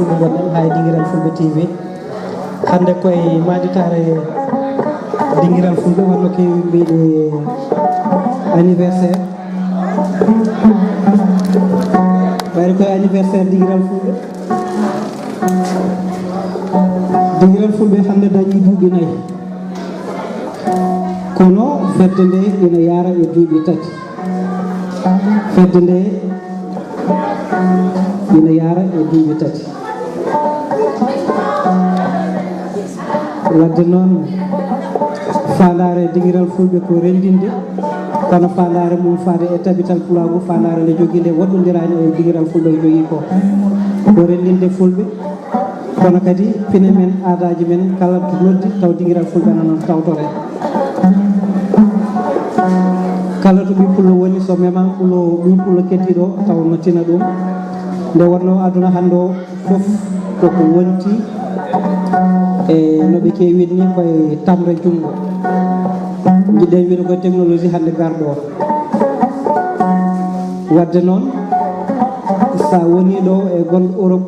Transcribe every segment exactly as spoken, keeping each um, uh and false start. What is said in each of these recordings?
Fulɓe gonɗen haa e Dingiral Fulɓe T V. Hannde koye maanditaare Dingiral Fulɓe, wonno keewi mbiɗe anniversaire. Ɓayri koye anniversaire Dingiral Fulɓe. Dingiral Fulɓe hannde dañi duuɓi nayi. Kono fedde nde ina yaara e duuɓi tati. Fedde nde ina yaara e duuɓi tati. Wadde noon, faandaare Dingiral Fulɓe ko renndinde, kono faandaare mum faade e tabital pulaagu, faandaare nde jogii nde woɗɗondiraani e Dingiral Fulɓe ko jogii ko, ko renndinde Fulɓe, kono kadi pine men, aadaaji men, kala to noddi taw Dingiral Fulɓe nana tawtore. Kala to ɓii pullo woni, so memaama pullo, ɓii pullo keddiiɗo taw no tina ɗum. Nde wonnoo aduna hannde o, fof koko wonti e no ɓe keewi wiide ni koye tamre junngo. Njiɗɗen wiide koye technologie hannde garɗo o. Wadde noon, so a woni ɗo e gonɗo Europe,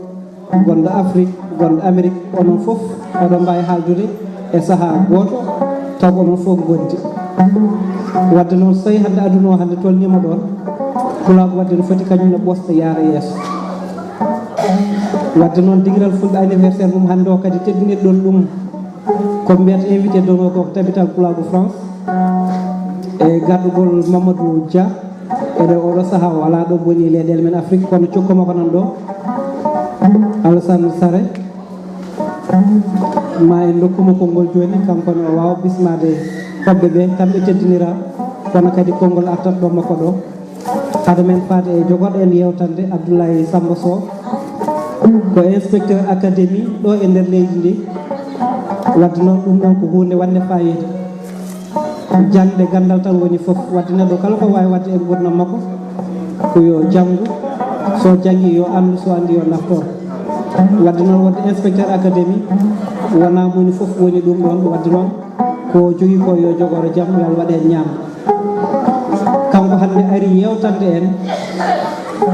gonɗo Afrique, gonɗo Amérique, onon fof oɗon mbaawi haaldude e sahaa gooto, taw ko onon fof ngondi. Wadde noon, so tawii hannde aduna o hannde tolniima ɗoon, pulaagu wadde no foti kañum ne ɓosde yaara yeeso. Wadde noon, Dingiral Fulɓe anniversaire mum hannde o kadi teddinirɗon ɗum ko mbiyat invité d'honneur ko tabital pulaagu France e garɗugol Mamadou Dia. Eɗe oɗo sahaa o alaa ɗo boni e leyɗeele men Afrique, kono cokko makko nan ɗo, Alassane Sare, ma en ndokkuma konngol jooni, kanko ne o waawa bismaade hoɓɓe ɓe, kamɓe teddinira, kono kadi konngol artat ɗo makko ɗo. Hade men faade e jogorɗo en yeewtande, Abdoulaye Samba Sow, ko inspecteur académie ɗo e nder leydi ndi. Wadde noon, ɗum ɗon ko huunde wonde faayiida. Jaŋde ganndal tan woni fof. Wadde neɗɗo kala ko waawi waɗde e nguurndam makko, ko yo janngu. So janngii, yo anndu, so anndii, yo naftor. Wadde noon, wonde inspecteur académie wonaa moni fof woni ɗum ɗoon. Wadde noon, ko jogii ko yo jogoro jam, yo Allah waɗ heen ñaam. Kanko hannde ari yeewtande en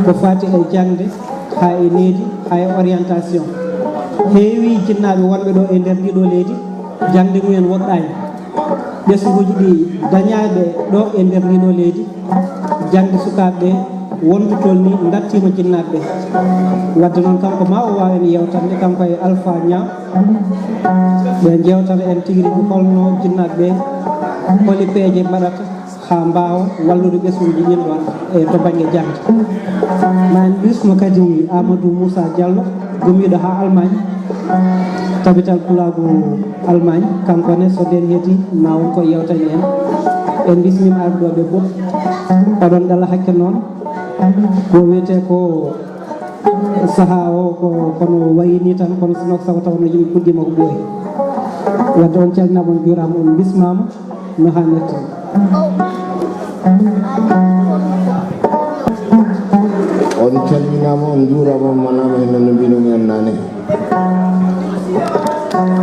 ko faati e jaŋde, haa e needi, haa e orientation. Heewi jinnaaɓe wonɓe ɗo e nder ndii ɗoo leydi, jaŋde mumen woɗɗaani. Ɓesnguuji ɗi dañaaɓe ɗo e nder ndii ɗoo leydi, jaŋde sukaaɓe ɓe wondu toon ni ndartiima jinnaaɓe ɓe. Wadde noon, kanko ma o waaw en yeewtande, kanko e Alpha Niang, ɓe njeewtata en tigi rigi holno jinnaaɓe ɓe, holi peeje mbaɗata haa mbaawa wallude ɓesnguuji ɗin ɗoon e to bannge jaŋde. Ma en mbismo kadi Amadou Moussa Diallo, gummiiɗo haa Allemagne, tabital pulaagu Allemagne, kanko ne, so ndeen heedi, ma won ko yeewtani en. En mbismiima ardiiɓe ɓe fof. Oɗon ɗala hakke noon, ko wiyetee ko sahaa o ko, kono wayi ni tan, kono sinno ko sago taw no yimɓe puɗɗiima ko ɓooyi. Wadde on calminaama, on njuuraama, on mbismaama no haanirta. On calminaama, on njuuraama, on manaama heen no mbinumi on naane.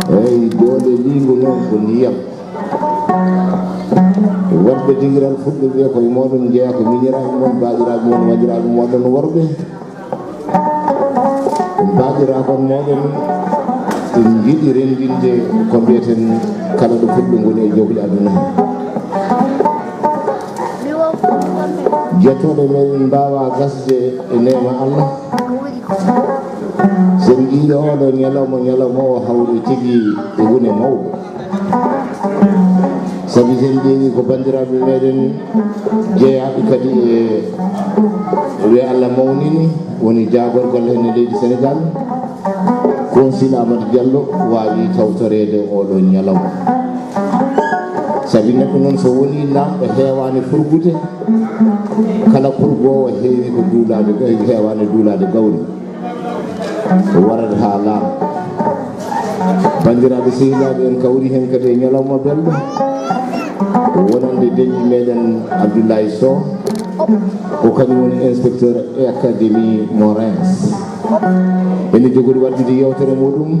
Eyi, doole liingu noon ko ndiyam. Waɗɓe dingiral fulɓe ɓe koye mooɗon njeyaa ko miñiraaɓe mon, baajiraaɓe mon, majjiraaɓe mooɗon worɓe. Mbaɗiraa kon mooɗon, en njiɗi renndinde ko mbiyeten kala ɗo fulɓe ngoni e jowle aduna he. Jettooɗe men mbaawaa gasde e neema Allah. Sen njiiɗo oɗo ñalawma, ñalawma o hawri tigi e wune mawɗo. Sabi sen ƴeewi ko banndiraaɓe meɗen jeyaaɓe kadi e ɓe Allah mawnini, woni jaagorgal heen e leydi Senegaal, Consul Amadou Diallo waawi tawtoreede oɗo ñalawma. Sabi neɗɗo noon so woni laamɗo heewaani furgude, kala furgoowo heewi ko duulaade, heewaani duulaade gawri. Ko warata haa laaɓa. Banndiraaɓe sehilaaɓe, en kawri heen kadi e ñalawma belɗo, wonande deƴƴi meɗen Abdoulaye Sow, ko kañum woni inspecteur e académie mo Reims. Ene jogori waɗdude yewtere muɗum,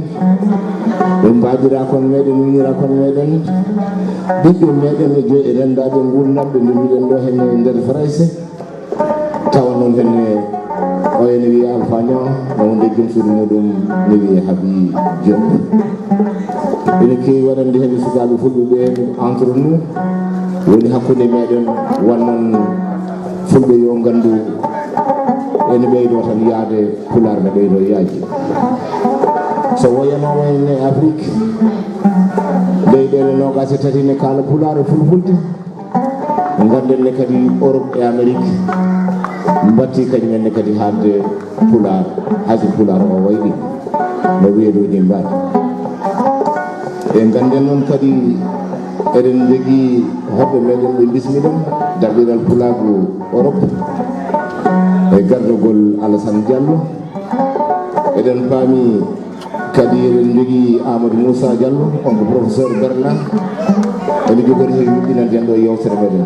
ɓe mbaadira kon meɗen, winira kon meɗen, ɓiɓɓe meɗen e joy e renndaaɓe nguurndam ɓe mbiɗen ɗo heen e nder Farayse. Tawa noon henne o ene wiyee Alpha Niang, no wonde joom suudu muɗum ne wiyee Habi Diop. Ene keewi waɗande heen sukaaɓe fulɓe ɓe entre nous, woni hakkunde meɗen, wonnon fulɓe yo nganndu ene ɓeydo tan yaade, pulaar ne ɓeydo yaaji. So woyanaama henne Afrik, leyɗeele noogaas e tati ne kaala pulaar e fulfulde. Ngannden ne kadi Europe e Amérique mbattii kañum en ne kadi haalde pulaar, hay so pulaar o wayli no weeɗooji mbaɗi. E ngannden noon kadi eɗen njogii hoɓɓe meɗen ɓe mbismiɗen darɗiral pulaagu Europe e gardagol Alassane Diallo. Eɗen paami kadi eɗen njogii Amadou Moussa Diallo, on ko professeur Berlin. Ene jogori heen yuɓɓinande en ɗo yewtere meɗen.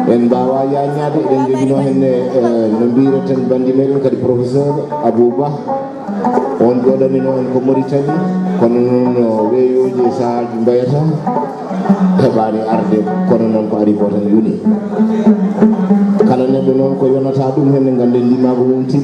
En mbaawaa yaañaade, eɗen njoginoo heen, eh, no mbiyirten banndi meɗen kadi professeur Abou Ba. On jooɗaninoo en ko Mauritanie, kono noon weeyooji e sahaaji mbayata. Heɓaani arde, kono noon ko ari ko tan yoni. Kala neɗɗo noon ko yonata ɗum heen, ngannden ndimaagu mum tim.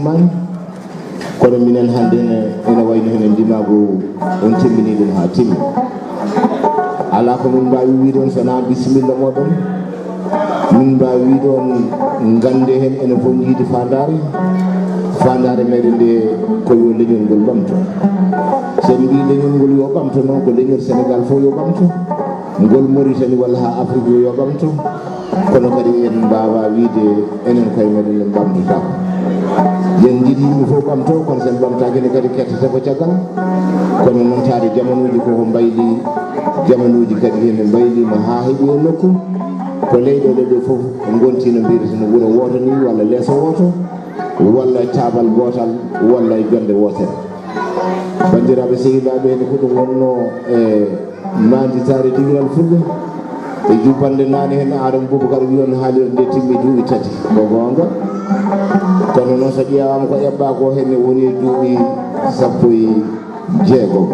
Man, kono minen hannde ne, ene wayno henen ndimaagu on timmini ɗum haa timmi. Alaa ko min mbaawi wiide on so wonaa bisimilla mooɗon. Min mbaawi wiide on, nganndee heen enen fof njiidi faandaare. Faandaare meɗen nde ko yo leñol ngol ɓamto. So en mbii leñol ngol yo ɓamto noon, ko leñol Senegaal fof yo ɓamto. Ngol Moritani walla haa Afrik yo, yo ɓamto. Kono kadi en mbaawaa wiide enen koye meɗen en ɓamtotaako. Yen njiɗi yimɓe fof ɓamto, kono so en ɓamtaaki ne kadi kettata ko caggal. Kono noon taade jamanuuji koko mbayli, jamanuuji kadi hene mbayliima haa heɓi o nokku. Ko leyɗeele ɗe fof ngonti no mbiyetee no wuro wooto ni, walla leeso wooto, walla e taabal gootal, walla e jonnde wootere. Banndiraaɓe sehilaaɓe, heen ko ɗum wonnoo e maanditaare diwiral fulɓe. E jubbannde naane heen, Aadama Bubakar wi on haalirde nde timmi duuɓi tati. Ko goonga. Kono noon so ƴeewaama ko eɓɓaa ko heen ne woni e duuɓi sappo e jeegom.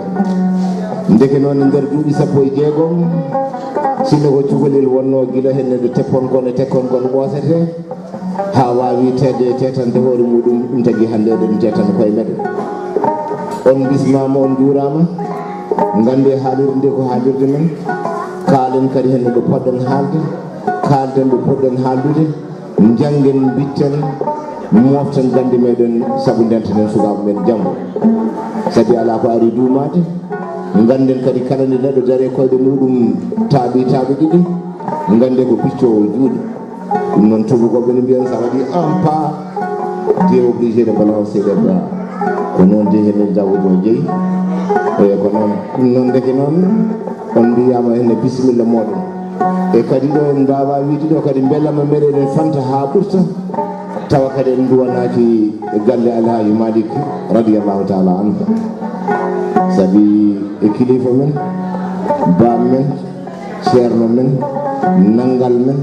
Ndeke noon e nder duuɓi sappo e jeegom, sinno ko cukalel wonnoo gila heen ne ɗo teppon kon e tekkon kon ɓoosetee, haa waawi teetde e teetande hoore muuɗum, ɗum tagi hannde eɗen teetana koye meɗen. On mbismaama, on njuuraama. Nganndee haalirde nde ko haalirde men. Kaalen kadi heen no ɗo poɗɗen haalde. Kaalden ɗo poɗɗen haaldude. Njanngen, mbitten, mooften gannde meɗen, sabu ndentanen sukaaɓe men janngo. Sabi alaa ko ari duumaade. Ngannden kadi kala nde neɗɗo daree koyɗe muuɗum taaɓi taaɓe ɗiɗi, nganndee ko piccoowo juuɗe. Ɗum noon, tuubakooɓe ne mbiyan, so a waɗi un pas, tu es obligé de balancer les bras. Ko noon de heen Daawuda o jeyi. Eyi, ko noon. Ɗum noon, ndeke noon, on mbiyaama heen bisimilla mooɗon. E kadi ɗo en mbaawaa wiide ɗo kadi mbelama meɗen fanta haa ɓurta, tawa kadi en nduwanaaki galle Alhaaji Malik radiyallahu taala anhu. Sabi e kilifa men, baam men, ceerno men, nanngal men,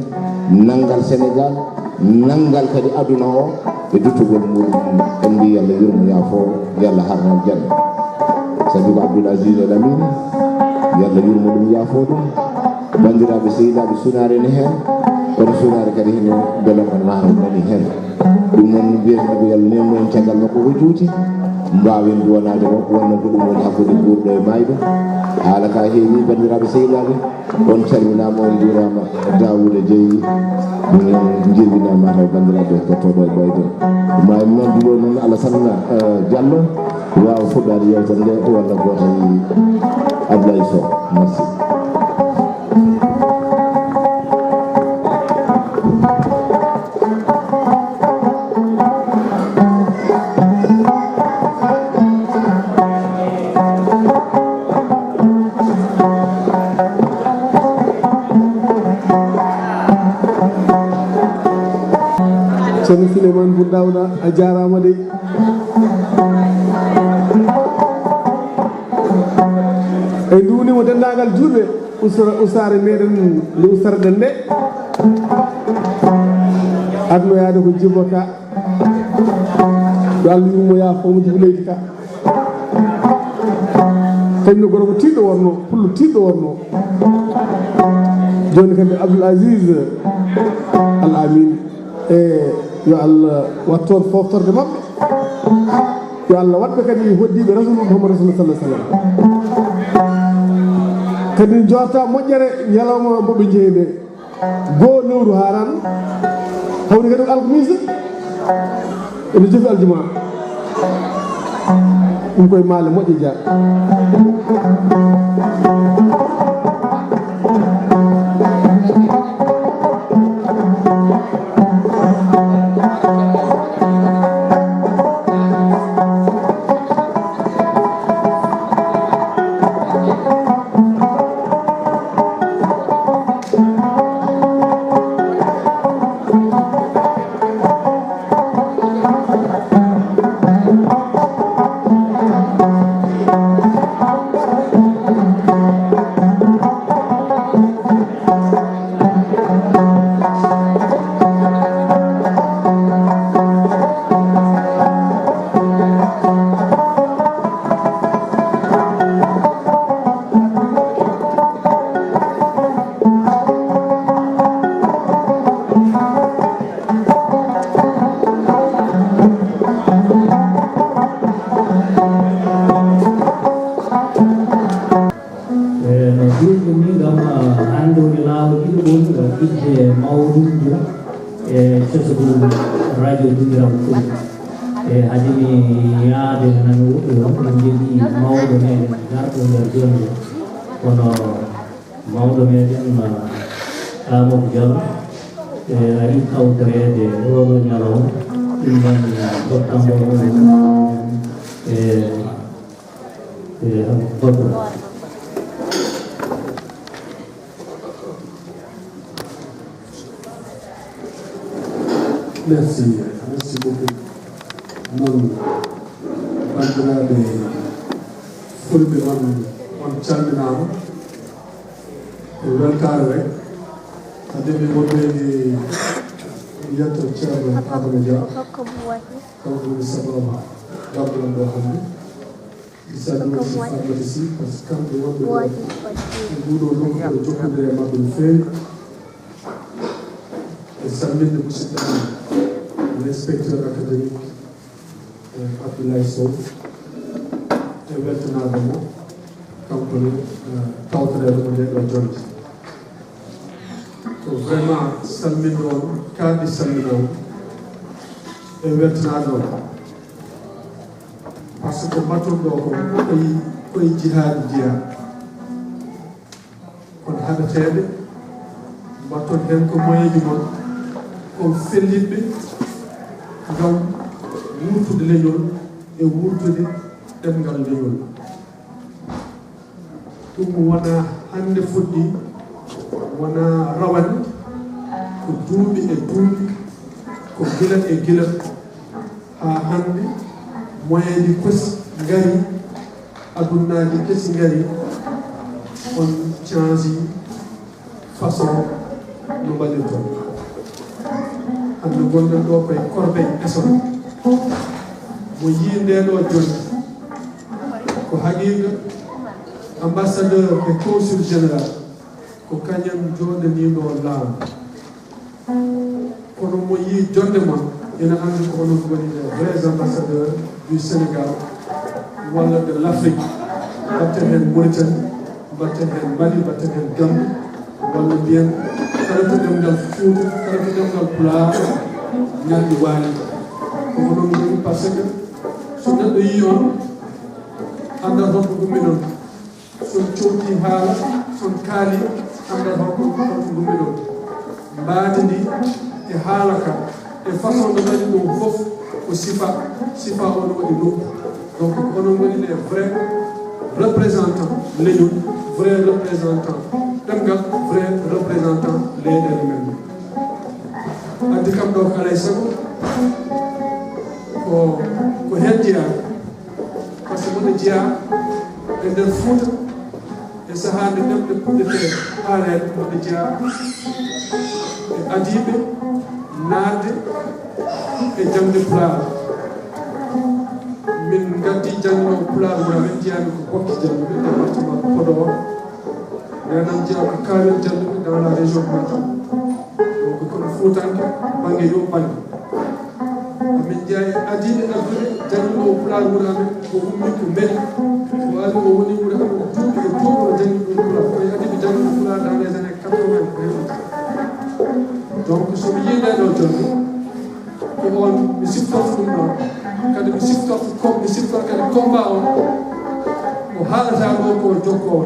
nanngal Senegaal, nanngal kadi aduna o e duttugol muuɗum. En mbii yo Allah yurmo yaafo, yo Allah harno aljanna. Sabi ko Abdoul Aziz Al Amine, yo Allah yurmo ɗum, yaafo ɗum. Banndiraaɓe sehilaaɓe, sunaare ne heen, kono sunaare kadi hene belamma mahano nani heen. Ɗum noon mbiyeten ko yo Allah neemno en caggal makko ko juuti, mbaawen duwanaade mo, wonno ko ɗum woni hakkunde guurɗo e maayɗo. Haala ka heewi, banndiraaɓe sehilaaɓe, on calminaama, on njuuraama. Daawuda Jeyi, min njirwinaama taw banndiraaɓe heɗotooɓe e ɓooyde. Ma en noon duwo noon Alassane, eh, Diallo, waawa fuɗɗaade yeewtere nde, walla gooto e Ablaye Sow. Merci. Ceerno Souleymane Boun Daouda, a jaaraama de. En nduwniima denndaangal juulɓe usra-, usaare meɗen nde usarɗen nde. Adnoyaade ko Djibo Ka. Yo Allah yurmo, yaafo mo, Djibo leydi ka. Kañum ne gorko tiiɗɗo wonno, pullo tiiɗɗo wonno. Jooni kadi Abdoul Aziz Al Amin. E yo Allah wat toon foftorde maɓɓe. Yo Allah waɗ ɓe kadi hoddiiɓe Rasul Muhammad Rasul sallallahu alaihi wasallam. Kadi jorta moƴƴere ñalawma mo ɓe njehi nde. Goo lewru haaraan, hawri kadi ko alkamisa, ene jofi aljuma. Ɗum koye maale moƴƴe Dia. Mawɗum e cosgol radio Duundiral Fulɓe. E hade mi yaade hannde woɗɗoyoo, min njeɗi mawɗo meɗen garɗo nder jonde, kono mawɗo meɗen, ah, Amadou Diallo, e ari tawtoreede oɗo ñalawma, ɗum woni septembre, e, e, Amadou. Merci, merci beaucoup. Noon, banndiraaɓe fulɓe, on, on calminaama. Ko weltaare rek. Hade mi wonde mi yetto Ceerno Adama Dia, kanko woni sababu garɗo am ɗo hannde. Issa Diop, si Farmata Sy, par ce que kamɓe wonɓe ɗo e nguɗo nokku, kono jokkondiral e maɓɓe no feewi. E salminde musidɗo am, l'inspecteur académique, eh, Abdoulaye Sow, e weltanaade mo, kanko ne, eh, tawtoreeɗo mo ndee ɗo jonnde. Ko vraiment salminde on, kaaɗi salminaama, e weltanaade on. Par ce que mbatton ɗo ko koye, koye jihaadi jeyaa. Kono haɗeteeɓe mbatton heen ko moyeeji mon, ko fellitɓe ngam wuurtude leñol e wuurtude ɗemngal leñol. Ɗum wonaa hannde fuɗɗii, wonaa rawane, ko duuɓi e duuɓi, ko gila e gila, haa hannde moyeeji kesi ngari, adunnaaji kesi ngari, on change façon no mbaɗirton. Hannde ngonɗen ɗo koye Corbeil-Essonnes. Mo yii ndee ɗo jonnde, ko haqiiqa, ambassadeur e consul général, ko kañum jooɗaniiɗo laamu. Kono mo yii jonnde mon, ina anndi ko onon ngoni les vrais ambassadeurs du Sénégal walla de l'Afrique. Mbaɗten heen Mauritanie, mbaɗten heen Mali, mbaɗten heen Gambie, walla mbiyen kala to ɗemngal Fuuta, kala to ɗemngal Pulaar ñalɗi waali. Ko onon ngoni, par ce que so neɗɗo yii on, anndat honto ngummiɗon. So on cowtii haala, so on kaalii, anndat honto, honto ngummiɗon. Mbaadi ndi e haala ka e façon no mbaɗi ɗum fof ko sifa, sifa o no waɗi nokku. Donc, ko onon ngoni les vrais représentants leñol, vrai représentant ɗemngal, vrai représentant leyɗeele men. Addi kam ɗo ko alaa e sago ko, ko heen jeyaa. Par ce que wonde jeyaa e nder Fuuta, e sahaa nde ɗemɗe puɗɗetee haareede, wonde jeyaa e adiiɓe naatde e jaŋde Pulaar. Min ngaddi jannginoowo Pulaar wuro amen, jeyaa mi ko Bokki Jannguɓe, département Podor. Nden am jeyaa ko Kaawel Jannguɓe dans la région de Matam. Donc, kono Fuutanke bannge yo bannge. Amin jeyaa e adiiɓe addude, jannginoowo Pulaar wuro amen, o ummii ko Mbeɗi. O ari, o woni wuro amen duuɓi e duuɓi, o janngi ɗum Pulaar. Ko e adiiɓe jannguɓe Pulaar dans les années quatre-vingts, ko hewti. Donc, so mi yii ndee ɗoo jonnde, ko on mi siftorto ɗum ɗon. Kadi mi siftorto ko, mi siftorto kadi combat on, ko haalata ɗo ko jokkoowo.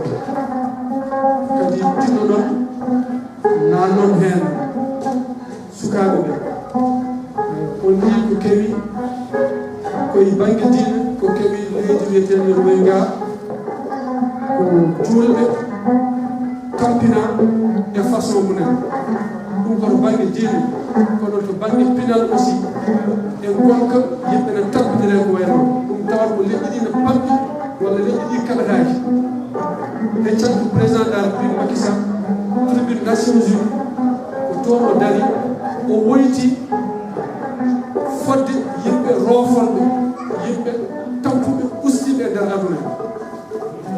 Kadi tinno ɗon, naannon heen sukaaɓe ɓe. On njii ko kewi, ko e bannge diine, ko kewi leydi wiyeteendi Rohingya, ko juulɓe tampinaa e façon mumen. Ɗum ko to bannge diine, kono to bannge pinal aussi, e ngonka yimɓe ne tampiniree ko wayi noon. Ɗum tawat ko leƴƴi ɗi ne pamɗi, walla leƴƴi ɗi kaɓetaaki. Heccan ko président de la République Macky Sall, tribune Nations Unies, ko toon o dari, o woyti fodde yimɓe roofolɓe, yimɓe tampuɓe, ustiiɓe e nder aduna.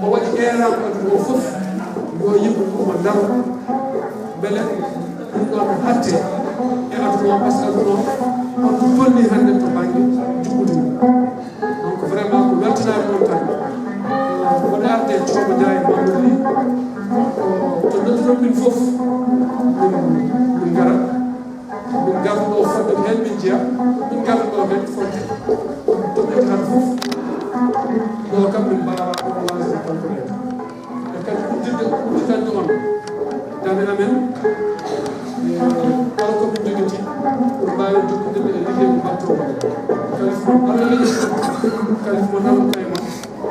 O waɗi eeraango aduna o fof, yo yimɓe ummo ndaro, mbele ɗum ɗon hatte e aduna o, parce que aduna o, on ɗum tolni hannde to bannge njuɓɓudi mum. Donc, vraiment, ko weltanaade on tan. Mboɗo arde Coobo Njaay Mamadou Ly, ko to nodduɗon min fof, min, min ngara. Kala ɗo kadi fodde, to ɓe kala fof, ɗo kam min mbaawaa ɗo waasde kanko en. E kadi uddirde, udditanɗo on dame amen, e kala ko min njogiti, ɗum mbaawen jokkondirde e liggey mo mbaɗto o. Kadi fof, Allah leƴƴi, kadi fof nan kay ma.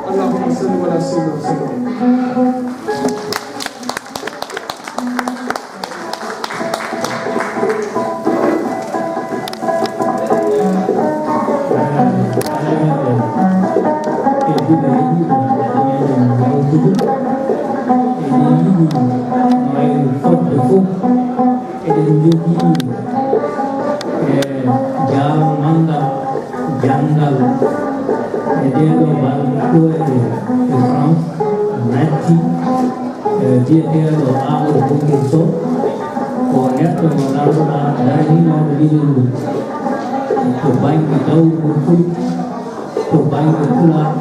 Allahumma salli ala sayyidina Muhammad. Eɗen njogii, e, jaawo manngal janngal e ɗee ɗoo balɗe ɗo e, e France, natti, e, biyeteeɗo Amadou Bokir Sow, ko neɗɗo mo ngannduɗaa daraniinooɗo leñol ngol to bannge dawrugol fulɓe, to bannge pulaar,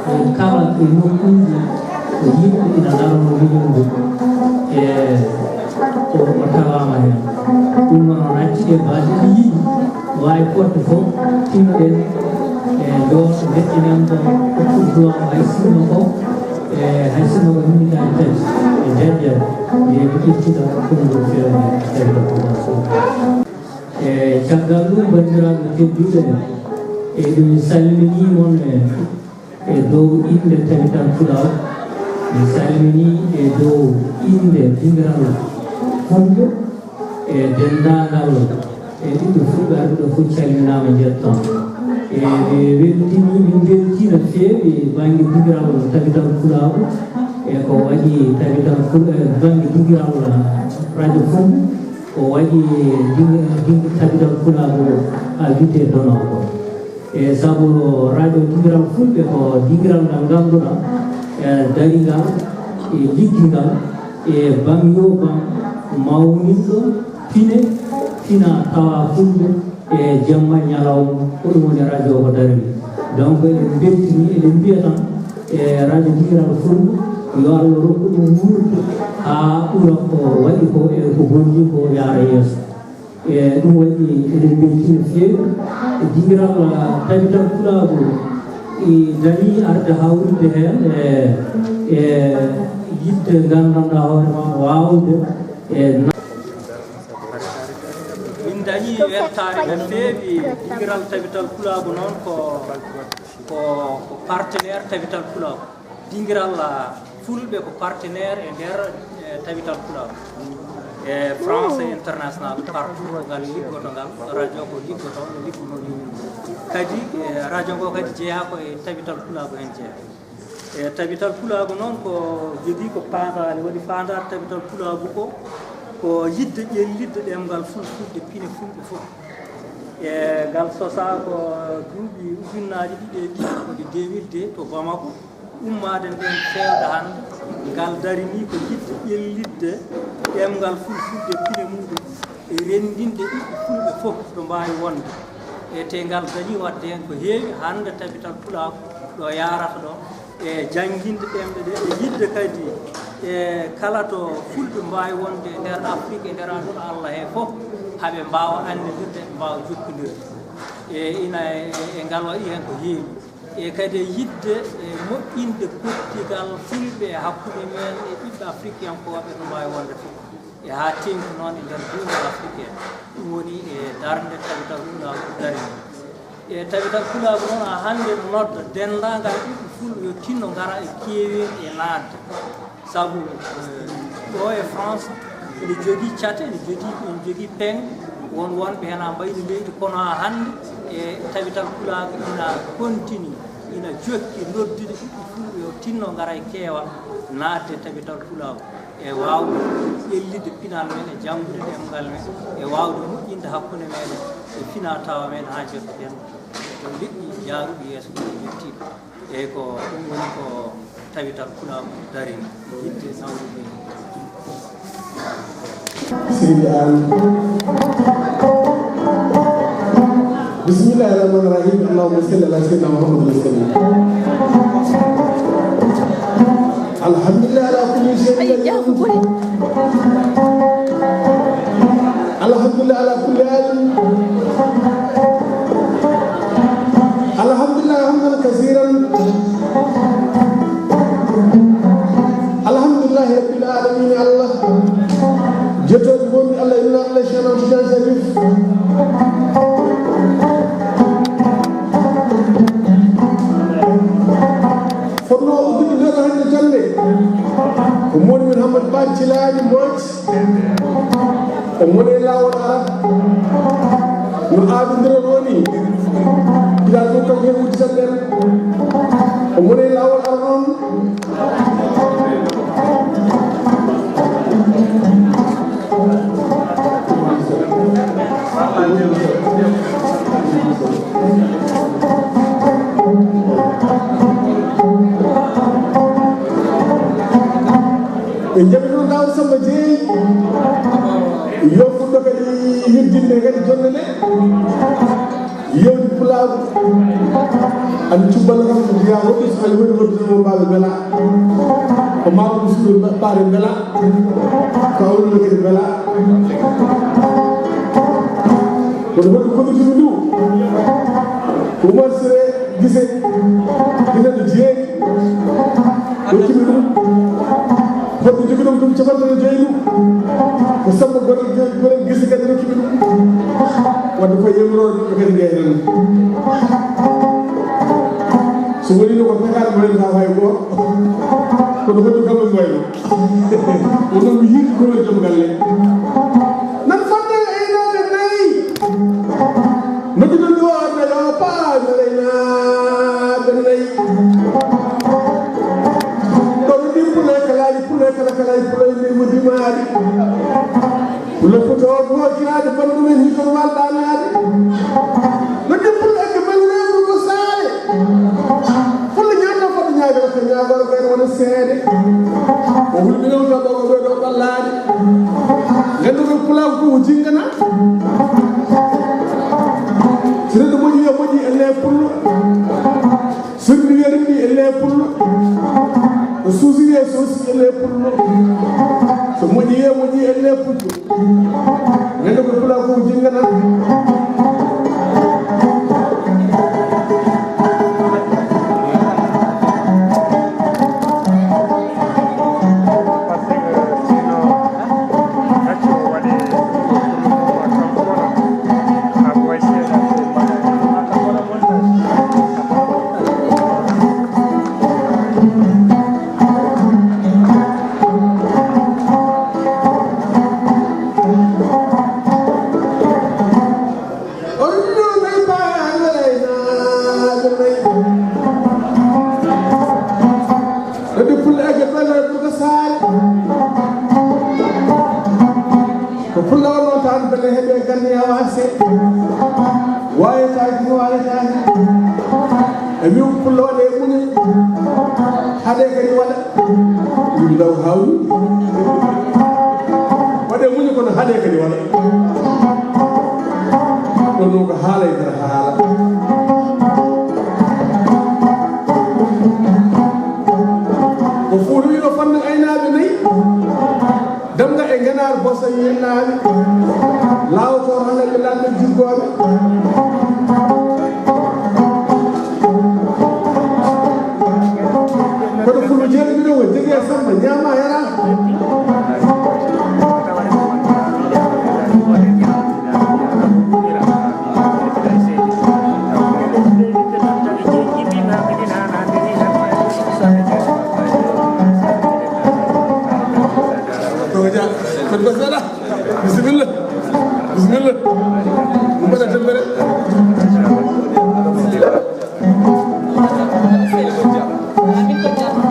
e kala e nokkuuji ko yimɓe ina ndarano leñol ngol. E o, o tawaama heen. Ɗum noon, o natti e baasi ɗi yiɗi, waawi fodde fof, tinnoɗen e jooɗo, ndeƴƴinen ɗo, hokkude duwaaw, hay sinno ko, e hay sinno ko minitaji tati e nder nder, e ɓe ƴettita konngol feewde tawi ko ɗum fof. E caggal ɗum, banndiraaɓe tedduɓe, eɗen calminii mon e, e dow innde Tabital Pulaar. Mi salminii e dow innde dingiral Fulɓe e denndaangal e ɓiɓɓe Fulɓe arɓe ɗo fof calminaama, njettooma. E ɓe weltini, min mbeltii no feewi e bannge dingiral Tabital Pulaagu, e ko waɗi Tabital Pul-, e bannge dingiral Radio Fulɓe. Ko waɗi dingi-, dingi-, Tabital Pulaagu a wiyte dono ko. E sabu radio dingiral Fulɓe ko dingiral ngal ngannduɗaa, e daringal, e liggingal, e bam yo bam mawninɗo pine, fina tawa Fulɓe e jamma e ñalawma, ko ɗum woni radio ko darini. Donc, eɗen mbeltini, eɗen mbiya tan, e radio dingiral Fulɓe, yo Allah rokku ɗum wuurde haa ɓura ko waɗi ko e ko holli ko yaara yeeso. E ɗum waɗi eɗen mbeltii no feewi. E dingiral, ah, Tabital Pulaagu, e dañii arde hawrude heen e, e yiɗde nganndanɗaa hoore ma waawde e na- Min dañii weltaare no feewi. Dingiral Tabital Pulaagu noon ko, ko, ko partenaire Tabital Pulaagu. Dingiral, ah, Fulɓe ko partenaire e nder, eh, Tabital Pulaagu. E France International, partout ko ngal liggoto ngal, radio ko liggoto, no ligguno ni. Kadi, eh, radio ngo kadi jeyaa ko e Tabital Pulaagu heen jeyaa. E Tabital Pulaagu noon ko jogii ko paandaale, waɗi faandaare Tabital Pulaagu ko, ko yiɗde ƴellitde ɗemngal fulfulde pine fulɓe fof. E ngal sosaa ko duuɓi ujunnaaje ɗiɗi e ɗiɗi, ko de deux mille deux to Bamako. Ummaade ndeen feewde hannde, ngal darinii ko yiɗde ƴellitde ɗemngal fulfulde pine muuɗum, e renndinde ɓiɓɓe fulɓe fof ɗo mbaawi wonde. E te ngal dañii waɗde heen ko heewi, hannde Tabital Pulaagu ɗo yaarata ɗo, e jannginde ɗemɗe ɗe, e yiɗde kadi e kala to fulɓe mbaawi wonde e nder Afrik, e nder aduna Allah he fof, haa ɓe mbaawa anndirde, ɓe mbaawa jokkondirde. E ina e, e ngal waɗi heen ko heewi. E kadi e yiɗde e moƴƴinde pottigal fulɓe e hakkunde men e ɓiɓɓe afrikiyankooɓe no mbaawi wonde fof. E haa teeŋti noon e nder duunde africain. Ɗum woni e darnde Tabital Pulaagu darnde. E Tabital Pulaagu noon haa hannde no nodda denndaangal ɓiɓɓe fulɓe yo tinno ngara e keewel e naatde. Sabu, eh, ɗo e France, ene jogii cate, ene jogii, ene jogii peŋ, won wonɓe heen haa mbayni leydi, kono haa hannde e Tabital Pulaagu ina kontini, ina jokki noddude ɓiɓɓe fulɓe yo tinno ngara e keewal, naatde Tabital Pulaagu, e waawde ƴellitde pinal men, e janngude ɗemngal men, e waawde moƴƴinde hakkunde meɗen, e fina tawa men haa jottoɗen to leƴƴi jaaruɗi yeeso, ɗi jottiiɗi. Eyyi, ko ɗum woni ko Tabital Pulaagu darini, yiɗde nawrude. Seydi Aan. Bismillahi rahmani rahim. Allahumma salli ala sayyidina Muhammad wa sallim. Alhamdulillah ala kulli shay'in. Alhamdulillah ala kulli hal. Alhamdulillahi rabbil alamina, Allah. Jettooɗe ngonɗi Allah, inna Allah, Cheikh Ahmad Tidiane Chérif. Fotno o udditi ndeɗo hannde jannde. Ko moɗon min Hammadi Ba Thilani Mbodj. O woni e laawol ara no aadondira ɗo ni. Gila ɗum kam, heen udditan ɗen. O woni e laawol ara noon. Ɓe njaɓi ɗum Daawda Samba Jeey. Yo fuɗɗo kadi yeddinde kadi jonde ɗe. Yewti pulaagu. An cubbal kam ko mbiya hoɗi so ay woni hoɗi mo mbaawi bela. Ko ma ko musuɓe ɓaare bela. Ko awlude kadi bela. Kono hoɗi koɗi tumi ɗum. Ko Umar Sire Gise. Gise ɗo jeeri. Hokkimi ɗum. Hoɗi jogi ɗum ɗum capanɗe jeego. Ko Samba Gore, Gore Gise kadi rokkimi ɗum. Wadde ko yewroore ɗum kadi ngaynan. So woni no ko pekar mo en ka hay ko. Kono hoɗi kam mo wayno. Wono mi yiɗi ko joom galle. Nan fadde e aynaaɓe nayi. Nodduɗo ɗo adda yo paa no aynaaɓe nayi. Ɗo ɗo ɗi pule kalaaji, pule kala kalaaji, pule ne wodi maari. Loppoto o ko kiraade bandu men hikon walɗanaade. No debbo e ke mawre ko saare. Fullo ñaata fo ñaaga ko ñaaga ko wona seede. O hulɓe ɗo ɗo ɗo ɗo ɓallaade. Gandu ko pulaw ko jingana. Sire ɗo moƴƴi e moƴƴi e le pullo. Sirri wiya rimɗi e le pullo. O suusi wiya soosi e le pullo. So moƴƴi wiya moƴƴi e le pullo. Ngande ko pulaar ko jingana. Ko pullo o noon tan bele heɓe ganni avancé. Wayataaki, wayataaki. E mi pullo waɗe muñi. Haɗe kadi waɗa. Ɗum law hawni. Waɗe muñi kono haɗe kadi waɗa. Ɗum ɗum ko haala e nder haala. Ko Fuuta wiɗo fanna aynaaɓe nayi. Damga e Ngenaar Boso yennaaɓe. Laawo ko hannde ɓe lanɗo jiggooɓe. Kono Fulɓe jeeɗiɗo ɗo, jege e Samba, ñaama yara. Ko ja, ko basala. Bisimilla. Bisimilla. Mbaɗa tembere.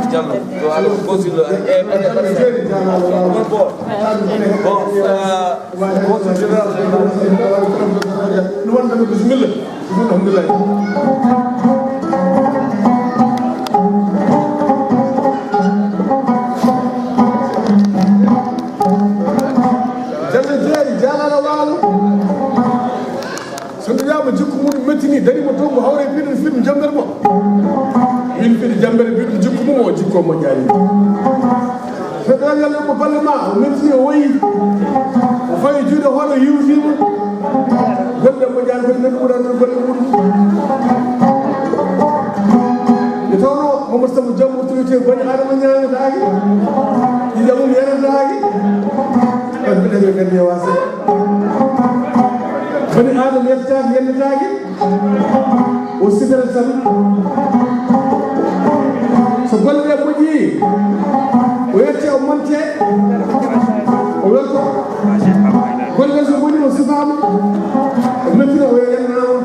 Diallo, to Allah ko gosi lo. Eh, bon, bon, euh, gosi général. Ɗum wonde ko bisimilla. Alhamdulillah. Jande jeeri, jaalala waalo. So nde wiyaama jikku mum mettini, dari mo toon mo hawre piɗen fiɗum jambere mo. Min fiɗi jambere mbiɗum jikku mum o jikku o moƴƴaani. Fedde Allah mo balle ma, o mettini, o wayi. O fawi juuɗe hoore, o yiwtiima. Golle moƴƴaani, golle neɗɗo ɓurani golle muɗum. Woni aada leftitaaki, yennetaake, o sifere tan. So golle ɗe moƴƴi, o yette, o monte, o welto. Golle so boni, o sifaama, o mettira, o yennaama.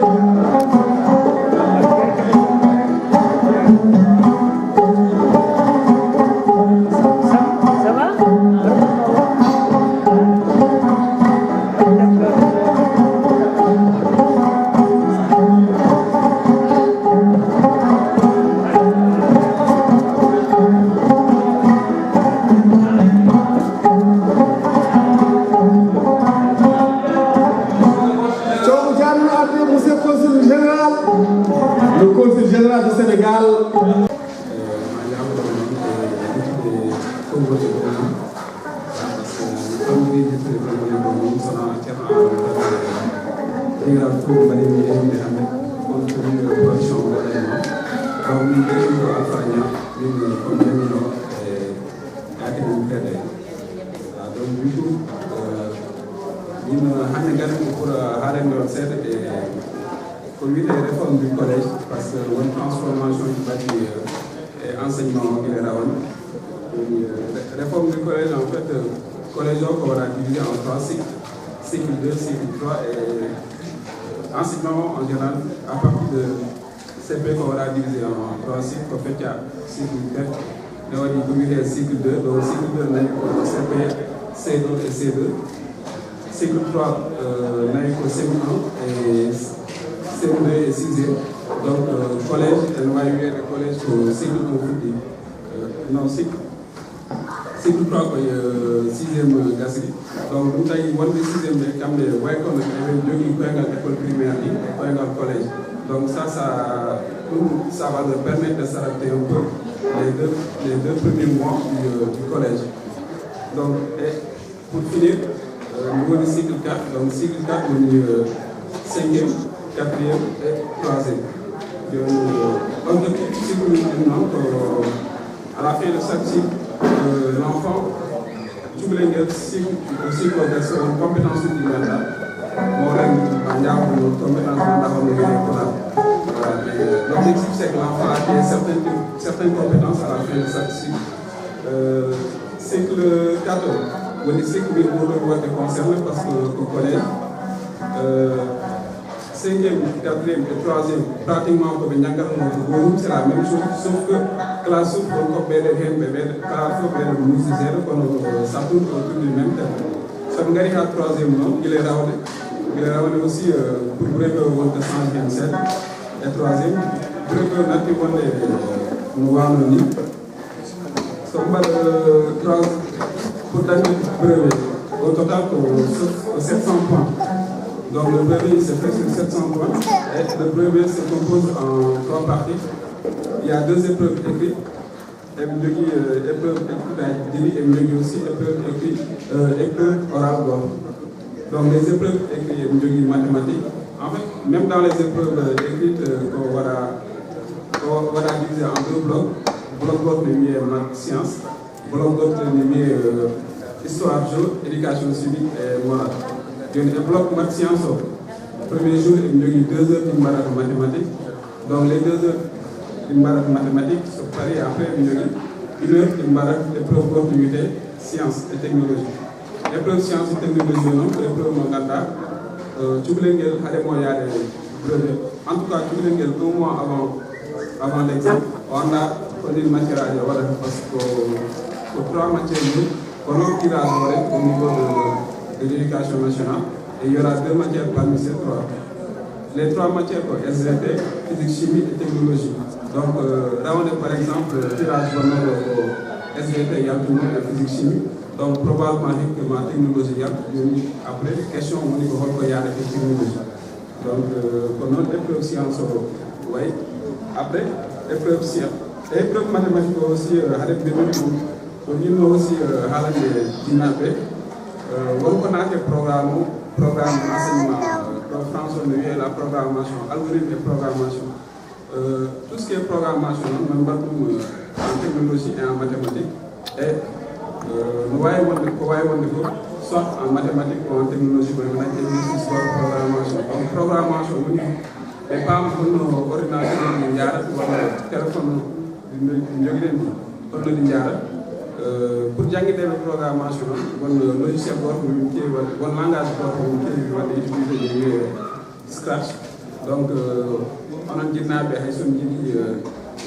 Coomo jaarno arde, monsieur consul général, le consul général du Sénégal. Ɗiɗo fof mbaɗi mi yimɓe hannde, on toni production waɗanno. Donc min ɗeɗo ko Alpha Niang, min ko jamiɗo e Kaake mum kede. Donc du coup, euh, min hannde ngari ko pour haalande on seeɗa e ko wiyetee réforme du collège, parce que won transformation ɗi mbaɗi e enseignement o gila rawane. Réforme du collège, en fait, euh, collège o ko waɗa divisé en trois cycles, cycle deux, cycle trois et enseignement o en général à partir de C P ko waɗa divisé en trois cycles, ko fecca cycle quatre, ne waɗi ko wiyetee cycle deux, donc cycle deux nayi ko C P, C deux et C deux. Cycle trois, euh, nayi ko C M un et C M deux et sixième. Donc, euh, collège, ene waawi wiyeede collège ko cycle un fuɗɗi. Euh, non, cycle, cycle trois ko, euh, sixième gasri. Donc, ɗum tawi wonde sixième ɓe, kamɓe way kono eɓe jogii koyngal école primaire ɗi, e koyngal collège. Donc, ça, ça, ɗum, ça va leur permettre de s'adapter un peu les deux, les deux premiers mois du, euh, du collège. Donc, et pour finir, euh, nous avons le cycle quatre. Donc, cycle quatre, on dit, euh, cinquième, quatrième et troisième. Donc, euh, objectif, c'est que nous, donc, euh, à la fin de chaque cycle, euh, l'enfant, tout le monde cycle, aussi, pour des compétences du Ghana. Bon, on a une compétence dans la. Voilà. Et, euh, l'objectif, c'est que l'enfant acquiert certaines, certaines compétences à la fin de chaque cycle. Euh, cycle quatre, woni cycle ɓe ɓurɗo waɗde concerné parce que ko collège. Euh, cinquième, quatrième et troisième, pratiquement ko ɓe njanngatnoo ko gootum, c'est la même chose, sauf que classe o, won ko ɓeyde heen, ɓe ɓeyde, classe o ɓeyde muusi seeɗa, kono, euh, ça tourne autour du même thème. So ɓe ngari haa troisième noon, gila rawane, gila rawane aussi, euh, pour brevet o wonta changé heen seeɗa. E troisième, brevet o natti wonde, euh, no waawno ni. So mbaɗa, euh, trois, pour dañde brevet, au total ko, ko sept cents points. Donc le brevet, il se fait sur sept cents points. Et le brevet se compose en trois parties. Il y a deux épreuves écrites. Eɓe njogii, euh, épreuve écrite aji ɗiɗi, eɓe njogii aussi épreuve écrite, euh, épreuve orale gooto. Donc les épreuves écrites, eɓe njogii mathématique. En fait, même dans les épreuves, euh, écrites, euh, ko waɗa, ko waɗa divisé en deux blocs. Bloc gooto ne wiyee maths science, bloc gooto ne wiyee, euh, histoire géo, éducation civique et morale. Jooni e bloc maths science o, premier jour eɓe njogii deux heures ɗi mbaɗata mathématique. Donc les deux heures ɗi mbaɗata mathématique, so parii après eɓe njogii une heure ɗi mbaɗata épreuve gooto wiyetee science et technologie. Épreuve science et technologie o noon ko épreuve mo ngannduɗaa, euh, cukalel ngel, haade mo yaade brevet. En tout cas, cukalel ngel, un mois avant, avant l'examen, o anndaa ko ɗiin matière aji o waɗata, parce que ko, ko trois matières ni. Kono tirage o waɗe au niveau de, de l'éducation nationale, et il y aura deux matières parmi ces trois. Les trois matières ko S V T, physique chimie et technologie. Donc, euh, rawane par exemple, tirage wonnooɗo ko S V T yaltunoo e physique chimie. Donc, probablement hikka ma technologie yaltu, jooni après question woni ko holko yaadata e technologie. Donc, euh, ko noon épreuve science o wayi. Après, épreuve science. E épreuve mathématique o aussi, euh, haade ɓe ɗum, ko yinno aussi, euh, haalande jinnaaɓe. Euh, won ko naati e programme o, programme enseignement, euh, ɗo France o no wiyee la programmation, algorithme et programmation. Euh, tout ce qui est programmation, noon, min mbaɗa ɗum, euh, en technologie et en mathématique. E, euh, no waawi wonde, ko waawi wonde fof, soit en mathématique ou en technologie, woni ko nanndi exercice walla programmation. Ɓe paama holno ordinateur ɗi njaara walla téléphone ɗi njogiɗen ɗi holno ɗi njaara. Pour janngindeeɓe programmation noon, won logiciel gooto min keewi waɗde, won langage gooto min keewi waɗde utilisé, ɓe wiyee Scratch. Donc onon jinnaaɓe, hay so on njiɗi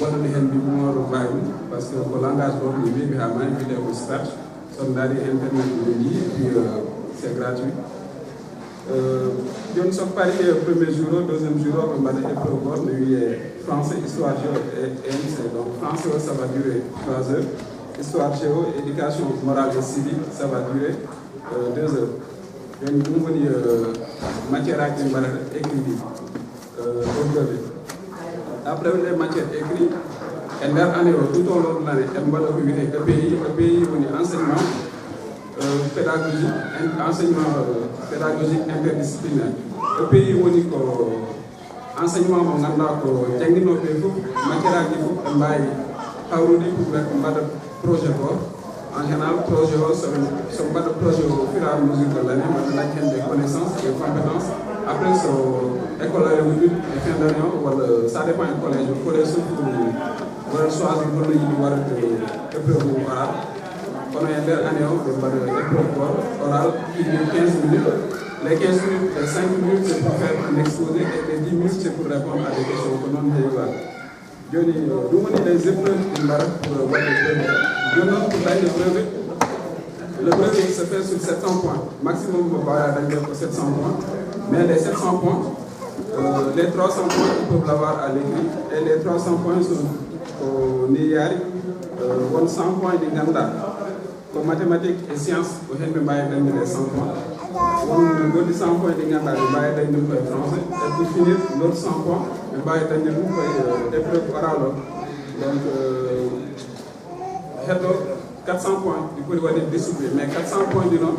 wallude heen, mbi Mooro Bawi, parce que ko langage gooto mi weeɓi haa maayi, wiyetee ko Scratch. So on ndaari internet, on njii, et puis c'est gratuit. Jooni so parii, premier jour o, deuxième jour o, ɓe mbaɗa épreuve gooto no wiyee français, histoire, géo et E M C. Donc français o, ça va durer trois heures. Histoire, géo, éducation morale et civique, ça va durer deux heures. Jooni ɗum woni matière aji ɗi mbaɗata écrit ɗi au brevet. Après les matières écrites, e nder année o, tout au long de l'année, eɓe mbaɗa ko wiyetee E P I. E P I woni enseignement pédagogique, enseignement pédagogique interdisciplinaire. E P I woni ko enseignement mo ngannduɗaa ko jannginooɓe ɓe fof, matière aji ɗi fof ɓe mbaawi hawrude pour ɓe mbaɗa projet gooto. En général, projet o, so ɓe, so ɓe mbaɗa projet o au fur et à mesure de l'année, mbaɗa daña heen des connaissances, des compétences. Après, so école o ari, e fin d'année o, walla ça dépend e collège o, collège o fof wona choisir holno yiɗi waɗde épreuve mum oral. Kono e nder année o, ɓe mbaɗa épreuve oral, qui dure quinze minutes. Les quinze minutes, les cinq minutes, c'est pour faire un exposé, et les dix minutes, c'est pour répondre à des questions. Ko noon heewi waɗde. Jooni ɗum woni les épreuves ɗi mbaɗa pour waɗde brevet. Jooni noon, pour dañde brevet, le brevet se fait sur sept cents points. Maximum mo mbaawa dañde ko sept cents points. Mais les sept cents points, les trois cents points, ils peuvent l'avoir à l'écrit. Et les trois cents points sont ko nii yaari. Won cent points ɗi ngannduɗaa ko mathématique et science, ko heen ɓe mbaawi dañde les cent points. Won goɗɗi cent points ɗi ngannduɗaa ɓe mbaawi dañde ɗum koye français. Et pour finir, l'autre cent points, ɓe mbaawi dañde ɗum koye épreuve orale o. Donc heddo quatre cents points ɗi poti waɗde distribué, mais quatre cents points ɗi noon,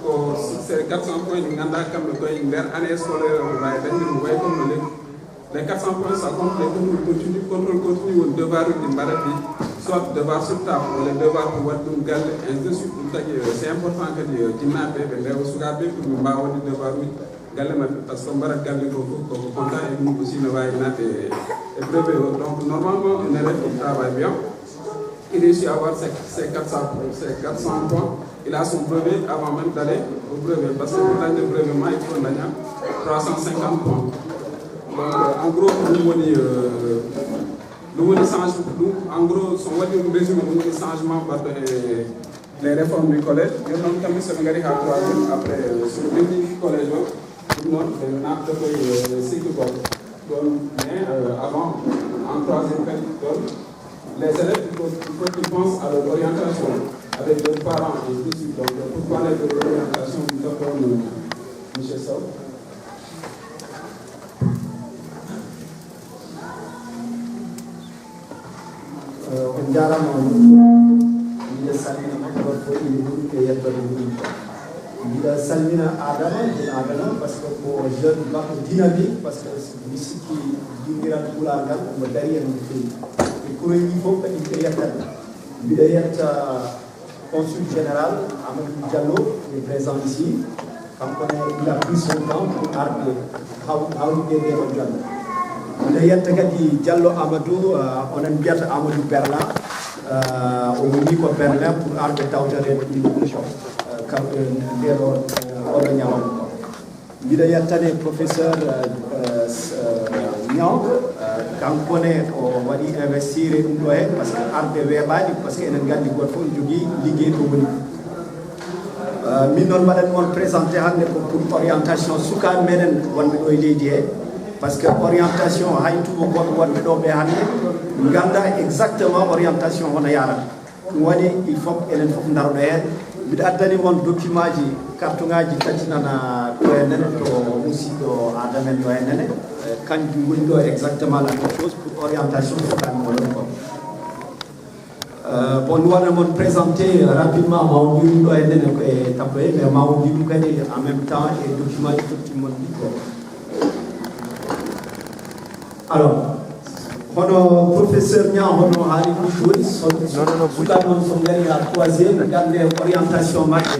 ko ces quatre cents points ɗi ngannduɗaa kamɓe koye nder année scolaire o ɓe mbaawi dañde ɗum, wayi comme no lekki. Les quatre cents points, ça compte les contrôles continus. Contrôle continu woni devoir uji ɗi mbaɗata ɗi, soit devoir sur table, walla devoir pour waɗde ɗum galle, ainsi de suite. Ɗum tagi c'est important kadi jinnaaɓe ɓe, ɓe mbeewa sukaaɓe ɓe pour ɓe mbaawa waɗde devoir uji galle maɓɓe, parce que mbaɗa galle ko fof koko compta, et ɗum aussi no waawi naatde e brevet o. Donc normalement, un élève qui travaille bien, il réussit à avoir ces, ces quatre cents, ces quatre cents points. Il a son brevet avant même d'aller au brevet, parce que pour dañde brevet ma, il faut daña trois cent cinquante points. Donc en gros, ɗum woni ɗum woni change ɗum, en gros, so on waɗi ɗum résumé, ɗum woni changement mbaɗɗo e les réformes du collège. Jooni noon kamɓe, so ɓe ngari haa troisième, après so ɓe ndenndi collège o, ɗum noon ɓe naatata koye cycle gooto. Ɗoon, mais avant, en troisième kadi, ɗoon les élèves, il faut, il faut qu'ils pensent à leur orientation avec leurs parents et tout de suite. Donc pour parler de l'orientation, nous avons monsieur Sow. On njaaraama on. Mbiɗa salmina moɗon fof, inde mum e yettoode mum. Mbiɗa salmina Adama, Bun Adama, parce que ko jeune baɗɗo dynamique, parce que mi sikki dingiral Pulaar ngal omo darii e no feewi. E kuréel ɗi fof kadi mbiɗa yetta. Mbiɗa yetta consul général Amadou Diallo, qui est présent ici. Kanko ne, il a pris son temps pour arde hawtude nde ɗo jonde. Mbiɗa yetta kadi Diallo Amadou, onon mbiyata Amadou Berlin. O woni ko Berlin pour arde tawtoreede ɗum ɗum ko nde ɗo oɗo ñalawma. Mbiɗa yettane professeur Niang, kanko ne o waɗi investir e ɗum ɗo he, parce que arde weeɓaani, parce que enen nganndi gooto fof ne jogii liggey ɗo woni. Min noon mbaɗan on présenté hannde ko pour orientation sukaaɓe meɗen wonɓe ɗo e leydi he, parce que orientation hay tuma gooto wonɓe ɗo ɓe hannde ngannda exactement orientation hono yarata. Ɗum waɗi il faut enen fof ndaroɗo heen. Mbiɗa addani mon document ji, carton ngaji tati nana ɗo e nene to musiɗɗo Adama en ɗo e nene. Kanjum woni ɗo exactement la même chose pour orientation sukaaɓe mo ɗon ko. Bon, mi waɗa mon présenté rapidement, ma on ɗum ɗo e nene ko e tappo e, mais ma on ɗum kadi en même temps e document ji totti mon ɗi ko. Alors hono professeur Niang hono haali ɗum jooni, so sukaaɓe mon so ngari ha troisième, gannde orientation maɓɓe,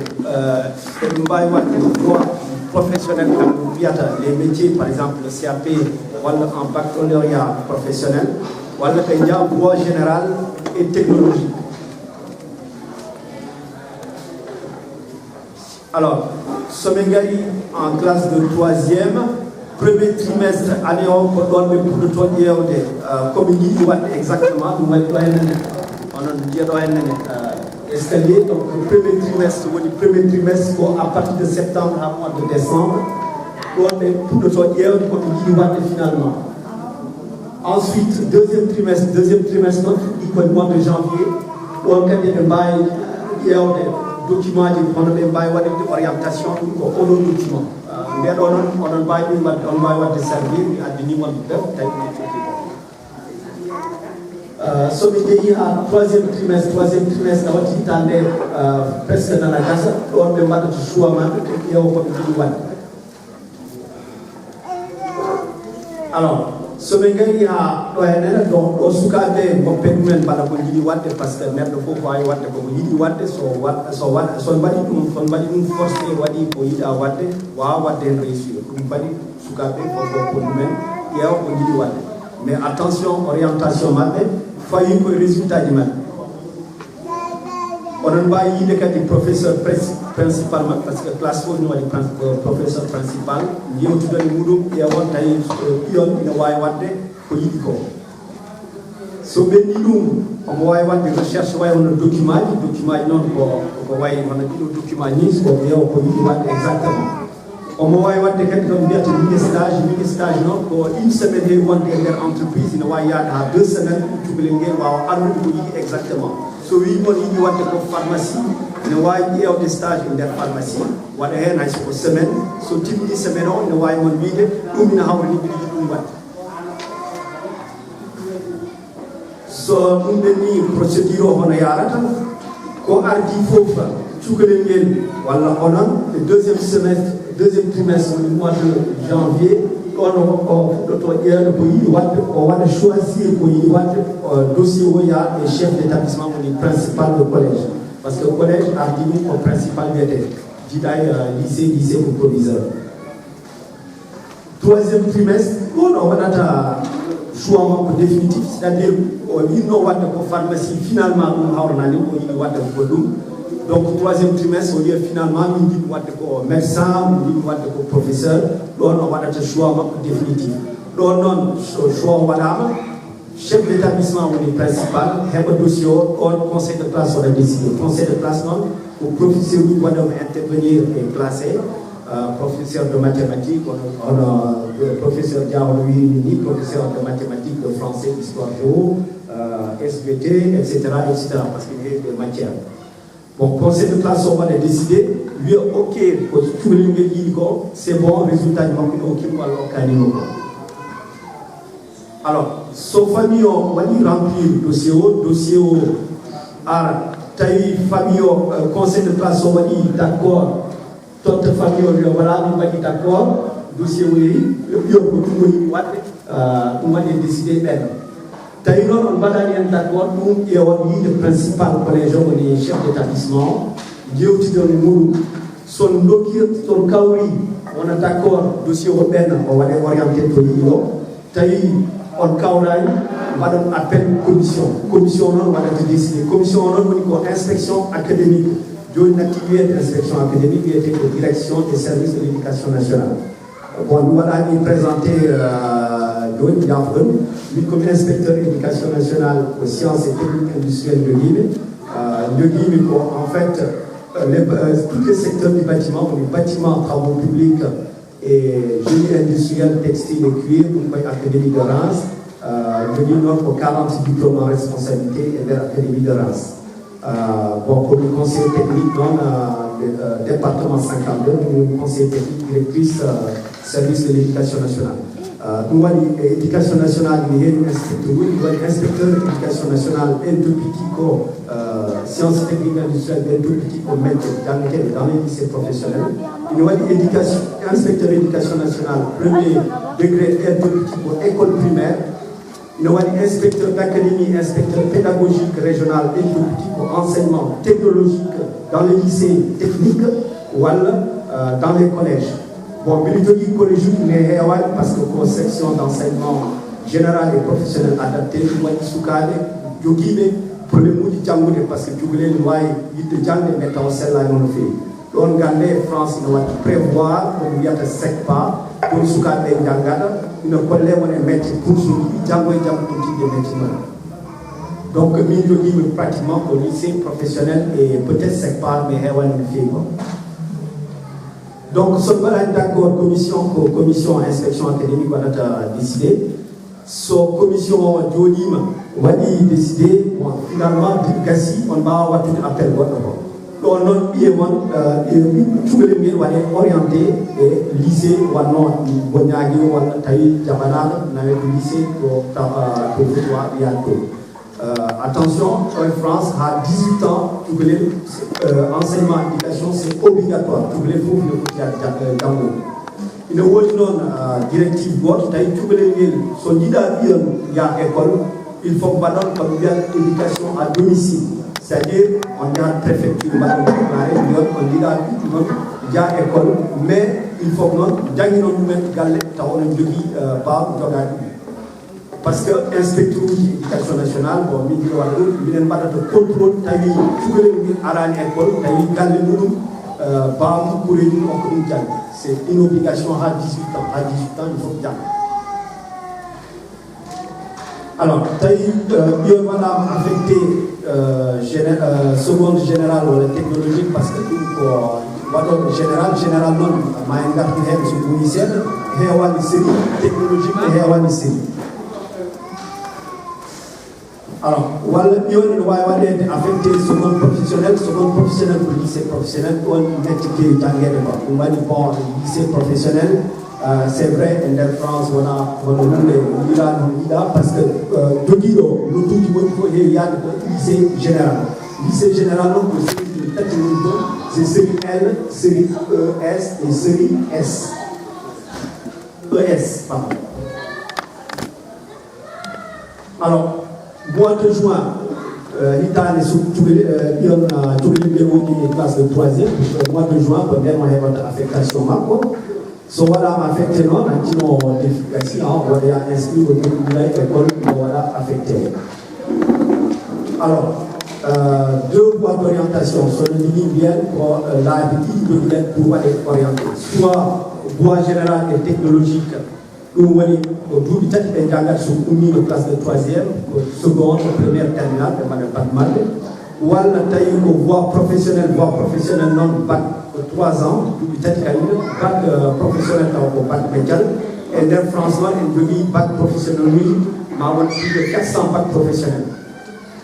ko ɗum mbawi waɗde droit. Professionnel, kam ɗum wiyata les métiers, par exemple le C A P, walla en baccalauréat professionnel, walla ɓe njaha voie générale et technologique. Alors, so min ngari en classe de troisième, premier trimestre année o, ko ɗon ɓe puɗɗoto ƴeewde, euh, ko ɓe njiɗi waɗde exactement. Ɗum waɗi ɗo henne ne, onon njiya ɗo henne ne, euh, escalier. Donc le premier trimestre, woni premier trimestre ko à partir de septembre ha mois de décembre, ɗon ɓe puɗɗoto ƴeewde ko ɓe njiɗi waɗde finalement. Ensuite, deuxième trimestre, deuxième trimestre noon fuɗɗi koye mois de janvier. Ɗon kadi eɓe mbaawi ƴeewde document ji, hono ɓe mbaawi waɗirde orientation, ɗum ko oɗo document. Nde ɗo noon onon mbaawi ɗum waɗde, on mbaawi waɗde servir, mi addani mon ɗum, tawi ɗum cuɗi ko. Euh, so ɓe jeeyi ha troisième trimestre, troisième trimestre na watti hitaande, euh, presque nana gasa, ɗon ɓe mbaɗata choix maɓɓe, ɓe ƴeewa ko ɓe njiɗi waɗde. Alors, so ɓe ngari ha ɗo henne, ɗo, ɗo sukaaɓe ngoppen ɗumen mbaɗa ko njiɗi waɗde, par ce que neɗɗo fof waawi waɗde ko ko yiɗi waɗde. So wa-, so wa-, so mbaɗi ɗum, so mbaɗi ɗum forcé, waɗi ko yiɗa waɗde, waawa waɗde heen réussir. Ɗum mbaɗi sukaaɓe fof ko ɗumen ƴeewa ko njiɗi waɗde. Mais attention, orientation maɓɓe fawi koye résultat ji maɓɓe. Oɗon mbaawi yiide kadi professeur princi-, principal maɓɓe, par ce que classe fof ina waɗi prin-, euh, professeur principal, yewtidon e muɗum, ƴeewon tawi, euh, ɓiyon ina waawi waɗde ko yiɗi ko. So ɓenni ɗum, omo waawi waɗde recherche, wayi hono document ji, document ji noon ko, ko wayi hono ɗiɗo document ni, so ƴeewa ko yiɗi waɗde exactement. Omo waawi waɗde kadi ko mbiyata mini stage. Mini stage noon ko une semaine heewi wonde e nder entreprise, ina waawi yahde haa deux semaines, cukalel ngel waawa anndude ko yiɗi exactement. So wii mon yiɗi waɗde ko pharmacie, ina waawi ƴeewde stage e nder pharmacie, waɗa heen hay so ko semaine. So timmii semaine o, ina waawi mon wiide ɗum ina hawri ni, mbiɗa yiɗi ɗum waɗde. So ɗum ɓenni, procédure o hono yaarata, ko ardii fof, cukalel ngel walla onon, e deuxième semestre, deuxième trimestre, woni mois de janvier, ɗon o, o fuɗɗoto ƴeewde ko yiɗi waɗde, o waɗa choisir ko yiɗi waɗde, o, dossier o yaha e chef d'établissement, woni principal de collège. Par ce que collège ardii ɗum ko principal wiyetee, jiidaa e, euh, lycée, lycée ko proviseur. Troisième trimestre, ɗum o waɗata choix makko définitif, c'est-à-dire o yiɗno waɗde ko pharmacie, finalement ɗum hawranaani, o yiɗi waɗde ko ɗum. Donc troisième trimestre, o wiya finalement min njiɗi waɗde ko médecin, min njiɗi waɗde ko professeur, ɗon o waɗata choix makko définitif. Ɗon noon so choix waɗaama, chef d'établissement woni principal, heɓa dossier o, ɗon conseil de classe waɗa décidé. Conseil de classe noon ko professeur uji waɗa mo intervenir e classe he, euh, professeur de mathématiques, hono, hono, euh, professeur Dia hono wiiri ni, professeur de mathématiques, de français, histoire géo, euh, S V T, et cetera, et cetera, par ce que ene heewi ɗe matière. Bon, conseil de classe o waɗa décidé, wiya ok, ko cukalel ngel yiɗi ko, c'est bon, résultat ji makko ina okki mo walla okkaani mo ko. Alors, so famille o waɗi remplir dossier o, dossier o ara, tawi famille o, euh, conseil de classe o waɗi d'accord, totta famille o, wiya voilà, min mbaɗi d'accord, dossier o yehi, ɓiyo ko ɗum o yiɗi waɗde, euh, ɗum waɗi décidé ɓen. Tawi noon on mbaɗaani heen d'accord, ɗum ƴeewon yiide principal collège o, woni chef d'établissement o, njeewtidon e muɗum. So on ndokki, so on kawri, wona d'accord, dossier o ɓenna, o waɗe orienté to yiɗi o. Tawi on kawraani, mbaɗon appel commission. Commission noon waɗata décidé. Commission o noon woni ko inspection académique. Jooni natti wiyeede inspection académique, wiyetee ko direction des services de l'éducation nationale. Bon, mi waɗaani présenté, euh, jooni, jaafoɗon. Min ko mi inspecteur éducation nationale ko sciences et techniques industrielles njogiimi. Euh, njogiimi ko, en fait, euh, les, euh, tous les secteurs du bâtiment, woni bâtiment, travaux publics et génie industriel, textile et cuir, ɗum koye académie de Reims. Euh, njogiimi noon ko quarante diplômes en responsabilité e nder académie de Reims. Euh, bon, ko mi conseiller technique noon, euh, de, euh, département cinquante-deux, ko mi conseiller technique, directrice, euh, service de l'éducation nationale. Euh, ɗum waɗi e éducation nationale ene heewi inspecteur uji, ɗum waɗi inspecteur éducation nationale, N T P T ko, euh, science technique industrielle, N T P T ko métier, janngeteeɗo dans les lycées professionnels. Ene waɗi éducation, inspecteur éducation nationale, premier degré, N T P T ko école primaire. Ina waɗi inspecteur d'académie, inspecteur pédagogique régional, N T P T ko enseignement technologique dans les lycées techniques walla, euh, dans les collèges. Bon, mbiɗo jogii collège uji, mais heewaani, parce que ko section d'enseignement général et professionnel adapté, ɗum waɗi sukaaɓe jogiiɓe problème uji janngude, parce que cukalel no waawi yiɗde jaŋde, mais tawa sellaani no feewi. Ɗoon, ngannde France ina waɗi prévoir ko ɓe wiyata SECPA, ɗoon sukaaɓe ɓe njanngata, ina kolle won e mecce, bourse uji, janngo e jam, ɗum tigi e mecce mum. Donc, min jogiimi pratiquement ko lycée professionnel et peut-être SECPA, mais heewaani no feewi quoi. Donc, so on mbaɗaani d'accord, commission, ko commission inspection académique waɗata décidé. So commission o jooɗiima, waɗi décidé, bon, finalement, gasi, on mbaawa waɗtude appel goɗɗo ko. Ɗoon noon, ɓiye mon, euh, ɓiye cukalel ngel waɗe orienté e lycée, wonno Boñaajo, walla tawi jaɓanaaka, naweede lycée ko ta-, euh, to Fouta, yaade to. Euh, attention, en France, à dix-huit ans, cukalel, euh, enseignement, éducation, c'est obligatoire. Cukalel fof ina foti yaade ja-, euh, janngo. Ina woodi noon, euh, directive gooto, tawi cukalel ngel, so njiɗaa ɓiyam yaha école, il faut mbaɗon ko ɓe mbiyata éducation à domicile. C'est-à-dire, on yahat préfecture, mbaɗon déclaré, mbiyon on njiɗaa ɓiɗɗo noon yaha école, mais il faut noon njannginon ɗumen galle, tawa onon njogii, euh, baabu jogaade ɗum. Parce que inspecteur uji éducation nationale, bon, min mbiɗo waɗa ɗum, minen mbaɗata contrôle, tawi cukalel ngel araani école, tawi galle muɗum, euh, baabu kureeji mum okka ɗum jannde. C'est une obligation à dix-huit ans, à dix-huit ans, il faut jannga. Alors, tawi, euh, ɓiyon waɗaama affecté, euh, géné-, euh, seconde générale walla technologique, parce que ɗum ko waɗooɓe général, général noon, ma en ngartu heen so ɓooyi seeɗa, heewaani série, technologique ne heewaani série. Alors, walla ɓiyon ene waawi waɗeede affecté seconde professionnelle, seconde professionnelle ko lycée professionnel, ɗoon mecce keewi janngeede ko. Ɗum waɗi, bon, lycée professionnel, euh, c'est vrai, e nder France wona, wona huunde yiɗaande, hono yiɗaa, parce que, euh, jogiiɗo nodduuji moƴƴi fof heewi yahde ko lycée général. Lycée général noon ko série tati woni toon, c'est série L, série E S et série S. E S, pardon. Alors, mois de juin, euh, hitaande so cukalel, euh, ɓiyon, euh, cukalel ngel woni classe de troisième, euh, mois de juin ko ndeen o heɓata affectation makko. So waɗaama affecté noon, hakkino défi gasi, hein, waɗoya inscrit, o jokkondiray école, o waɗa affecté. Alors, euh, deux voies d'orientation, so no njogii mbiyen ko, euh, laabi ɗiɗi njogiɗen pour waɗe orienté. Soit voie générale et technologique, ɗum woni ko duuɓi tati ɓe njanngata so ummiima classe de troisième, ko seconde, première, terminale, ɓe mbaɗa bac maɓɓe. Walla tawi ko voie professionnelle, voie professionnelle noon, bac ko trois ans, duuɓi tati kañum, bac, euh, professionnel tawa ko bac médial. E nder France noon en njogii bac professionnel uji, ma won plus de quatre cents bac professionnel.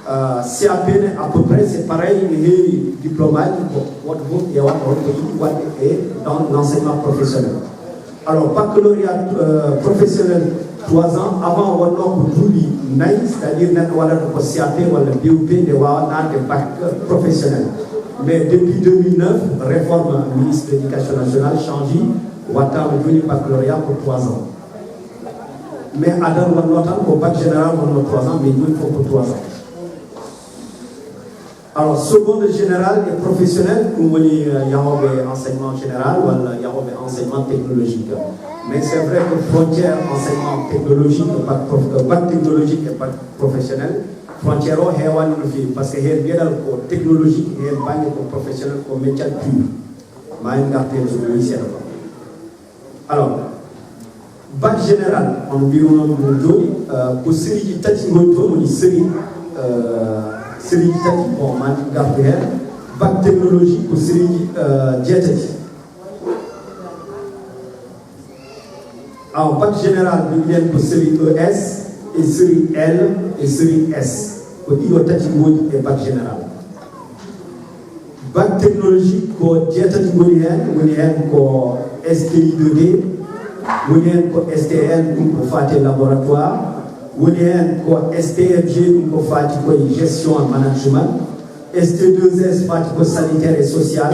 Euh, C A P ne, à peu près, c'est pareil, ne heewi diplôme aji, ko woto fof ƴeewat holko yiɗi waɗde e dans l'enseignement professionnel. Alors, baccalauréat, euh, professionnel, trois ans, avant wonnoo ko duuɓi nayi, c'est-à-dire neɗɗo waɗata ko C A P walla B U P, nde waawa naatde bac professionnel. Mais depuis deux mille neuf, réforme ministre de l'Éducation nationale change, wattaama jooni baccalauréat ko trois ans. Mais adan wonnoo tan ko bac général wonnoo trois ans, mais jooni fof ko trois ans. Alors, seconde générale et professionnelle, ɗum woni, euh, yahooɓe enseignement général walla yahooɓe enseignement technologique. Mais c'est vrai que frontière enseignement technologique, bac prof-, euh, bac technologique et bac professionnel, frontière o heewaani no feewi, parce que heen mbiyeɗal ko technologique, heen bannge ko professionnel, ko métier pur. Ma en ngartu heen so ɓooyi seeɗa quoi. Alors, bac général, on mbiruno ɗum jooni, euh, ko sérieji tati ngoni toon, woni série, euh, sérieji tati, bon, ma en ngartu heen. Bac technologique ko sérieji, euh, jeetati. Alors, bac général, mbiyen ko série E S, et série L, et série S. Ko ɗiɗo tati ngoni e bac général. Bac technologique ko jeetati ngoni heen, woni heen ko S T I deux D, woni heen ko S T L, ɗum ko faati e laboratoire, woni heen ko S T M G, ɗum ko faati ko e gestion et management, S T deux S faati ko sanitaire et social,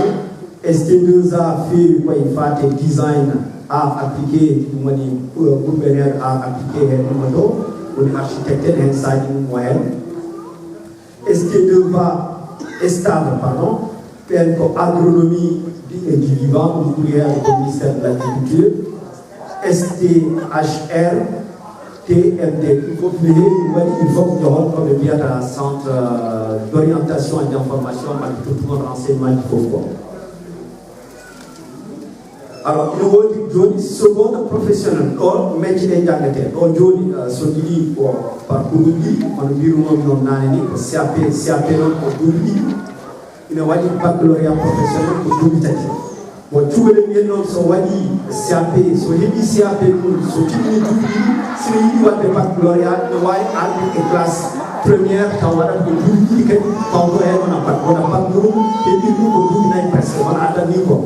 S T deux A feewi ko e faati e design art appliqué, ɗum woni, euh, ɓurɓe heen art appliqué heen ɗum ɗo, woni architecte en heen saaji mum o heen. S T deux A, stage, pardon, ɓeen ko agronomie, E Djidjiba, ɗum ɓuri heewde ko ministère de l'agriculture, S T H R, T M D. Ɗum fof ne heewi waɗi, il faut ko hol ko ɓe mbiyata centre, euh, d'orientation et d'information, mbaɗa tottugol renseignement ji fof ko. Alors, ina woodi jooni seconde professionnel, ɗo mecce ɗe njanngetee. Ɗo jooni, euh, so njiɗi ko parcours uji ɗi, hono mbirunomi noon naane ni, ko C A P, C A P noon ko duuɓi ɗiɗi. Ina waɗi baccalauréat professionnel ko duuɓi tati. Bon, cukalel ngel noon so waɗi C A P, so heɓi C A P mum, so timmini duuɓi ɗiɗi, sino yiɗi waɗde baccalauréat, ina waawi arde e classe première, taw waɗata ko duuɓi ɗiɗi kadi, taw ko heen wona bac, wona bac mum, heɓi ɗum ko duuɓi nayi presque, wona addan ni ko.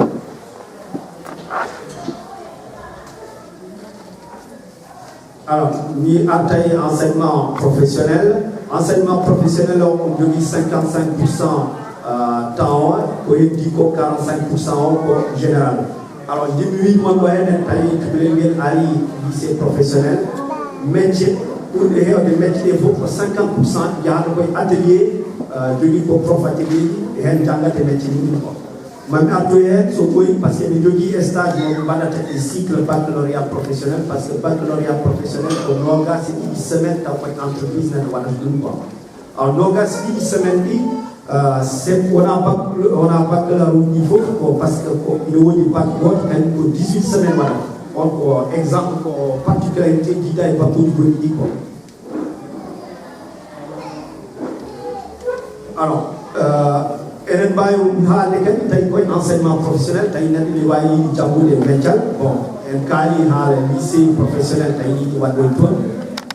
Alors, mi artay enseignement professionnel. Enseignement professionnel o, on jogii cinquante-cinq pour cent, euh, temps o, ko heddi ko quarante-cinq pour cent o ko général. Alors, jimmi wiide mon ko enen tawi cukalel ngel ari lycée professionnel. Mecce ɓurɗe heewde mecce ɗe fof ko cinquante pour cent yahata koye atelier, euh, jogii ko prof atelier ji, heen janngata mecce mum ko. Mami artu heen so ɓooyi, par ce que mi jogii stage mo mi mbaɗata e cycle baccalauréat professionnel, par ce que baccalauréat professionnel ko noogaas e ɗiɗi semaine taw koye entreprise nene waɗata ɗum quoi. Alors noogaas e ɗiɗi semaine ɗi, euh, c'est wona bac, wona baccalauréat uji fof ko, par ce que ko ina woodi bac gooto kañum ko dix-huit semaine waɗata. On ko exemple ko particularité jiida e bac uji gonɗi ɗi quoi. Alors, euh, eɗen mbaawi haalde kadi tawi koye enseignement professionnel, tawi neɗɗo ne waawi yiɗi janngude meccal. Bon, en kaali haala lycée professionnel, tawi yiɗi waɗde toon.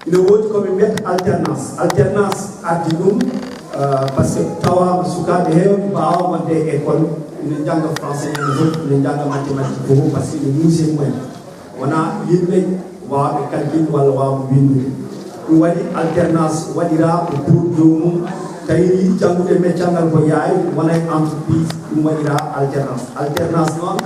Ina woodi ko ɓe mbiyata alternance. Alternance addi ɗum, euh, par ce que tawaama sukaaɓe heewɓe mbaawa wonde e école, ina njannga français en fof, ina njannga mathématique fof, par ce que ina muusi e mumen. Wonaa yimɓe waawɓe calcul walla waawɓe winndude. Ɗum waɗi alternance waɗiraa ko pour joomum, tawi yiɗi janngude meccal ngal ko yaay, wona e entreprise, ɗum waɗiraa alternance. Alternance noon,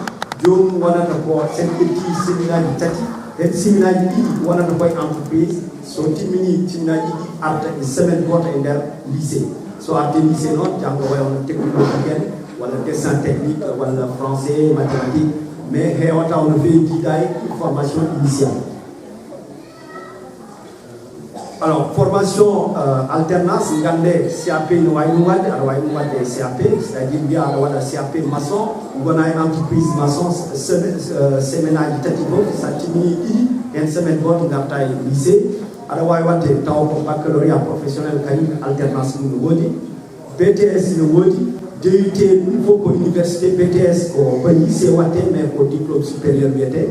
joomum wonata ko sen ƴetti semaine aji tati, heen semaine aji ɗiɗi wonata koye entreprise, so timmini semaine aji ɗiɗi arta e semaine gooto e nder lycée. So arti lycée noon, jannga wayi hono technique en, walla dessin technique, walla français, mathématique, mais heewata no feewi jiida e formation initiale. Alors, formation, euh, alternance, ngannde C A P no waawi ɗum waɗde, aɗa waawi ɗum waɗde e C A P, c'est-à-dire mbiya aɗa waɗa C A P maçon, ngona e entreprise maçon, semaine, euh, semaine aji tati fof, so a timmini ɗiɗi, heen semaine gooto ngarta e lycée, aɗa waawi waɗde taw ko baccalauréat professionnel kañum alternance mum no woodi. B T S ina woodi, D U T ɗum fof ko université, B T S ko, ko lycée waɗte, mais ko diplôme supérieur wiyetee.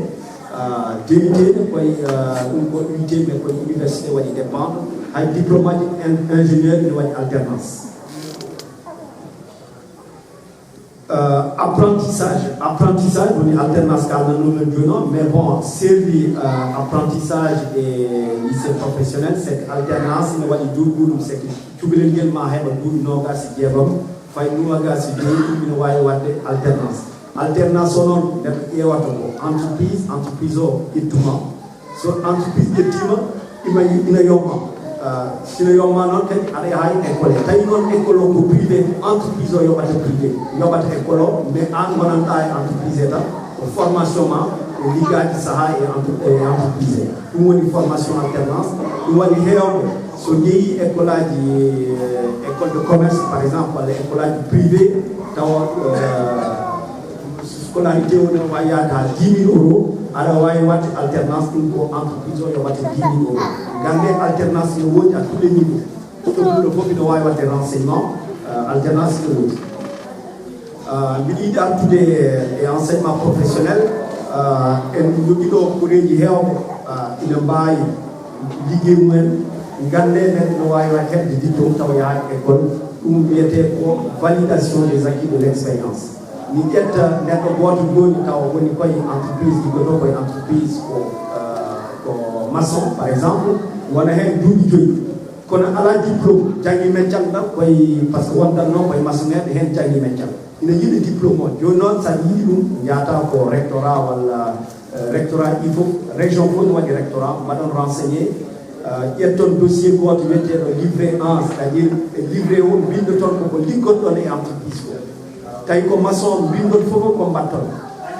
Ah, D U T ne koye, ah, ɗum ko U I T, mais koye université waɗi dépendre. Hay diplôme aji in-, ingénieur ina waɗi alternance. Euh, apprentissage, apprentissage woni alternance ka nannoɗon jooni o, mais bon, servi, euh, apprentissage e lycée professionnel, c'est que alternance ina waɗi duuɓi muɗum, c'est que cukalel ngel ma heɓa duuɓi noogaas e jeegom, fay noogaas e joyi, ɗum ina waawi waɗde alternance. Alternance o noon, neɗɗo ƴeewata ko entreprise, entreprise o ƴettuma, so entreprise ƴettiima, ima, ina yomma. Ah, sino yomma noon kadi, aɗa yaha e école. Tawi noon école o ko privé, entreprise o yoɓata privé, yoɓata école o, mais aan wonanɗaa e entreprise tan, ko formation ma, ko liggaaji sahaa e entre-, e entreprise. Ɗum woni formation alternance. Ɗum waɗi heewɓe, so njehii école aji, eh, école de commerce, par exemple, walla école aji privé, tawa, eh, scolarité o ne waawi yahde haa dix mille euros, aɗa waawi waɗde alternance, ɗum ko entreprise o yoɓata dix mille euros. Ngannde alternance no woodi à tous les niveaux. Ɗum ɗo fof ina waawi waɗde renseignement, euh, alternance ina woodi. Euh, mbiɗa yiɗi artude e enseignement professionnel, euh, en njogii ɗo koreeji heewɓe, euh, ina mbaawi liggey mumen, ngannde neɗɗo no waawi waɗ heɓde diplôme tawa yahaani école, ɗum wiyetee ko validation des acquis de l'expérience. Mi ƴetta neɗɗo gooto jooni tawa woni koye entreprise, liggotoo koye entreprise ko, euh, ko maçon, par exemple, wona heen duuɓi joyi. Kono alaa diplôme, janngi meccal ngal koye, par ce que wondatnoo koye maçonnerie, heen janngi meccal. Ina yiɗi diplôme o. Jooni noon, so a yiɗi ɗum, njahata ko rectorat walla, euh, rectorat ɗi fof, région fof no waɗi rectorat, mbaɗon renseigné, euh, ƴetton dossier gooto wiyeteeɗo livret un, c'est-à-dire e livret o, mbinndoton ko ko liggotoɗon e entreprise o. Tawi ko maçon, mbinndol fof ko mbatton.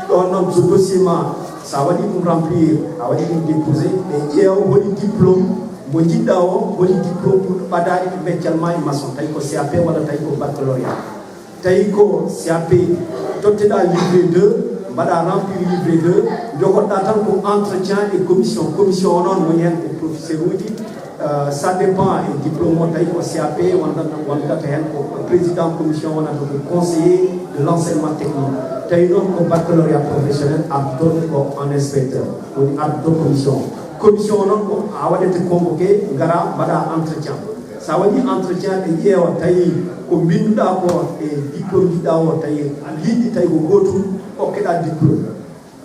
Ɗoon noon, so dossier ma, so a waɗii ɗum remplir, a waɗii ɗum déposé, ɓe ƴeewa holi diplôme mo njiɗɗaa o, holi diplôme ɓadaani e meccal ma e maçon, tawi ko C A P walla tawi ko baccalauréat. Tawi ko C A P, totteɗaa livret deux, mbaɗaa remplir livret deux, njogoɗaa tan ko entretien e commission. Commission o noon woni heen ko professeur uji, euh, ça dépend e diplôme o, tawi ko C A P wonata, wonata heen ko président commission, wonata ko conseiller de l'enseignement technique. Tawi noon ko baccalauréat professionnel, ardoton ko en inspecteur, woni ardoton commission. Commission o noon ko a waɗete convoqué, ngara mbaɗa entretien. So a waɗii entretien, ɓe ƴeewa tawi ko mbinnduɗaa ko e diplôme njiɗɗaa o, tawi a liiɗi, tawi ko gootum, okkeɗaa diplôme.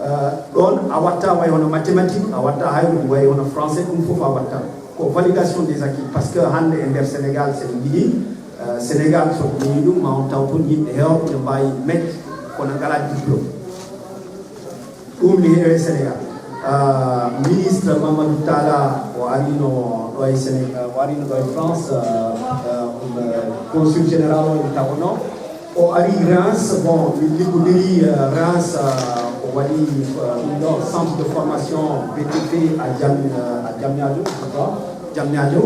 Euh, ɗoon a watta way hono mathématique, a watta hay ɗum way hono français, ɗum fof a watta. Ko validation des acquis, parce que hannde e nder Sénégal, so en njiɗi, euh, Sénégal, so en njiɗi ɗum, ma on taw toon yimɓe heewɓe ene mbaawi mecce, kono ngalaa diplôme. Ɗum ne heewi e Sénégal. Euh, ministre Mamadou Talla, o arino ɗo e Sénégal, o arino ɗo e France, euh, euh, consul général o ene tawono. O ari Reims, bon, min liggodiri, euh, Reims, euh, o waɗi, euh, ɗum ɗo centre de formation B T P à Diam-, euh, à Diamniadio, je crois, Diamniadio.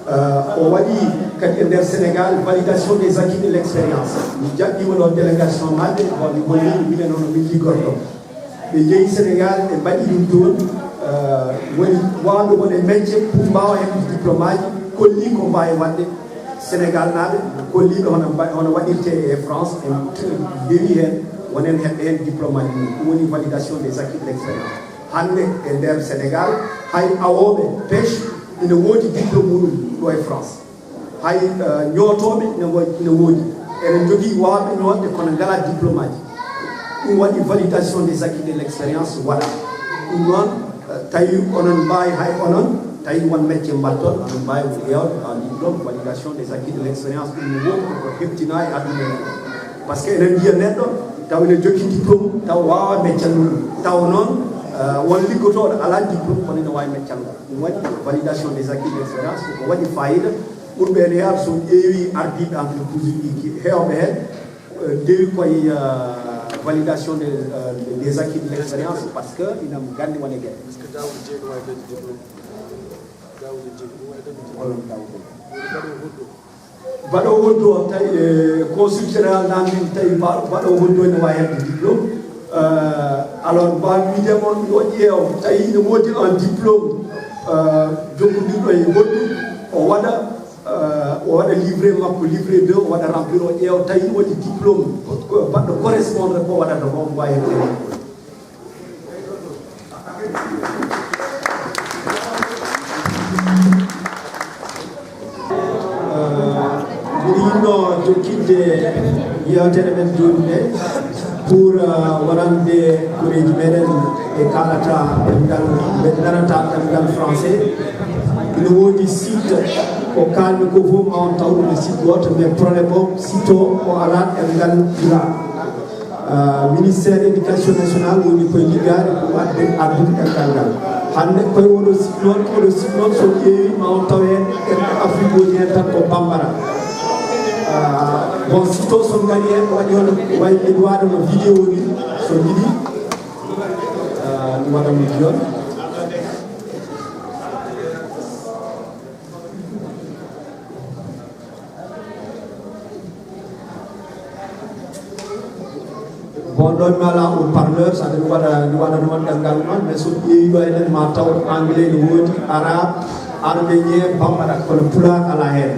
Euh, o waɗi kadi e nder Sénégal validation des acquis de l'expérience. Mi jaɓɓiima ɗo délégation maɓɓe, bon, mi holli minen hono min liggorto. Ɓe njehi Sénégal, ɓe mbaɗi ɗum toon, euh, woni waawɓe won e mecce pour mbaawa heɓde diplôme aji, kolli ko mbaawi waɗde. Sénégal naaɓe kolliiɓe hono mba-, hono waɗirte e France, en ndewi heen, wonen heɓɓe heen diplôme aji mum. Ɗum woni validation des acquis de l'expérience. Hannde e nder Sénégal, hay awooɓe pêche ina woodi diplôme muɗum ɗo e France. Hay, euh, ñootooɓe ina wo-, ina woodi. Eɗen njogii waawɓe ñootde kono ngalaa diplôme aji. Ɗum waɗi validation des acquis de l'expérience waɗa. Ɗum noon, euh, tawi onon mbaawi hay onon, tawi won mecce mbatton, onon mbaawi ƴeewde, ah, diplôme, validation des acquis de l'expérience, ɗum no woodi ko heɓtinaa e aduna o. Parce que eɗen njiya neɗɗo, taw ene jogii diplôme, taw waawaa meccal mum. Taw noon, euh, won liggotooɗo alaa diplôme, kono ene waawi meccal mum. Ɗum waɗi validation des acquis de l'expérience, ko ko waɗi faayiida. Ɓurɓe ene heewa, so ƴeewi ardiiɓe entreprise uji ɗi heewɓe heen, euh, ndewi koye, euh, validation des, euh, des acquis de l'expérience, parce que ina nganndi won e geɗe. Est-ce que Daouda Dieng no waawi dañde diplôme? Daouda Dieng, no waawi dañde diplôme? Holon Daouda? Woni mbaɗo hoddo. Mbaɗo hoddo o tawi, eh, consul général namndii tawi mba-, mbaɗo hoddo ene waawi heɓde diplôme. Euh, alors, mbaawi wiide mon yo ƴeew, tawi ene woodi un diplôme, euh, jokkondirɗo e hoddu, o waɗa, euh, o waɗa livret makko, livret deux, o waɗa remplir, o ƴeewa tawi waɗi diplôme, ko baɗɗo correspondre ko waɗata ko, omo waawi heɓde heen. Euh, mbiɗo yiɗno jokkitde yeewtere men jooni nde pour, euh, wonande koreeji meɗen ɓe kaalata ɗemngal, ɓe darata ɗemngal français. Ina woodi site ko kaalmi ko fof ma on taw ɗum e site gooto, mais problème o site o o alaa ɗemngal pulaar. Ah, ministère éducation nationale woni koye liggaade ko adde addude ɗemngal ngal. Hannde koye oɗo site noon, oɗo site noon so ƴeewi ma on taw heen ɗemɗe Afrique woni heen tan ko Bambara. Ah, bon, site o so ngari heen waɗi hono wayi miɗo waɗa no vidéo ni so njiɗi. Ah, mi waɗa mo jooni. Bon, ɗon mi alaa haut-parleur, saɗa mi waɗa, mi waɗa noon ɗemngal noon, mais so ƴeewi ɗo enen ma taw anglais ne woodi, arabe, arménien, bambara, kono pulaar alaa heen.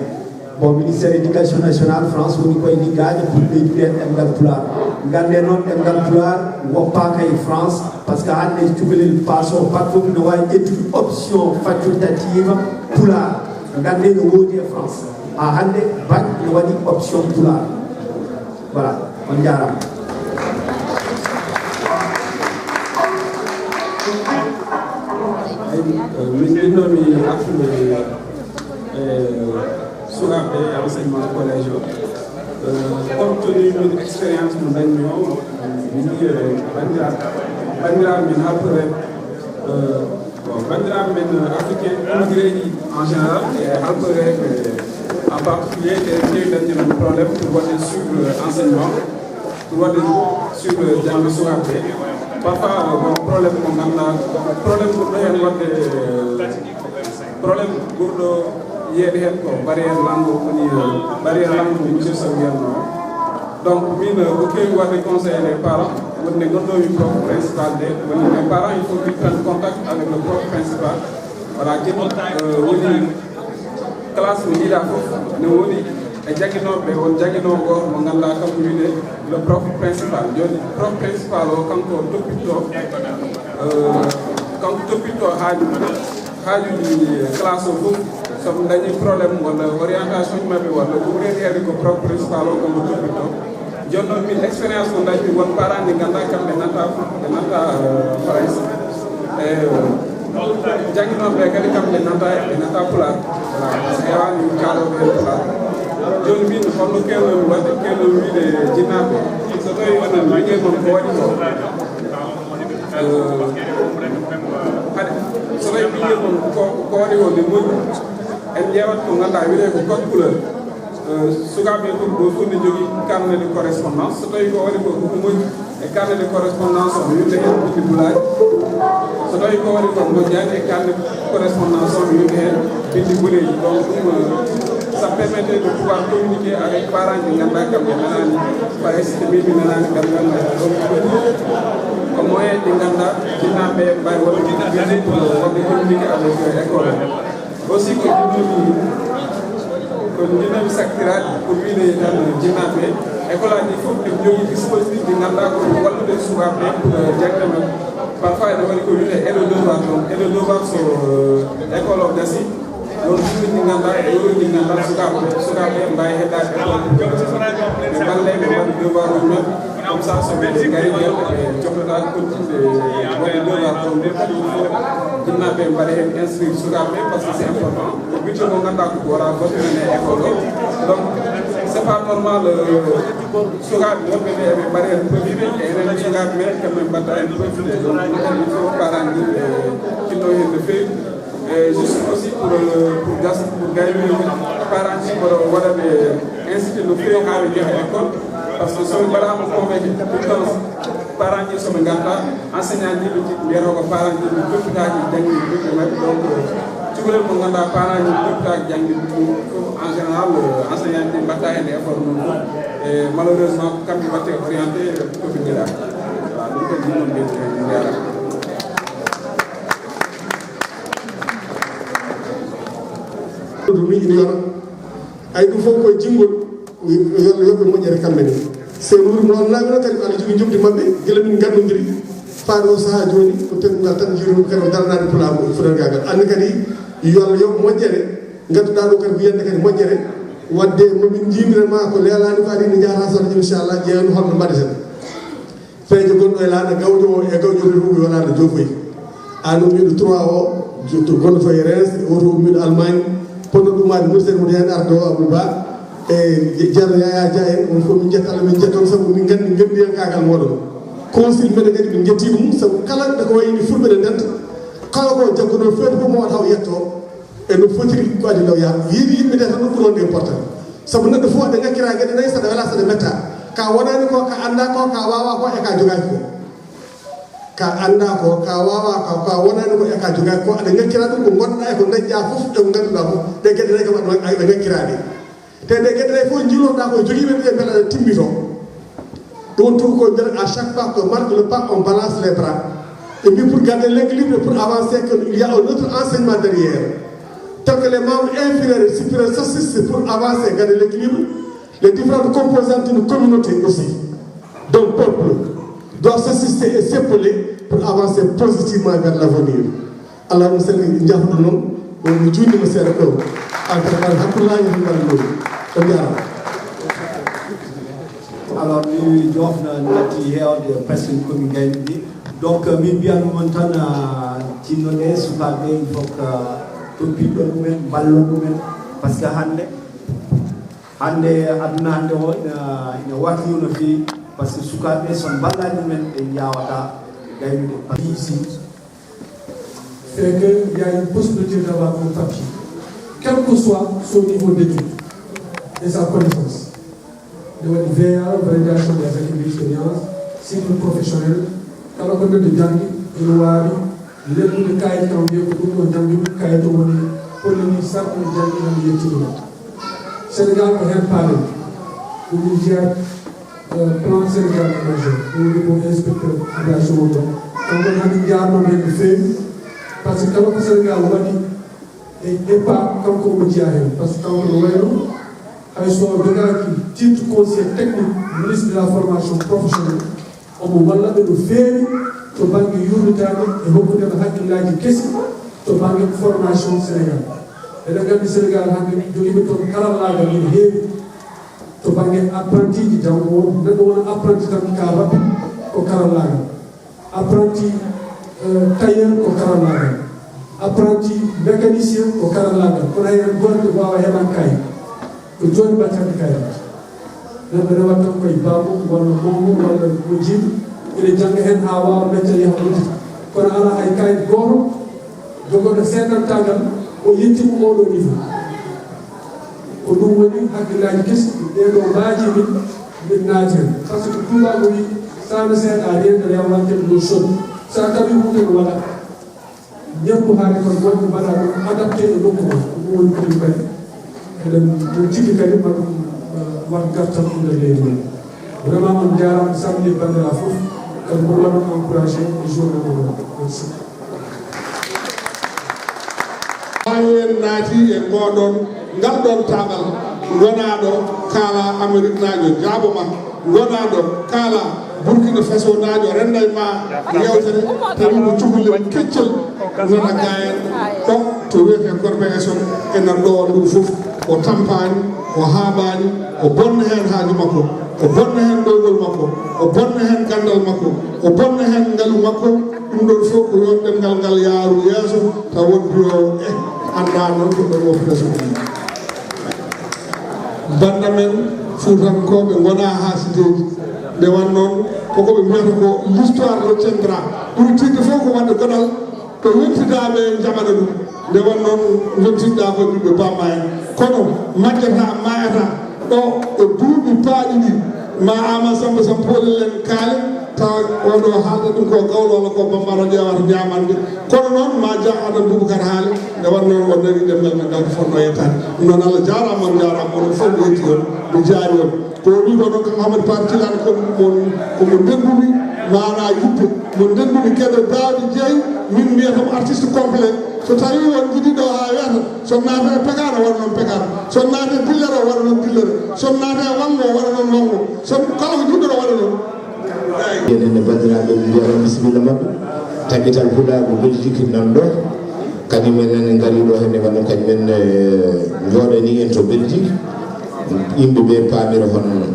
Bon, ministère éducation nationale France woni koye liggaade pour ɓeydude heen ɗemngal pulaar. Nganndee noon ɗemngal pulaar woppaaka e France, parce que hannde cukalel paso bac fof no waawi ƴettude option facultative pulaar. Nganndee no woodi e France. Haa hannde bac no waɗi option pulaar. Voilà, on njaaraama. Eyi, eh, min, min noon mi artude, eh, sukaɓe enseignement collège o. Eh, compte tenu min expérience mo dañmi o, mi, eh, banndiraaɓe, banndiraaɓe min halpere, eh, bon, banndiraaɓe men, eh, africain, immigré ji en général, e halpere, eh, en particulier, ɓe keewi dañde ɗum problème pour waɗde suivre, eh, enseignement. Waɗde sur janngo sukaaɓe. Parfois, bon, problème mo ngannduɗaa, problème ɓurɗo heen waɗde, problème ɓurɗo yeeyde heen ko barrière langue, woni, barrière langue mo monsieur Sow wiyatnoo. Donc, min, ko keewi waɗde conseillé les parents, woni nde ngannduɗaa mi prof principal de, woni les parents, il faut qu'ils prennent contact avec le prof principal. Voilà, jeni, euh, woni classe mo njiiɗaa fof ne woni e jannginooɓe, won jannginoowo gooto mo ngannduɗaa kanko wiyetee le prof principal. Jooni prof principal o kanko toppitto, euh, kanko toppitto haaju, haajuuji classe o fof. So ɓe ndañi problème walla orientation ji maɓɓe walla ko ɓuri heen heewde ko prof principal o kanko toppitto. Jooni noon, min expérience mo ndañmi, won parent ji ngannduɗaa kamɓe nanta, ɓe nanta, euh, français. E jannginooɓe ɓe kadi kamɓe nanta, ɓe nanta pulaar. Voilà, heewaani kaalooɓe heen pulaar. Jooni min, holno keewnomi waɗde, keewnomi wiyde jinnaaɓe, so tawii onon miñe mon ko waɗi ko, euh, haɗe, so tawii miñe mon ko, ko waɗi ko ne moƴƴi, en ƴeewat ko ngannduɗaa wiyetee ko code couleur. Eh, sukaaɓe ɓe fof, gooto fof ne jogii carnet de correspondance. So tawii ko waɗi ko, ko moƴƴi e carnet de correspondance o, mi winnda heen binndi pulaar. So tawii ko waɗi ko moƴƴaani e carnet de correspondance o, mi winnda heen binndi boɗeeji. Donc, ɗum, eh, ça permettait de pouvoir communiquer avec parents ji ngannduɗaa kamɓe nanaani, par exemple, min mi nanaani kam, kam, donc, ko moyen ɗi ngannduɗaa jinnaaɓe mbaawi waɗde pour waɗde communiquer avec, eh, école o. Aussi ko jinnoomi, ko jinnoomi saktiraade pour wiyde tan jinnaaɓe ɓe. École aji fof ɓe njogii dispositif ɗi ngannduɗaa ko pour wallude sukaaɓe ɓe pour jannde maɓɓe. Parfois ene waɗi ko wiyetee aide de devoir, donc aide de devoir so, euh, école o gasii, won ɗum ɗi ngannduɗaa, e ɗum ɗi ngannduɗaa sukaaɓe, sukaaɓe ɓe mbaawi heɓaade école. Ɓe mballa ɓe mbaɗa devoir uji maɓɓe. Comme ça, so ɓe ngari, ɓe jokkotaake continude waɗde devoir, donc ɗum kadi il faut jinnaaɓe ɓe mbaɗa heen inscrire sukaaɓe ɓe, parce que c'est important. Ko budget mo ngannduɗaa ko wona voté e école o. Donc, c'est pas normal, euh, sukaaɓe wonɓe ɓe eɓe mbaɗa heen profité, e enen sukaaɓe men kamɓe mbaɗa heen profité. Donc, ɗum kadi il faut parents ji ɓe tinno heen no feewi. E juste aussi pour, euh, pour gas, pour gaynuɓe, parents ji mboɗo waɗa ɓe incité no feewi haa ɓe njaha école, parce que so ɓe mbaɗaama convaincu tout le temps, parents ji so ɓe ngarta, enseignant ji ɓe mbiyata ko parents ji ɓe toppitaaki jannde ɓiɓɓe maɓɓe. Donc, euh, cukalel mo ngannduɗaa parents ji toppitaaki jannde ɓiɓɓe mum fof, en général, euh, enseignant ji mbaɗta heen effort mum fof. Et malheureusement, ko kamɓe mbaɗte orienté ko ɓe njiɗaa. Voilà, ɗum kadi min on ɓe njiɗaa. Ɗum ina yona. Ay, ɗum fof koye jinngol, yo Allah yoɓ ɓe moƴƴere kamɓe ne. Seen wuur noon naaɓe noon kadi, Allah jogii njoɓdi maɓɓe, gila min nganndondiri, faade o sahaa jooni, ko teddungal tan njiiruɗo kadi o daranaade pulaagu e fuɗangagal. Anndi kadi, yo Allah yoɓ moƴƴere, ngannduɗaa ɗo kadi ko yiyannde kadi moƴƴere, waɗde mo min njiimira ma ko leelaani ko ari ne njahata so Allah, inchallah, ƴeewen holno mbaɗeten. Peeje gonɗo e laana gawjo o e gawjo rewrugo yo laana joofoy. Aan ummiiɗo trois o, to gonɗo to e Reims, e oto ummiiɗo Allemagne, ponno ɗumaade Mauritanie woni heen arde o Abou Ba, e Ceerno Yaya Dia en, on fof min njetta Allah, min njetta on sabu min nganndi nganndiyankaagal mooɗon. Consul meɗen kadi min njetti ɗum, sabu kala nde ko wayni fulɓe ɗe ndenta, kala ko jaggunoo feere fof mo waɗa haw yetto, e no fotiri ko adii law yaha. Yiide yimɓe nde tan ɗum ɓuri wonde important. Sabu neɗɗo fof aɗa ŋakkira geɗe nayi, saɗa wela saɗa metta. Ka wonaani ko, ka anndaa ko, ka waawaa ko, e ka jogaaki ko. Ka anndaa ko, ka waawaa ko, ka wonaani ko, e ka jogaaki ko, aɗa ŋakkira ɗum ko ngonɗaa e ko dañɗaa fof, e ko ngannduɗaa fof. Ɗe geɗe nayi kam aɗa, aɗa ŋakkira ɗe. Te ɗe geɗe ɗe fof njiilotoɗaa ko jogiiɓe ɓe mbela aɗa timbito. Ɗum tun ko mbiyata à chaque fois que marque le pas, on balance les bras. Et puis pour garder l'équilibre, pour avancer, que il y a un autre enseignement derrière. Tel que les membres inférieurs et supérieurs s'assistent pour avancer, garder l'équilibre. Les différentes composantes d'une communauté aussi, d'un peuple, doivent s'assister et s'épauler pour avancer positivement vers l'avenir. Allahumma salli, en njaafnuɗo noon, o mi juutnima seeɗa ɗo. Albarka hakkullaaji e mbaɗa ɗum. On njaaraama. Alors, mi joofna natti heewde presque ko min ngayni ɗi. Donc, min mbiyan mon tan, ah, tinnoɗe sukaaɓe, il faut que toppitɗo ɗumen, mballon ɗumen. Parce que hannde, hannde, aduna hannde o ina, ina warti no feewi. Parce que sukaaɓe so mballaani ɗumen, ɓe njaawata gaynude. Ici, c'est qu'il y a une possibilité d'avoir un papier, quel que soit son niveau d'études et sa connaissance. Ene waɗi V A, validation des acquis d'expérience, cycle professionnel. Kala ko neɗɗo janngi, ene waawi lelnude kayit kam, wiya ko ɗum ɗo janngi, kayit o woni hollini sarɗi ɗi janngi hannde yettude ɗo. Sénégal ko heen paalen. Ɗum min njiyaa, euh, plan Sénégal émergent. Ɗum woni ko inspecteur aviation o ɗon. Kanko hannde njaarnoo heen no feewi. Par ce que kala ko Sénégal waɗi e, e pas, kanko omo jeyaa heen. Par ce que kanko no wayno, hay so o jogaaki titre conseiller technique, ministre de la formation professionnelle, omo walla ɓe no feewi to bannge yuurnitaade e hokkude ɓe hakkillaaji kesi to bannge formation Sénégal. Eɗen nganndi Sénégal hannde jogiiɓe toon karallaagal ene heewi to bannge apprenti ji, janngo o neɗɗo wona apprenti tan ka rapide ko karallaagal. Apprenti, euh, tailleur ko karallaagal. Apprenti mécanicien ko karallaagal. Kono hay gooto waawa heɓan kay. Ko jooni battande kay. Neɗɗo rewata tan koye bammum walla mawmum walla mo jiiɗi. Ene jannga heen haa waawa mecca yaha uddita. Kono alaa hay kay gooto jogooɗo seeɗantaagal o yettiima oo ɗoo niveau. Ko ɗum woni hakkillaaji kesi, ɗee ɗoo mbaaji min, min naati heen. Par ce que tuubaaku wi, saana seeɗa a renta rewante ɗum son. Sa tawi hunde no waɗa. Ñebbu haade kon wonde mbaɗa ɗum adapté e nokku ma. Ko ɗum woni ko min mbaɗi. Eɗen, min cikki kadi ma ɗum, eh, waɗ gartam e nder leydi men. Vraiment, on njaaraama, salmini banndiraaɓe fof. Kadi mboɗo waɗa encouragé e journée mo ɗo. Merci. Haa en naati e ngoɗon, ngal ɗon taaɓal, ngonaaɗo kaala Ameriknaajo jaabo ma, ngonaaɗo kaala Burkina Fasonaajo rennday ma yewtere, tawi ko cukalel keccel nana gayen ɗo to wiyetee Korbeeson e nder ɗo ɗum fof o tampaani, o haaɓaani, o bonna heen haaju makko, o bonna heen ɗowgol makko, o bonna heen ganndal makko, o bonna heen ngalu makko. Ɗum ɗon fof ko yo ɗemngal ngal yaaru yeeso, taw won mbiyo, eh, anndaa noon ko ɗon woppi resmo. Bannda men Fuutankooɓe ngonaa haasideeji. Nde wan noon, koko ɓe mbiyata ko l'histoire retiendra. Ɓuri tiiɗde fof ko waɗde goɗal, ko yontidaa ɓe njaɓana ɗum. Nde wan noon, yontinɗaa ko ɓiɓɓe Bamma en. Kono majjata, maayata, ɗo e duuɓi paaɗi ɗi, ma Amadou Samba Sampooli en kaali, tawa oɗo haalta ɗum ko gawlo walla ko bambara ƴeewata ñaamande. Kono noon ma Dia Adam Boubacar haali, nde wan noon o nani ɗemngal men ngal ko fotno yettaade. Ɗum noon Allah jaaraama, on jaaraama, onon fof mi yetti on, mi jaari on. Ko o wi ko noon ko Amadou Pape Tilane ko mo, ko mo ndendumi, maanaa yiɗde, mo ndendumi keɗo daawde jeyi, min mbiyata mo artiste complet. So tawi on jiɗi ɗo haa weeta, so naata e pekaano wara noon pekaano, so naata e dillere wara noon dillere, so naata e wanngo wara noon wanngo, so kala ko jiɗɗo wara noon. Enen e banndiraaɓe, min mbiya on bisimilla maɓɓe. Taƴital Pulaagu Belgique nan ɗo. Kañum en nene ngari ɗo henne, wano kañum en, eh, njooɗani en to Belgique. Yimɓe ɓe paamira hono noon.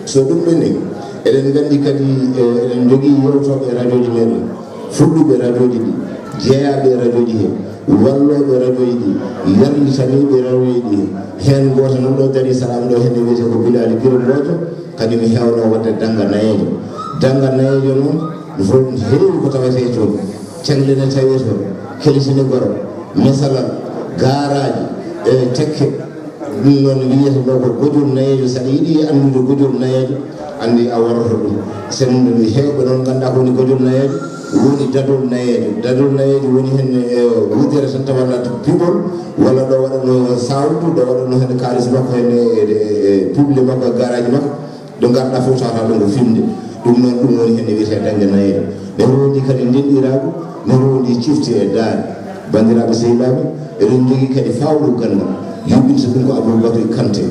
So ɗum ɗon ni, eɗen nganndi kadi, eh, eɗen njogii yewtooɓe e radiooji meɗen, fuɗɗuɓe radiooji ɗi, jeyaaɓe e radiooji he, wallooɓe radiooji ɗi, yarlitaniiɓe radiooji ɗi. Heen gooto nan ɗo darii Salam ɗo henne wiyetee ko Bilaali Biro Boojo, kañum heewno waɗde dannga nayeejo. Dannga nayeejo noon, no heewi ko tawetee toon. Ceŋle ne tawee toon, kelisi ne goro, mesalal, gaaraaji, e tekke. Ɗum noon wiyetee ɗo ko gojol nayeejo. So aɗa yiɗi anndude gojol nayeejo, anndi a waroto ɗum. Senndu mi heewɓe noon nganndaa ko woni gojol nayeejo, woni dadol nayeejo. Dadol nayeejo woni heen, e, wudere tan tawa na piɓol, walla ɗo waɗano sawtu, ɗo waɗano heen kaalis makko heen e, e, e, e piɓle makko e garaaji makko. Ɗo ngarɗaa fof tawata ɗum ko fiɓnde. Ɗum noon, ɗum woni heen wiyetee dañde nayeejo. Ne woodi kadi ndenɗiraagu, ne woodi cifti e daari. Banndiraaɓe sehilaaɓe, eɗen njogii kadi fawru ganndal. Yuɓɓinta ɗum ko Aboubacry Kanté,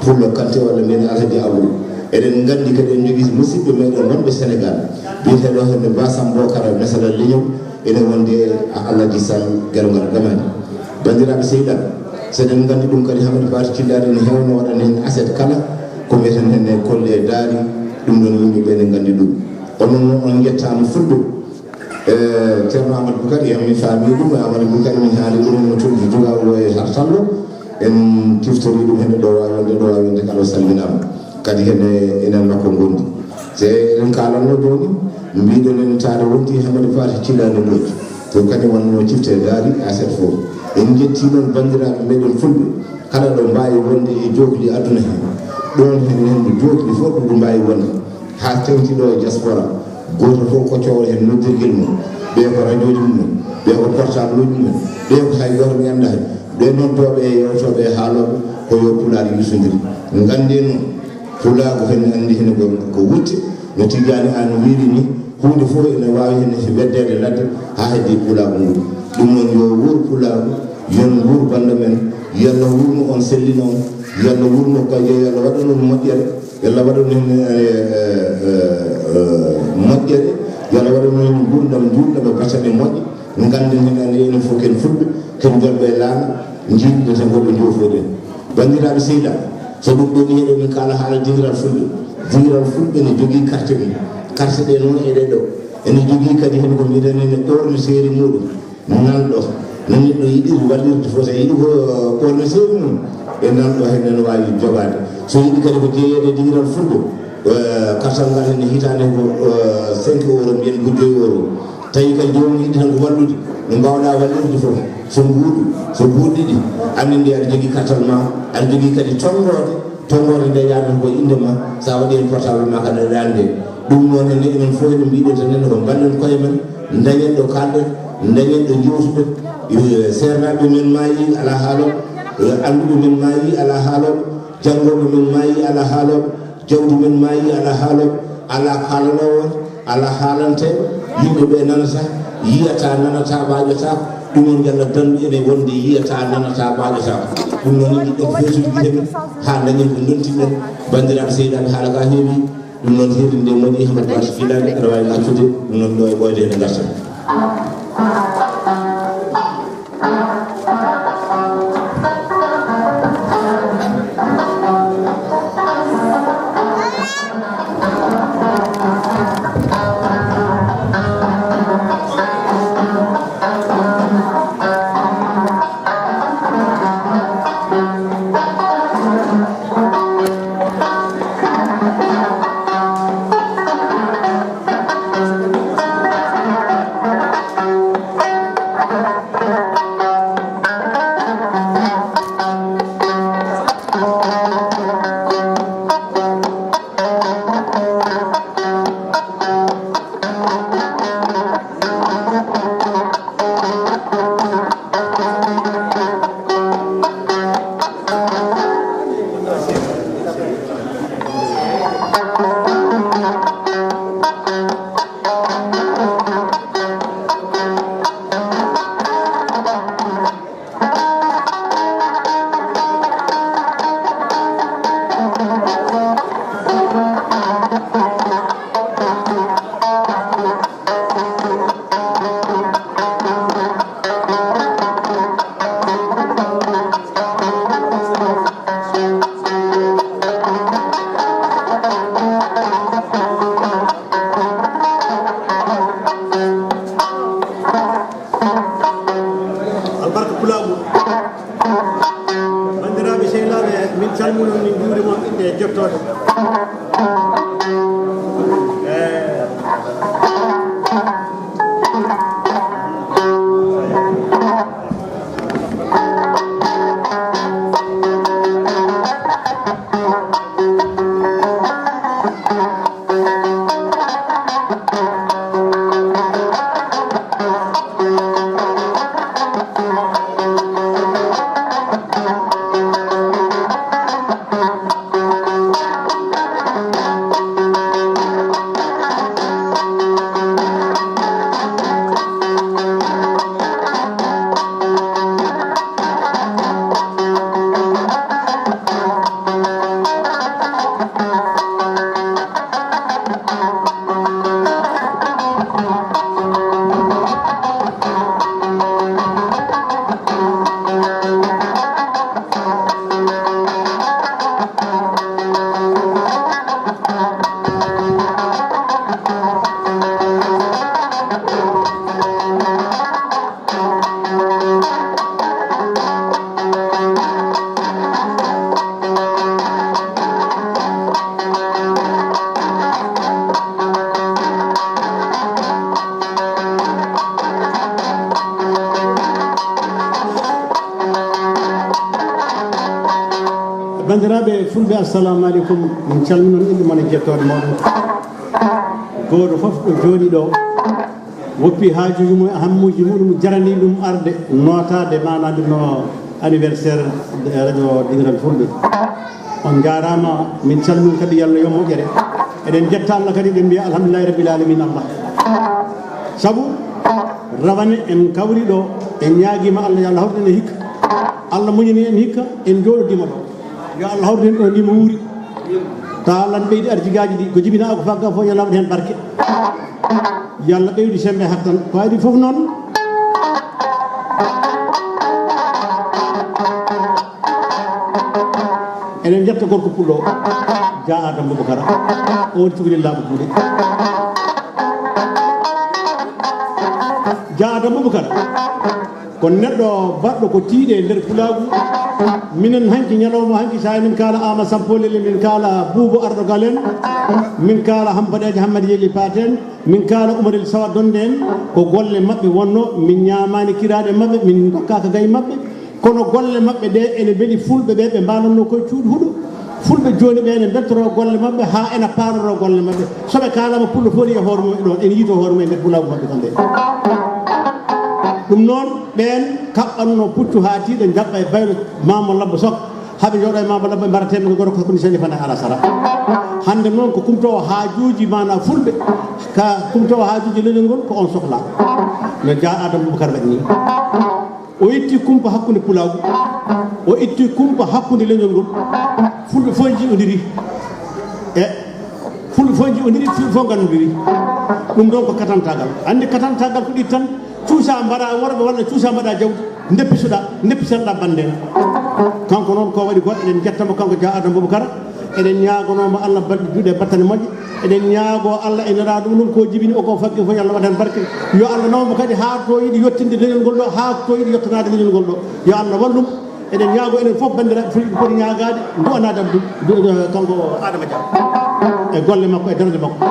Pullo Kanté walla mbiyen Alhaji Abou. Eɗen nganndi kadi en njogii musidɓe meɗen wonɓe Sénégal, biyeteeɗo heen Basam Bokara, Mesala Leñol, ene wonde e Alhaji Sall, Gelongal Gamani. Banndiraaɓe sehilaaɓe, so eɗen nganndi ɗum kadi, Hamadi Bata Cillari ne heewno waɗande heen aset kala ko mbiyeten heen e kolle e daari, ɗum ɗon yimɓe ɓe ne nganndi ɗum. Onon noon on njettaama fulɓe. E, Ceerno Amadou Boukar, yam mi faami ɗum, Amadou Boukar mi haali ɗum no tolni duga o e Hartallo. En ciftori ɗum heen ɗo waawi wonde, ɗo waawi wonde kala o salminaama. Kadi heen e enen makko ngondi. Se eɗen kaalanno jooni, mbiɗen en taade wonti Hamadi Fati Cillani Mbodj. Ko kañum wonnoo cifte daari aset fof. En njetti noon banndiraaɓe meɗen fulɓe, kala ɗo mbaawi wonde e jookli aduna heen. Ɗoon heen, heen no jooɗi fof ɗum ɗum mbaawi wonde. Haa teeŋti ɗo e diaspora, gooto fof ko coowa heen noddirgel mum, ɓee ko rajooji mum en, ɓee ko portableji mum en, ɓee ko hay gooto mi anndaa heen. Ɓee noddooɓe e yewtooɓe e haalooɓe ko yo Pulaar yuusondir. Nganndee noon, Pulaagu heen anndi heen ko, ko wutte, no Tijaani Aan wiiri ni, huunde fof ene waawi heen weddeede ladde haa heddii Pulaagu ngu. Ɗum noon yo wuur Pulaagu, yo en nguur bannda men, yo Allah wuurnu on, sellina on, yo Allah wuurnu ko, yo Allah waɗan on moƴƴere, yo Allah waɗan on heen, eh, eh, eh, eh, moƴƴere, yo Allah waɗan on heen nguurndam njuutnde, ɓe battane moƴƴe. Ngannden heen, enen fof ken fulɓe, ken jolɓe e laana, njiiɗude tan ko ɓe njoofoyɗen. Banndiraaɓe sehilaɓe, so ɗum ɗoo ni eɗen min kaala haala dingiral fulɓe. Dingiral fulɓe ne jogii carte mum. Carte ɗe noon e ɗe ɗo. Ene jogii kadi heen ko mbiɗen ni orniseeri muɗum. Nanɗo, no neɗɗo yiɗiri wallirde fof, so yiɗi ko orniseeri mum, e nanɗo heen ene waawi jogaade. So yiɗi kadi ko jeyeede e dingiral fulɓe, eh, kartal ngal heen hitaande ko, eh, cinq euro, mbiyen ko joyi euro. Tawi kadi joomum yiɗi tan ko wallude, no mbaawɗaa wallirde fof, so mbuuɗu, so buuɗi ɗiɗi, anndi nde aɗa jogii kartal ma, aɗa jogii kadi tonngoode, tonngoode nde yaadata ko innde ma, so a waɗi heen portable ma kadi aɗa anndi. Ɗum noon ne, enen fof eɗen mbiɗen tan enen ko mballen koye men, dañen ɗo kaalɗen, dañen ɗo jewtuɗen. Yo seernaaɓe men maayi alaa haalooɓe, yo annduɓe men maayi alaa haalooɓe, janngooɓe men maayi alaa haalooɓe. Jawdi men maayi alaa haalooɓe, alaa kaalanoowo, alaa haalanteeɗo, yimɓe ɓe nanata, yiyata, nanata, ɓaaƴata, ɗum en njalla dandu ene wonde yiyata, nanata, ɓaaƴata. Ɗum noon en njiɗɗen ko feesude gite men, haa dañen ko ndontiɗen. Banndiraaɓe sehilaɓe, haala ka heewi, ɗum noon heerinde moƴƴi, Hamad Ba Filaɓe, aɗa waawi accude, ɗum noon ɗo e ɓooyde ene ngarta. Albarka Pulaagu. Banndiraaɓe sehilaaɓe, min calminii on, min njuuriima on, ɓiɓɓe e jottooɓe. Eh. Banndiraaɓe fulɓe, assalamu aleykum. Min calminon inɗe mon e jettoode mooɗon. Gooto fof ɗo jooɗii ɗo woppi haajuuji mum, hammuuji muɗum, jarani ɗum arde nootaade, maanaam no anniversaire radio Dingiral Fulɓe. On njaaraama, min calminon kadi, Yalla yo moƴƴere. Eɗen njetta Allah kadi, eɗen mbiya alhamdulillahi rabbil alamin Allah. Sabu rawane en kawri ɗo, en ñaagiima Allah yo Allah hawru en e hikka. Allah muñani en hikka, en njooɗodiima ɗo. Yo Allah hawru en ɗo ni mo wuuri. Ta Allah ɓeydi arjigaaji ɗi, ko jibinaa ko fagga fof yo Allah waɗ heen barke. Yo Allah ɓeydu semmbe hattan. Ko adii fof noon. Eɗen njetta gorko pullo, Dia Adama Boubacara, on cukalel laaɓa kuuɗe. Dia Adama Boubacara ko neɗɗo baɗɗo ko tiiɗe e nder pulaagu. Minen hanki ñalawma hanki, so min kaala Ama Sampolel, min kaala Buubu Arɗo Galen, min kaala Hampaɗeejo Hammadi Yeli Paten, min kaala Umarel Sawa Donde en, ko golle maɓɓe wonno, min ñaamaani kiraaɗe maɓɓe, min ndokkaaka gaye maɓɓe, kono golle maɓɓe ɗe ene mbeli fulɓe ɓe, ɓe mbaalanno koye cuuɗi huɗo. Fulɓe jooni ɓe ene mbeltoroo golle maɓɓe haa ene paaroroo golle maɓɓe. So ɓe kaalaama pullo fof ne yiya hoore mum e ɗoon, ene yiytoo hoore mum e nder pulaagu maɓɓe kamɓe. Ɗum noon, ɓeen kaɓɓanno puccu haa tiiɗa, njaɓɓa e baylo Maamo Labbo Sok, haa ɓe njooɗo e Maamo Labbo, ɓe mbaɗa teemedere gooto ko hakkunde Sali Fana e Alasara. Hannde noon ko kumtoowo haajuuji maanaa fulɓe, ka kumtoowo haajuuji leñol ngol ko on sohlaa. No Dia Adama Boubacar waɗi nii. O itti kumpa hakkunde pulaagu, o itti kumpa hakkunde leñol ngol. Fulɓe fof njiɗondiri. E fulɓe fof njiɗondiri, fulɓe fof nganndondiri. Ɗum ɗoon ko katantaagal. Anndi katantaagal ko ɗiɗi tan, cuusa mbaɗa worɓe walla cuusa mbaɗa jawdi, ndeppisoɗa, ndeppisanɗa bannde. Kanko noon ko waɗi ko, eɗen njettamo kanko Dia Adama Boubacar. Eɗen ñaagonoo mo Allah balɗe juuɗe e battane moƴƴe. Eɗen ñaagoo Allah e Nelaaɗo mum ko jibini o ko faggii fof, yo Allah waɗ heen barke. Yo Allah naw mo kadi haa to yiɗi yettinde leñol ngol ɗo, haa to yiɗi yettanaade leñol ngol ɗo. Yo Allah wallu mo. Eɗen ñaagoo enen fof banndiraaɓe fulɓe ko poti ñaagaade, du'anaade mo ɗum, du-, kanko Adama Dia. E golle makko, e darnde makko.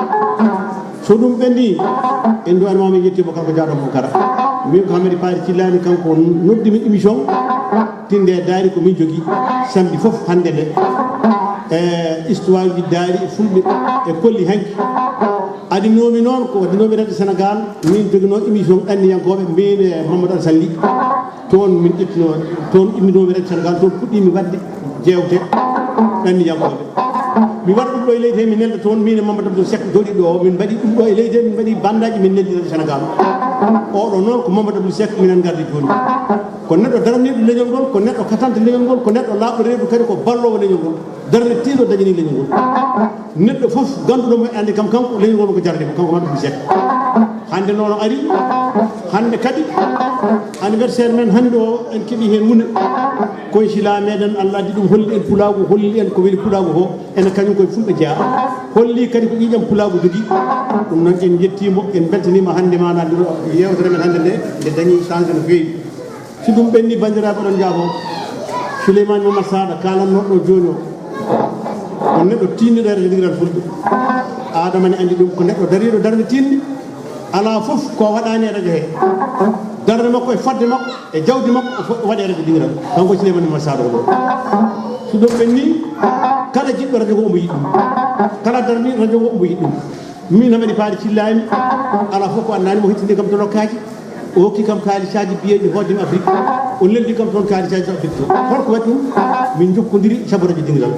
So ɗum ɓenni, en du'anima, min njettiima kanko Dia Adama Boubacar. Min ko Hamadi Paari Cillaani, kanko noddi min émission. Tinde daari ko min jogii samedi fof hannde nde. E histoire ji daari e fulɓe e kolli hanki. Adinoomi noon ko adinoomi Radio Sénégal, min joginoo émission ɗanniyankooɓe, min e Mamadou Alassane Ly. Toon min ƴettunoo, toon imminoomi Radio Sénégal, toon puɗɗiimi waɗde jeewte ɗanniyankooɓe. Mi waɗa ɗum ɗo e leydi he, mi nelda toon, min e Mamadou Abdou Seck jooɗiiɗo o, min mbaɗi ɗum ɗo e leydi he, min mbaɗi bandaaji, min neldi Radio Sénégal. Oɗo noon ko Mamadou Abdou Seck, minen ngardi jooni. Ko neɗɗo daraniiɗo leñol ngol, ko neɗɗo katanta leñol ngol, ko neɗɗo laaɓɗo reedu kadi, ko balloowo leñol ngol, darnitiiɗo dañani leñol ngol. Neɗɗo fof gannduɗo mo e anndi kam, kanko leñol ngol ko jarani mo, kanko Mamadou Abdou Seck. Hannde noon o ari, hannde kadi anniversaire men hannde o, en keɓii heen wune. Koye sila meɗen, Allah addi ɗum, holli en pulaagu, holli en ko weli pulaagu ko, ene kañum koye fulɓe jeyaa. Holli kadi ko ƴiiƴam pulaagu jogii. Ɗum noon en njettiimo, en mbeltaniima hannde maanaa ndiro yeewtere men hannde nde, nde dañii chance no feewi. Si ɗum ɓenni, banndiraaɓe, oɗon njaafo. Souleymane Momar Saɗa kaalannoɗo ɗo jooni o, ko neɗɗo tiinniɗo e radio Dingiral Fulɓe. Adama ne anndi ɗum, ko neɗɗo dariiɗo darnde tiinni. Alaa fof ko waɗaani e radio he. Darnde makko e fodde makko e jawdi makko o fo-, waɗi e radio Dingiral. Kanko Souleymane Momar Saɗa o ɗo. Si ɗum ɓenni, kala jiɗɗo radio ko omo yiɗi ɗum. Kala darniiɗo radio ko omo yiɗi ɗum. Min Hamadi Paari Cillaani, alaa fof ko anndaani mo, hittini kam to lokkaaji. O hokki kam kaalisaaji biyeeɗi hoddima Afrique. O neldi kam toon kaalisaaji to Afrique to. Holko waɗi ɗum? Min njokkodiri sabu radio Dingiral.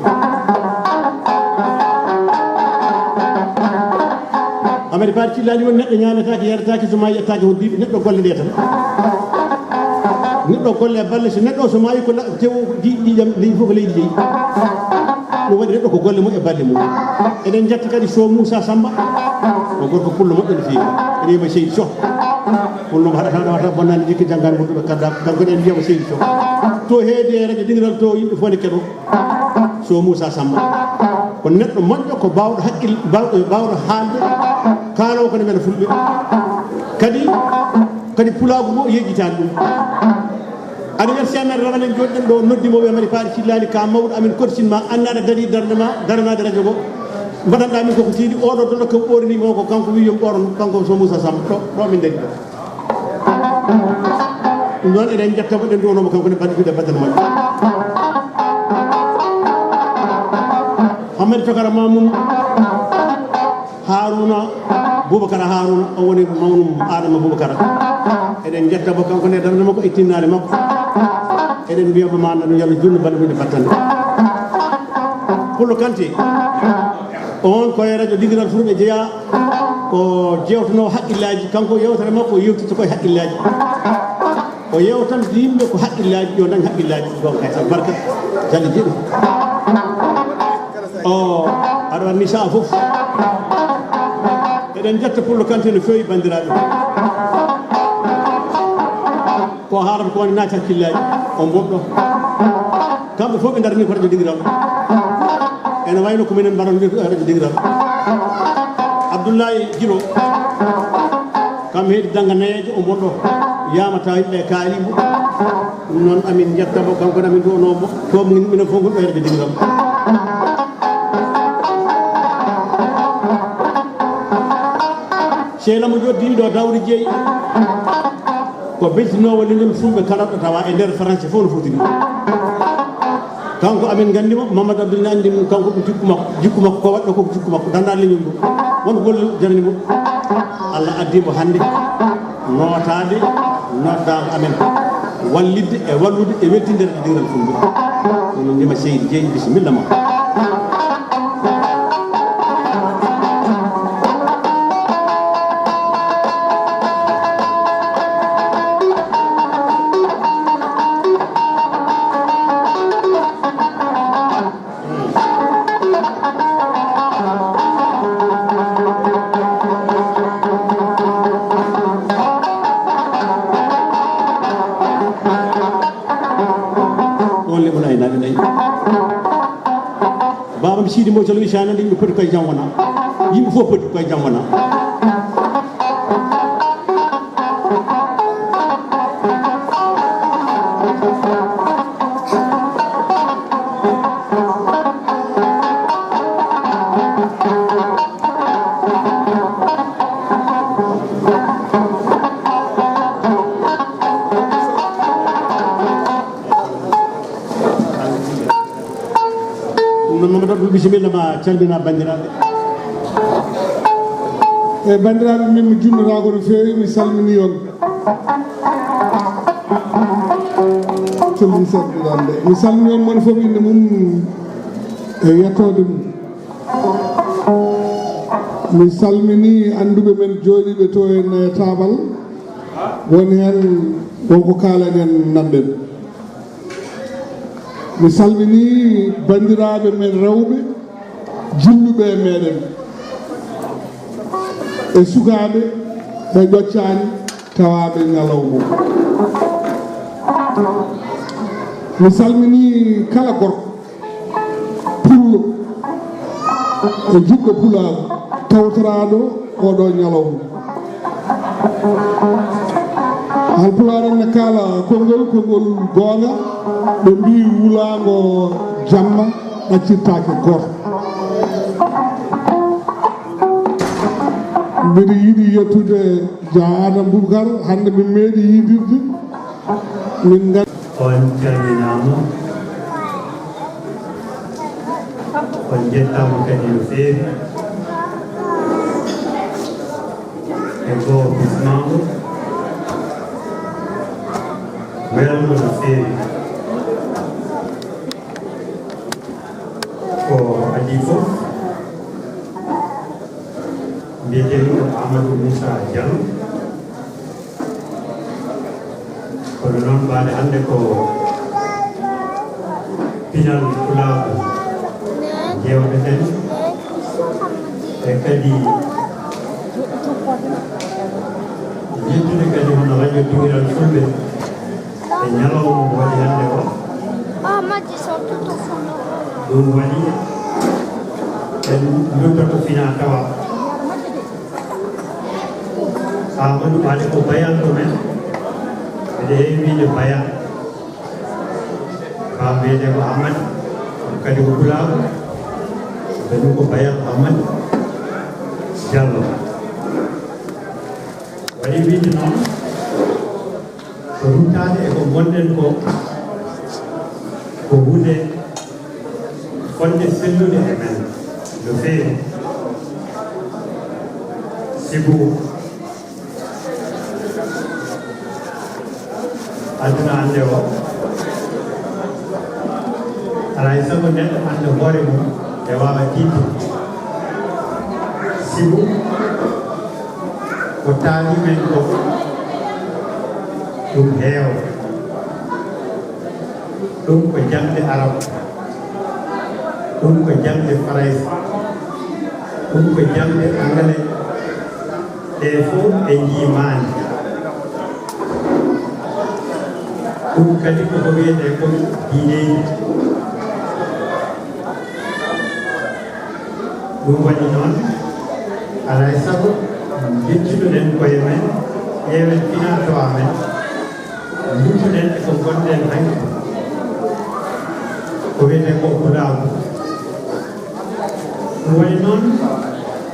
Hamadi Paari Cillaani woni neɗɗo ñaametaake, yaretaake, so maayi yettaake hoɗdiiɓe, neɗɗo golle ɗe tan. Neɗɗo golle e balle, so neɗɗo o so maayi ko la-, tewo di-, ƴiiƴam leydi fof ko leydi jeyi. Ɗum waɗi neɗɗo ko golle mum e balle mum. Eɗen njetta kadi Sow Moussa Samba, ko gorko pullo moƴƴo no feewi. Eɗen mbiyamo Seydi Sow. Pullo mo haɗata, ɗawata, bonnani jikki, janngaani mo duɓe kadda, kanko eɗen mbiyamo Seydi Sow. To heedi e radio Dingiral to, yimɓe fof ne keɗo. Sow Moussa Samba ko neɗɗo moƴƴo, ko baawɗo hakkil-, baawɗo, baawɗo haalde, kaaloowo ko ne wela fulɓe. Kadi, kadi pulaagu ngo yejjitaani ɗum. Anniversaire men rawane jooɗiɗen ɗo, noddi mo, wiya Hamadi Paari Cillaani, ka mawɗo amin, korsin ma, annda aɗa darii darnde ma, daranaade radio ngo. Mbaɗanɗa min koko tiiɗi, oɗo dolo ko ɓoorni mo ko, kanko wi yo mi ɓoorno, kanko Sow Moussa Samba, ɗo, ɗo min darii ɗo. Ɗum noon eɗen njetta mo, eɗen nduwanoo mo kanko ne, baɗɗo juuɗe battane moƴƴe. Ahmed Tokara Mamoun Haruna Boubacar Haruna, o woni mawnum Adama Boubacar. Eɗen njetta mo kanko ne darnde makko e tinnaade makko. Eɗen mbiya mo ma nanu yalla junno bana winde battande. Pullo Kanté, on ko e radio Dingiral Fulɓe jeeya, ko jewtano haqqillaaji, kanko yewtere makko yewtita koye haqqillaaji. O yewtan yimɓe ko haqqillaaji, yo dañ haqqillaaji. Gonga e barka jali jiɗo. O aɗa waɗni sa'a fof. Eɗen jetta Pullo Kanté no feewi, banndiraaɓe. Ko haalata ko woni naati hakkillaaji, o moɗɗo. Kamɓe fof ɓe darani ko radio Dingiral. Ene wayno ko minen mbaɗan radio Dingiral. Abdoulaye Giro, kam heedi dannga nayeejo, o moɗɗo. Yamata yimɓe e kaalimo. Ɗum noon amin njetta mo, kanko ne amin nduwanoo mo. Ko minen fof ngonɗo e radio Dingiral. Seyla mo joddiiɗo dawri jeyi. Ko beltinoowo leñol Fulɓe kala ɗo tawa e nder Faransi fof no fotiri. Kanko amin nganndi mo, Mamadou Abdoul ne anndi mo, kanko ko jikku makko, jikku makko ko waɗɗo ko jikku makko, dannda leñol ɗum. Won golle janani mo. Allah addi mo hannde nootaade noddaango amen. Wallitde e wallude e weltinde radio Dingiral Fulɓe. Kono ndima seydi jeyi, bisimilla ma. On leɓol aynaaɓe nayi. Baabam Sidi Mboy Salo Isana, yimɓe poti koye jam wona. Yimɓe fof poti koye jam wona. Ɗum noon, Mamadou Abdou, bisimilla ma, calmina banndiraaɓe. E banndiraaɓe, min mi junnotaako no feewi, mi salmini on. Calmin seeɗa de. Mi salmini on moni fof innde mum e yettoode mum. Mi salmini annduɓe men jooɗiiɓe to en e taabal. Woni heen wonko kaalaɗen nanɗen. Mi salmini banndiraaɓe men rewɓe, jilluɓe e meɗen, e sukaaɓe ɓe ƴoccaani, tawaaɓe ñalawma o. Mi salmini kala gorko, pullo, e jiɗɗo pulaagu, tawtoraaɗo oɗo ñalawma. Haalpulaar en ne kaala konngol, konngol goonga, ɓe mbii wulaango jamma ɗaccirtaake gooto. Mbiɗa yiɗi yettude Jah Adama Boubacar, hannde min meeɗi yiidirde, min ngan- On calminaama, on njettaama kadi no feewi. E goho bismaango welngo no feewi. Ko adii fof, mbiyetee mi ko Amadou Moussa Diallo. Kono noon, mbaɗe hannde ko pinal pulaagu njeewɗeten, e kadi yettude kadi hono radio Dingiral Fulɓe e ñalawma mo waɗi hannde o. Ɗum waɗi en nduttoto fina tawa. Amadou, ɓaade ko bayal to men. Mbeɗa heewi wiyde bayal. Haa mbiyetee ko Amadou, kadi ko pulaagu. Kadi ko bayal Amadou Diallo. Waɗi wiyde noon, ko ruttaade e ko ngonɗen ko, ko huunde Wonde sellude e men no feewi, sibu aduna annde o, alaa e sago neɗɗo annda hoore mum e waawa tiiɗde. Sibu ko taani men ko ɗum heewa. Ɗum ko jaŋde arab, ɗum ko jaŋde farayse, ɗum ko jaŋde angale, ɗe fof ɓe njiimaani. Ɗum kadi koko wiyetee kon diineeji. Ɗum waɗi noon, alaa e sago njeccitoɗen koye men, ƴeewen finaa tawaa men, nduttoɗen e ko ngonɗen hanki, ko wiyetee ko pulaagu. Ɗum waɗi noon,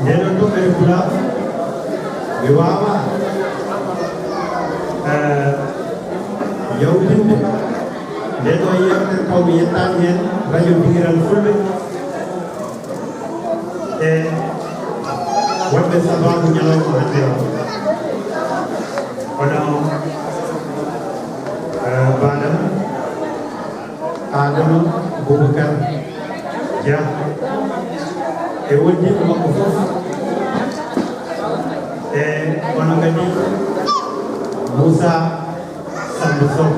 ndee ɗoo toɓɓere pulaagu, mi waawaa, eh, yawtinde ndee ɗoo yeewtere taw mi yettaani heen radio Bigiral Fulɓe. E wonɓe sabaabu ñalawma hannde o, hono, eh, Baadam Adama Boubacar Dia e wondiiɓe makko fof, e kono kadi Moussa Samba Sow.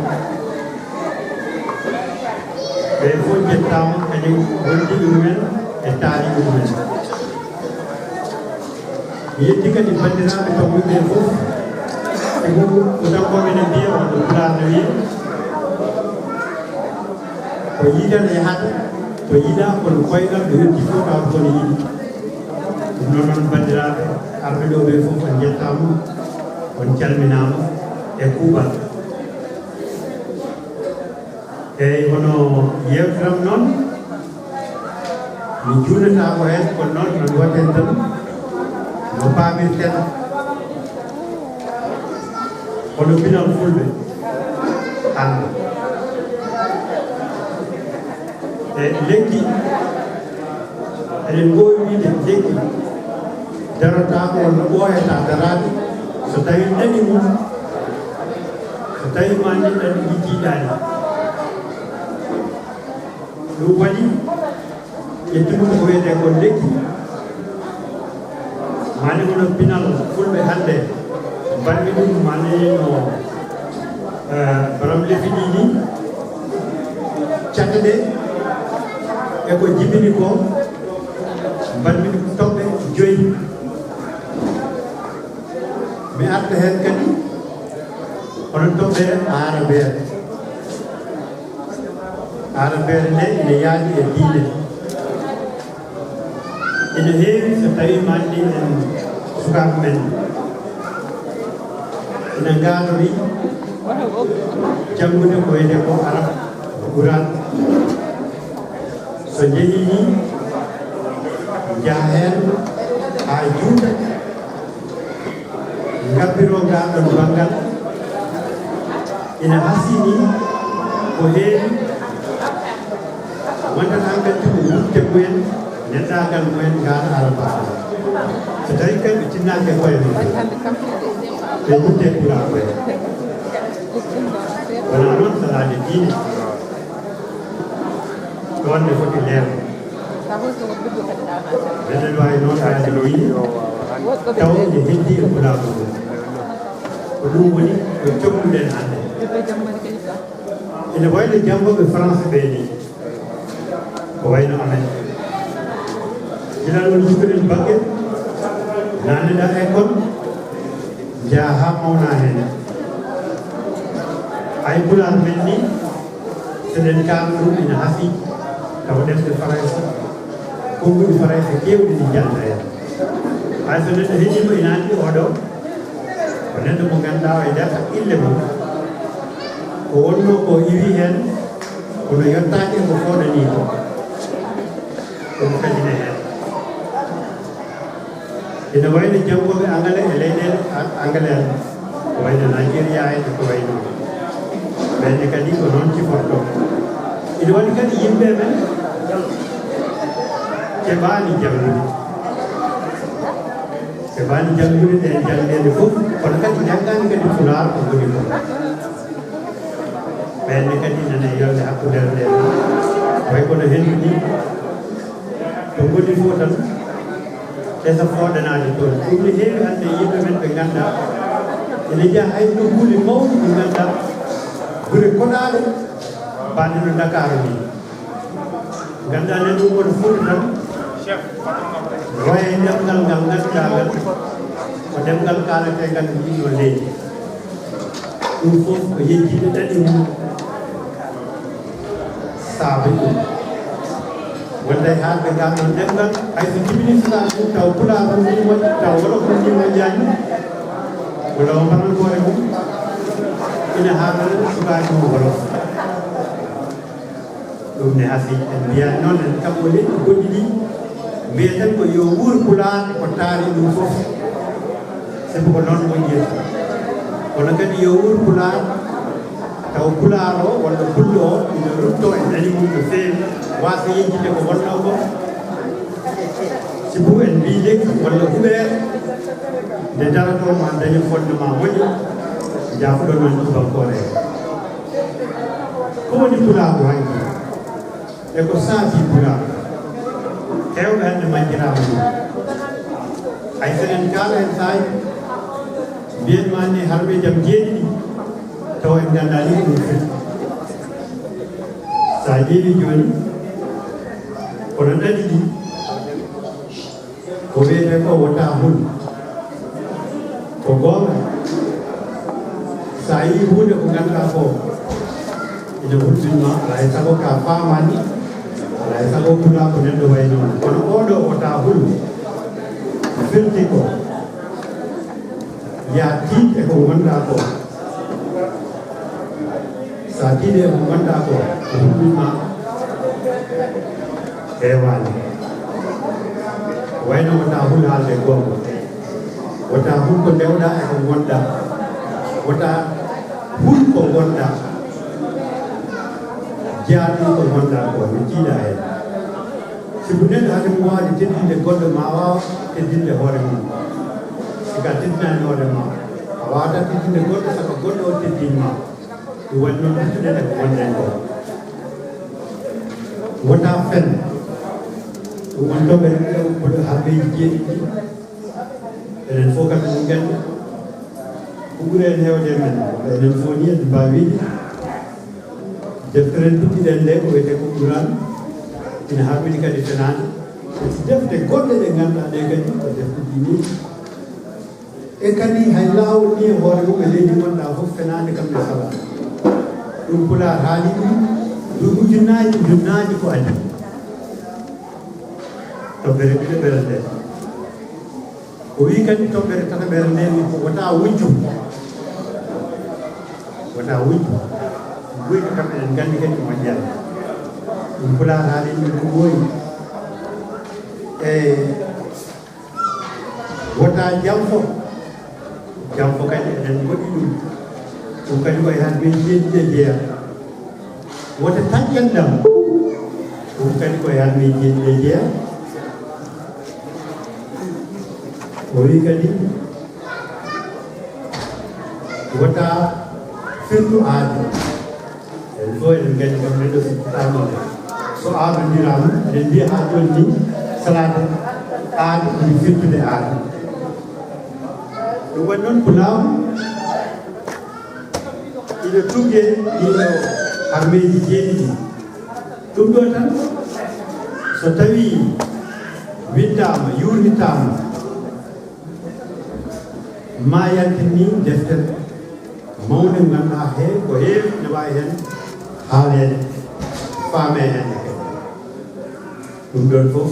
Ɓe fof njettaama, kañum wondiiɓe mumen e taariiɓe mumen. Mi yetti kadi banndiraaɓe tawɓe ɓe fof, e ko Fuutankooɓe ne mbiya, walla Pulaar ne wiya, ko yiɗan e hata, ko yiɗa, kono koyɗal ɗo yetti fof tawa kono yiɗi. Ɗum noon, noon banndiraaɓe arɓe ɗo ɓe fof, on njettaama, on calminaama e kuuɓal. Eeyi, hono yeewtere am noon, mi juulataako heen, kono noon no mbiyaten tan, no paamirten, hono pinal Fulɓe hannde. E lekki, eɗen mbaawi wiyde lekki darotaako, walla ɓooyataa daraade, so tawii ɗaɗi mum, so tawii maa ndin ɗaɗi ɗi tiiɗaani. Ɗum waɗi ƴettude ko wiyetee ko lekki, mani hono pinal Fulɓe hannde, mbaɗmi ɗum mani no, eh, baram lefi ɗi ni, caɗeele e ko jibini ko, mbaɗmi ɗum toɓɓe joyi. Mi arta heen kadi hono toɓɓere aarabeere. Aarabeere nde ina yaaji e diine. Ina heewi so tawii maa anndi en sukaaɓe men ina ngaadori janngude ko wiyetee ko Arab Quran. So njehii nii, njaha heen haa juuta. Ngabbiroo ngal ɗoon banngal ina hasii nii ko heewi, wonta tan kadi ko wutte mumen, neɗɗaagal mumen ngal arabaagal. So tawii kadi ɓe tinnaaki e koye mum, ɓe wutte kura koye. Wonaa noon salaade diine, ɗoon ne foti leerɗe. Meɗen waawi noon waɗde no wiyi, taw ene heddi e pulaagu ngu. Ko ɗum woni ko jokkuɗen hannde. Ene wayi no janngooɓe français ɓee nii, ko wayi no amen. Gila noon njippiɗen bakke, naatneɗaa école, njaha haa mawnaa heen. Hay pulaar men nii, so eɗen kaalna ɗum ina hasii, tawa ɗemɗe Farayse, konnguɗi Farayse keewɗi ɗi njannda heen. Hay so neɗɗo heɗiima ina anndi oo ɗoo ko neɗɗo mo ngannduɗaa o e nder hakkille mum, ko wonnoo ko iwi heen, kono yottaaki e ko fooɗanii ko. Ɗum kadi ne heen. Ina wayi no janngooɓe angale e leyɗeele a-, angale en, ko wayi no Nigeria en, ko wayi noon. Ɓeen ne kadi ko noon cifortoo. Ina waɗi kadi yimɓe men, Keɓaani janngude. Keɓaani janngude ɗeen janngeede fof, kono kadi njanngaani kadi Pulaar ko ngoni ko. Ɓeen ne kadi nana e yolde hakkundeere nde, way kono hendu ni, to ngoni fof tan, esa fooɗanaade toon. Ɗum ne heewi hannde yimɓe men ɓe ngannduɗaa ene njeya hay nokkuuli mawɗi ɗi ngannduɗaa gure koɗaaɗe mbaɗe no Ndakaaru ni. Ngannduɗaa nde ɗum woni Fuuta tan, waya e ɗemngal ngal ngannduɗaa ngal, ko ɗemngal kaalateengal e ndiɗo leydi. Ɗum fof ko yejjitde ɗaɗi mum saabi ɗum. Wonde e haalde ngal ɗon ɗemngal, hay so jibini sukaaɓe mum, taw Pulaar mum ni moƴƴi, taw Wolof mum ni moƴƴaani, walla o mbaɗan hoore mum, ina haalana sukaaɓe mum Wolof. Ɗum ne hasii, en mbiyaani noon, en kaɓɓo leƴƴi goɗɗi ɗi, mbiyeten ko yo wuur Pulaar, ko taari ɗum fof. Sabu ko noon moƴƴirta. Kono kadi yo wuur Pulaar, taw Pulaar o walla Pullo o ina ruttoo e ñañi mum no feewi, waasa yejjitde ko wonnoo ko. Sibu en mbii lekki walla huɓeere, nde daratoo maa daña fondement moƴƴo, jaafuɗon noon tubankoore. Ko woni Pulaagu hanki? E ko saabii Pulaar? Heewɓe hannde majjiraama ɗum. Hay so en kaala heen saaji, mbiyen maa ni harɓe jam jeeɗiɗi, tawa en nganndaa ni ko ɗum firti. So a ƴeewi jooni, kono ɗaɗi ɗi, ko wiyetee ko wota hul. Ko goonga. So a yii huunde ko ngannduɗaa ko ina hulɓin ma, alaa e sago ka faamaani, alaa e sago kulaa ko neɗɗo wayi noon. Kono oɗo wota hul firti ko, ya tiit e ko ngonɗaa ko. So a tiiɗii e ko ngonɗaa ko, ko hulɓin ma heewaani. Wayno wota hul haalde goonga. Wota hul ko ndewɗaa e ko ngonɗaa. Wota hul ko ngonɗaa. Jaaɗi ko ngonɗaa ko, mi tiiɗa heen. Sibu neɗɗo hade mum waawde teddinde goɗɗo, ma waaw teddinde hoore mum. Si ka teddinaani hoore ma, a waawataa teddinde goɗɗo, saka goɗɗo o teddin ma. Ɗum waɗi noon, ɓurtuɗen e ko ngonɗen ko. Wota fen. Ɗum woni toɓɓere ɗiɗaɓo, ko harbeeji jeeɗiɗi. Enen fof kam eɗen nganndi ko ɓuri en heewde e men. Enen fof ni eɗen mbaawi wiide deftere nde puɗɗiɗen nde ko wiyetee ko Quraan, ina harmini kadi fenaande. E defte goɗɗe ɗe ngannduɗaa ɗe kadi ko defte diineeji. E kadi hay laawol ni e hoore mum e leydi ngonɗaa fof fenaande kam ne salaa. Ɗum Pulaar haali ɗum, ɗum ujunnaaji, ujunnaaji ko adii. Toɓɓere ɗiɗaɓere nde. O wii kadi toɓɓere tataɓere nde ni ko wota wujju. Wota wujju. Wujju kam eɗen nganndi kadi moƴƴaani. Ɗum Pulaar haali ɗum ko ɓooyi. E wota janfo. Janfo kadi eɗen ngoɗi ɗum. Ɗum kadi ko e harbeeji jeeɗiɗi e jeyaa. Wota taƴƴan ɗam. Ɗum kadi ko e harbeeji jeeɗiɗi e jeyaa. O wii kadi wota firtu aadi. En fof eɗen nganndi kam neɗɗo firtitaano. So aadondiraama, eɗen mbiya haa jooni ni salaade aadi ɓuri firtude aadi. Ɗum waɗi noon ko laamu ina tuggee ɗiɗo harmeeji jeeɗiɗi. Ɗum ɗo tan, so tawii winndaama, yuurnitaama, ma yaltin ni deftere mawnde, ngannduɗaa he ko heewi ne waawi heen haaleede, faamee heen ne kadi. Ɗum ɗoon fof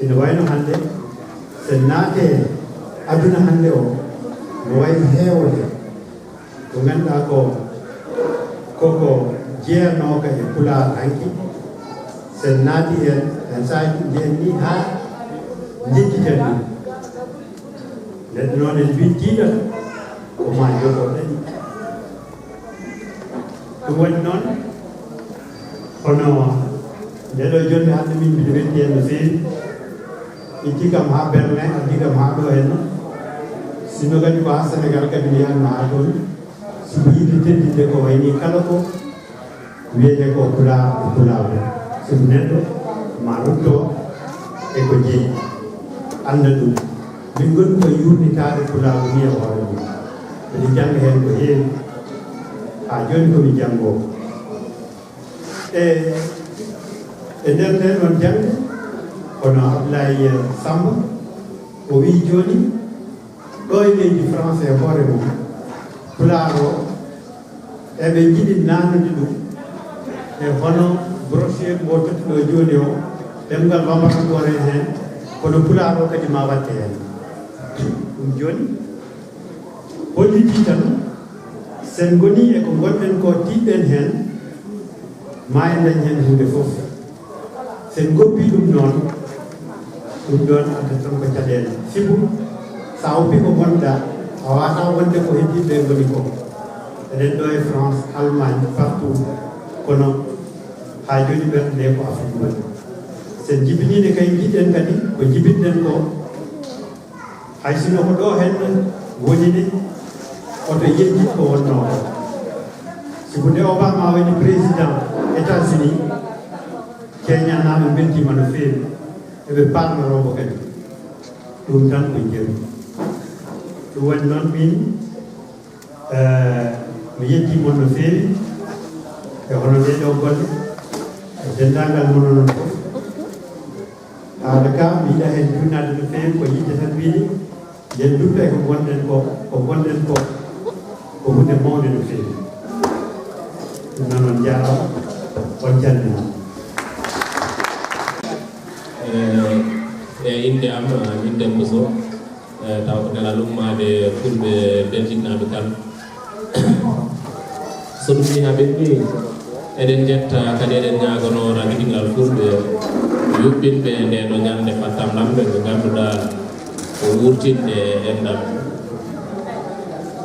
ina wayno hannde, so en naatee aduna hannde o, no wayi heewde ko ngannduɗaa ko, koko jeyanooka e Pulaar hanki. So en naati heen, en saaji mbiyen ni haa njejjiten ɗum. Neɗɗo noon en mbiyen tiiɗata, ko ma jogo ɗaɗi. Ɗum waɗi noon, hono Nde ɗo jonnde hannde min mbiɗo welti heen no feewi. Itti kam haa Berlin, addi kam haa ɗo heen. Sinno kadi ko haa Senegal kadi mi yahanno haa toon. Sibu yiɗde teddinde ko wayni kala ko wiyetee ko pulaar e pulaagu. Sibu neɗɗo ma rutto e ko jeyi, annda ɗum. Min ngoni ko yuurnitaade pulaagu ni e hoore mum. Mbiɗo jannga heen ko heewi. Haa jooni ko mi janngoowo. E, e nder nden ɗon jannde, kono Abdoulaye Samba, o wiyi jooni, ɗo e leydi France e hoore mum, pulaar o, eɓe njiɗi nanude ɗum, e hono brochure mo tottuɗo jooni o, ɗemngal Bambara Gore heen, kono pulaar o kadi ma watte heen. Ɗum jooni, hollitii tan, sen ngoni e ko ngonɗen ko, tiiɗɗen heen, ma en dañ heen huunde fof. Sen ngoppi ɗum noon, ɗum ɗoon adda tan ko caɗeele. Sibu, so a oppi ko ngonɗa, a waawataa wonde ko heddiiɓe ɓe ngoni ko. Eɗen ɗo e France, Allemagne, partout. Kono haa jooni ɓerɗe ɗe ko Afrique woni. Sen jibiniiɗe kay, njiɗɗen kadi ko jibinɗen ko. Hay sinno ko ɗo heen woni ni, oto yejjit ko wonnoo ko. Sibu nde Obama woni président États-Unis, Keñanaaɓe mbeltiima no feewi, eɓe paarnoroo mo kadi. Ɗum tan ko jeeru. Ɗum waɗi noon min, eh, mi yettii mon no feewi, e hono nde ɗo golle, e denndaangal mon onon fof. Haala ka, mi yiɗa heen juutnaade no feewi, ko yiɗde tan wiyde, yen ndutto e ko ngonɗen ko, ko ngonɗen ko, ko huunde mawnde no feewi. Ɗum noon, on njaaraama, on calminaama. E, e innde am, min Demba Sow, e, taw ko nelal ummaade Fulɓe Belgique naaɓe kala. So ɗum nii haa ɓenni, eɗen njetta kadi eɗen ñaaganoo rabitingal Fulɓe yuɓɓinɓe ndee ɗoo ñalnde Fattam Lamɓe, ɓe ngannduɗaa ko wuurtinde enɗam.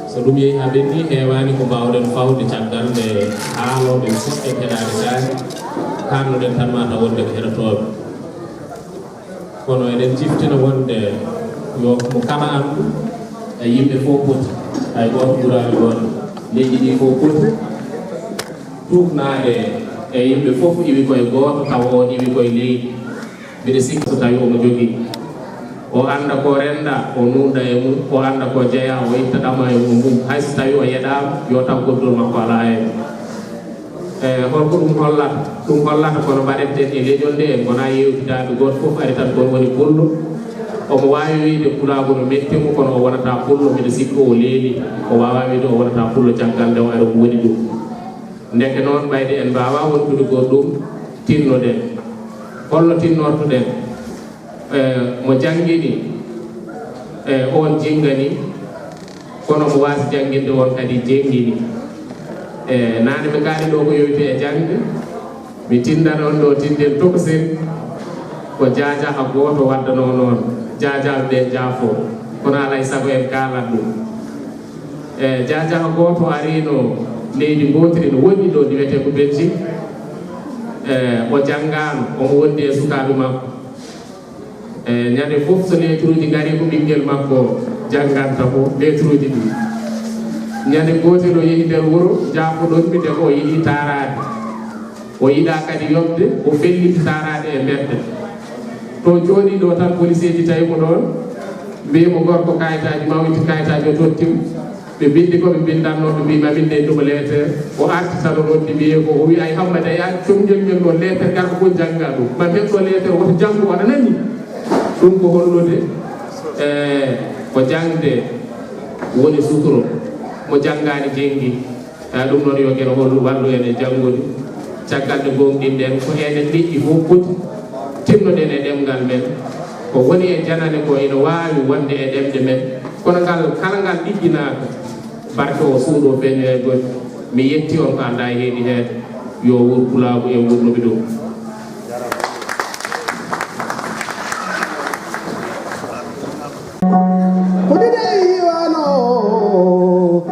So ɗum yehi haa ɓenni, heewaani ko mbaawɗen fawde caggal nde haalooɓe potɗen heɗaade kaari, kaannoɗen tan mataw wonde ko heɗotooɓe. Kono eɗen ciftina wonde yo mo kala anndu, e yimɓe fof poti, hay gooto ɓuraani ɗoon, leydi ndi fof poti tuugnaade e yimɓe fof iwi koye gooto, tawa o iwi koye leydi. Mbiɗa sikki so tawi omo jogii, o annda ko rennda, o nuunda e mum, o annda ko jeyaa, o itta ɗama e mum. Hay so tawi o yeɗaama, yo taw goddol makko alaa e mum. E, holko ɗum hollata? Ɗum hollata kono mbaɗeten e leñol nde, en ngonaa yeewtidaade, gooto fof ari tan, kono woni pullo. Omo waawi wiyde pulaagu no metti mo, kono o wonata pullo, mbiɗa sikki o leeli. O waawaa wiyde o wonata pullo caggal nde o ari, o woni ɗum. Ndeke noon, ɓayde en mbaawaa wondude ko ɗum, tinnoɗen. Holno tinnortoɗen? E, mo janngini, e, oon jinngani, kono mo waasi jannginde oon kadi jenngini. E, naane mi kaali ɗo ko yowiti e jaŋde, mi tinndana on ɗo tinndel tokosel, ko jaajaha gooto waddanoo noon, jaajaaɓe ɓe njaafoo, kono alaa e sago en kaalat ɗum. E, jaajaha gooto ariino leydi ngootiri no woɗɗi ɗo, ndi wiyetee ko Belgique. E, o janngaano, omo wondi e sukaaɓe makko. E, ñande fof so letruuji ngarii ko ɓinngel makko jannganta mo letruuji ɗi. Ñande gootel o yehi nder wuro, njaafoɗon mi nde ko o yiɗi taaraade. O yiɗaa kadi yoɓde, o felliti taaraade e mbedda. To jooɗii ɗo tan, poliseeji tawi mo ɗoon, mbiyi mo, "Gorko, kayitaaji ma." O itti kayitaaji o totti mo. Ɓe mbinndi ko ɓe mbinndanno, ɓe mbiyi, "Ma min nde ɗum leeter." O arti tan o noddi ɓiye ko, o wiyi, "Ay Hammadi, a yaani comngel ngel ɗo leeter, garɗo fof jannga ɗum. Ma neɗɗo leeter, woto janngu, aɗa nani?" Ɗum ko hollude, e, ko jaŋde woni suturo. Mo janngaani jenngi. E, ɗum noon yo Geno hollu, wallu en e janngudi. Caggal nde goongɗinɗen, ko enen leƴƴi fof poti, tinnoɗen e ɗemngal men. Ko woni e janane ko ina waawi wonde e ɗemɗe men, kono ngal kala ngal ɗiɗɗinaaka, barke o suuɗo feeño e goɗɗi. Mi yetti on ko anndaa e heedi heede, yo wuur pulaagu e wuurnuɓe ɗum. Ko ɗiɗi wano,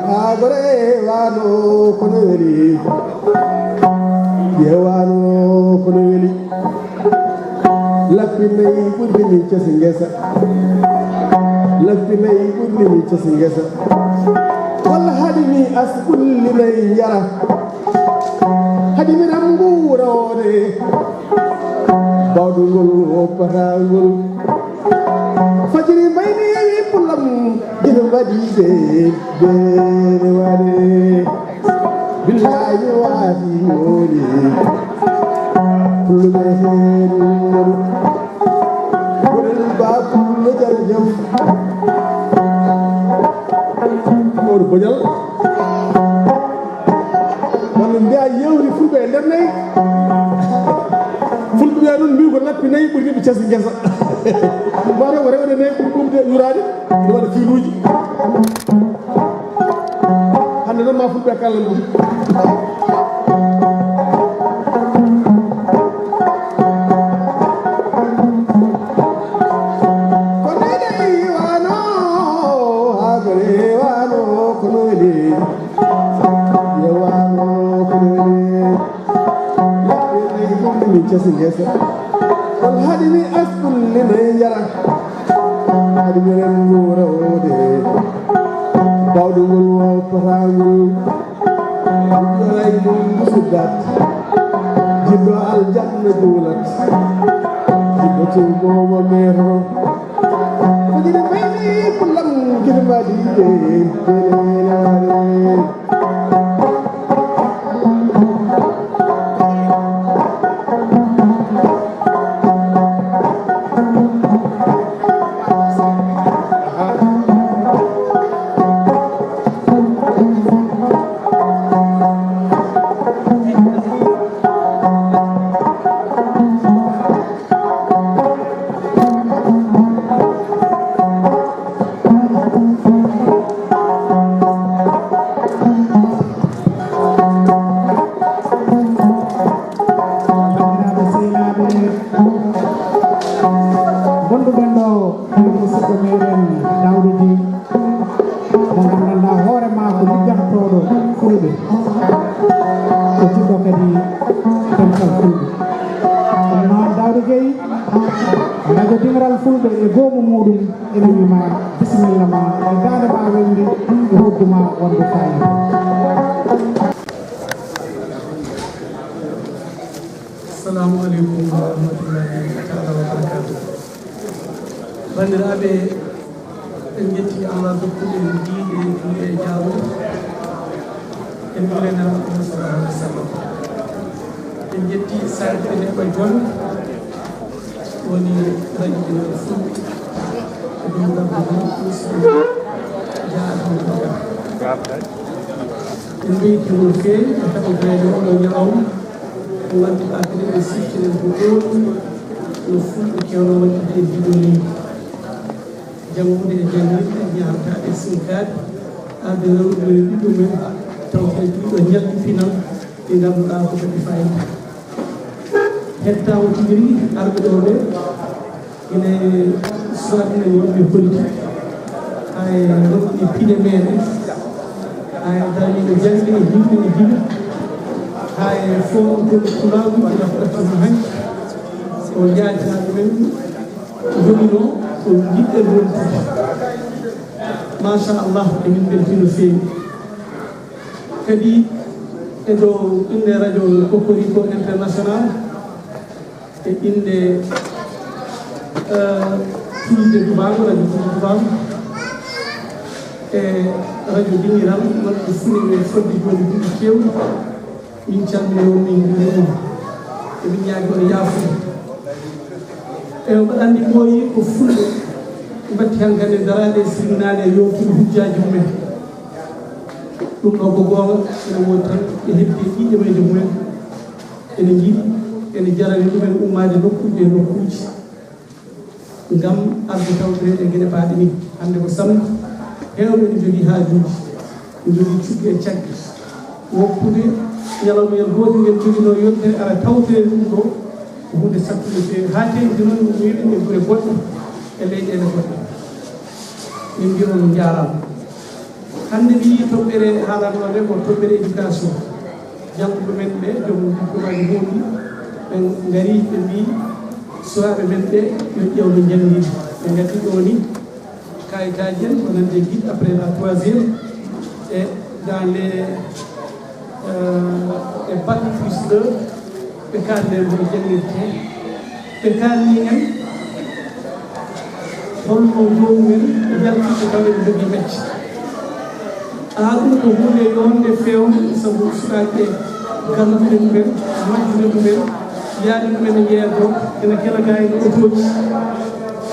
haa gore wano, kono weli. Ye wano, kono weli. Nayi ɓurni min casi ngesa. Lappi nayi ɓurni min casi ngesa. Walla haɗi mi as ɓulli nayi njara. Haɗi mi ram nguura woode. Bawɗo ngol woppata ngol. Fajiri mbayni yewi pullam. Gila mbaɗi de beere ware. Billahi waati mooli. Pulluɓe heen noon. Gorel ba pullo jarajam. Ɗoon boñal. Walla mbiya yewri fulɓe e nder nayi. Fulɓe mbiya noon mbiw ko lappi nayi ɓuri ɓe casi ngesa. Mataw ko rewde nayi ɓuri ɗum de yuraade. Ina waɗa fiiluuji. Hannde noon ma fulɓe kallan ɗum. Ko nene iwano, ha ko rewano, ko nene yewano, ko nene. Min casi ngesa. Kon haɗi mi asɗum ni may njara. Haɗi mi ren nguura wode. Bawɗo ngol wo potangol. Ɗoray mum suddat. Jiɗɗo aljanna juulat. Jiɗɗo tuuboowo meero. Ko jiɗi mbayni kullam jiɗi mbaɗi de. Belelare. Banndiraaɓe sehilaaɓe wonduɓe ɗo, hannde musidɗo meɗen Daouda Dieng, mo nganndanɗaa hoore maa ko liggantooɗo fulɓe, ko jiɗɗo kadi ɗemtal fulɓe. Ɗum noon, Daouda Gueye, rajo Dingiral Fulɓe e goomu muuɗum, ene wiy ma bisimilla ma e daande ma welde e hoddu ma wonde fayida. Assalamu aleykum wa rahmatullahi taala wa barakatuh. Banndiraaɓe, en njetti Allah dokkuɗo en diine, duɗe e jaarude. En njuurima Nelaaɗo sallallahu alaihi wasallam. En njetti sarɗe neɗɗo jom woni rajo ɗin e fulɓe. E ɗum ɗaɓɓu ɗum ɗum so jaaraama ɗum. En mbeltiima no feewi e heɓotoreede oɗo ñalawma. Ko ngannduɗaa kadi ɓe siftiren ko ɗoon no fulɓe keewno waɗtude e ndiɗo leydi. Janngude e janngirde, ñaamtaade e sinkaade, arde rewrude e ɓiɗɗo men, taw kadi ɗiɗo ñalɗi pinal ɗi ngannduɗaa ko kadi fayida. Hettaama tigi rigi arɓe ɗo ɓe, ine suwatne wonɓe politique, hay wonɓe pine meɗen, hay darniiɓe jaŋde e yimɓe e yimɓe, hay fof ɗum ko pulaagu ina foti hanki, o jaajaaɓe men. Jogino ko jiɗɗen wontude. Machallah, emin mbeltii no feewi. Kadi e dow innde radio Cocorico International, e innde, eh, Fulɓe Tuubaaku, radio Fulɓe Tuubaaku, e radio Dingiral, wonɓe fini ɓe fodde jooni duuɓi keewɗi. Min calmini on, min njuurima on. Emin ñaagi on yaafude. E on mbaɗa anndi ɓooyi ko fulɓe mbatti hankadi daraade e sirinaade e yewtude hujjaaji mumen. Ɗum ɗo ko goonga, ene woodi tan, ɓe heɓti e ƴiiƴe mayde mumen. Ene njiɗi, ene jarani ɗumen ummaade nokkuuji e nokkuuji. Ngam arde tawtoreede e geɗe baaɗe ni. Hannde ko samedi, heewɓe ne njogii haajuuji, ne njogii cugge e cagge. Woppude ñalawma'el gootel ngel joginoo yontere ara tawtoreede ɗum ɗo, ko huunde sattude feewi. Haa teeŋti noon, ɗum wiɗen e gure goɗɗe, e leyɗeele goɗɗe. Min mbiya on njaaraama. Hannde mi yii toɓɓere haalanoo nde ko toɓɓere éducation. Jannguɓe men ɓe, joom diplôme aji mawɗi, ɓe ngari, ɓe mbii, Suwaaɓe men ɓe, yo ƴeew no njanngi. Ɓe ngaddi ɗo ni, kayitaaji en, wonande guide après la troisième, e dans les, euh, e bac plus deux, ɓe kaalni en hono janngirtee, ɓe kaalni en holno joomum en yaltita tawa ene jogii mecce. Haa ɗum ko huunde yonde feewnde, sabu sukaaɓe ɓe, ganduɗe mumen, majjude mumen, yaade mumen e yeedo, ene kela gaa e otooji,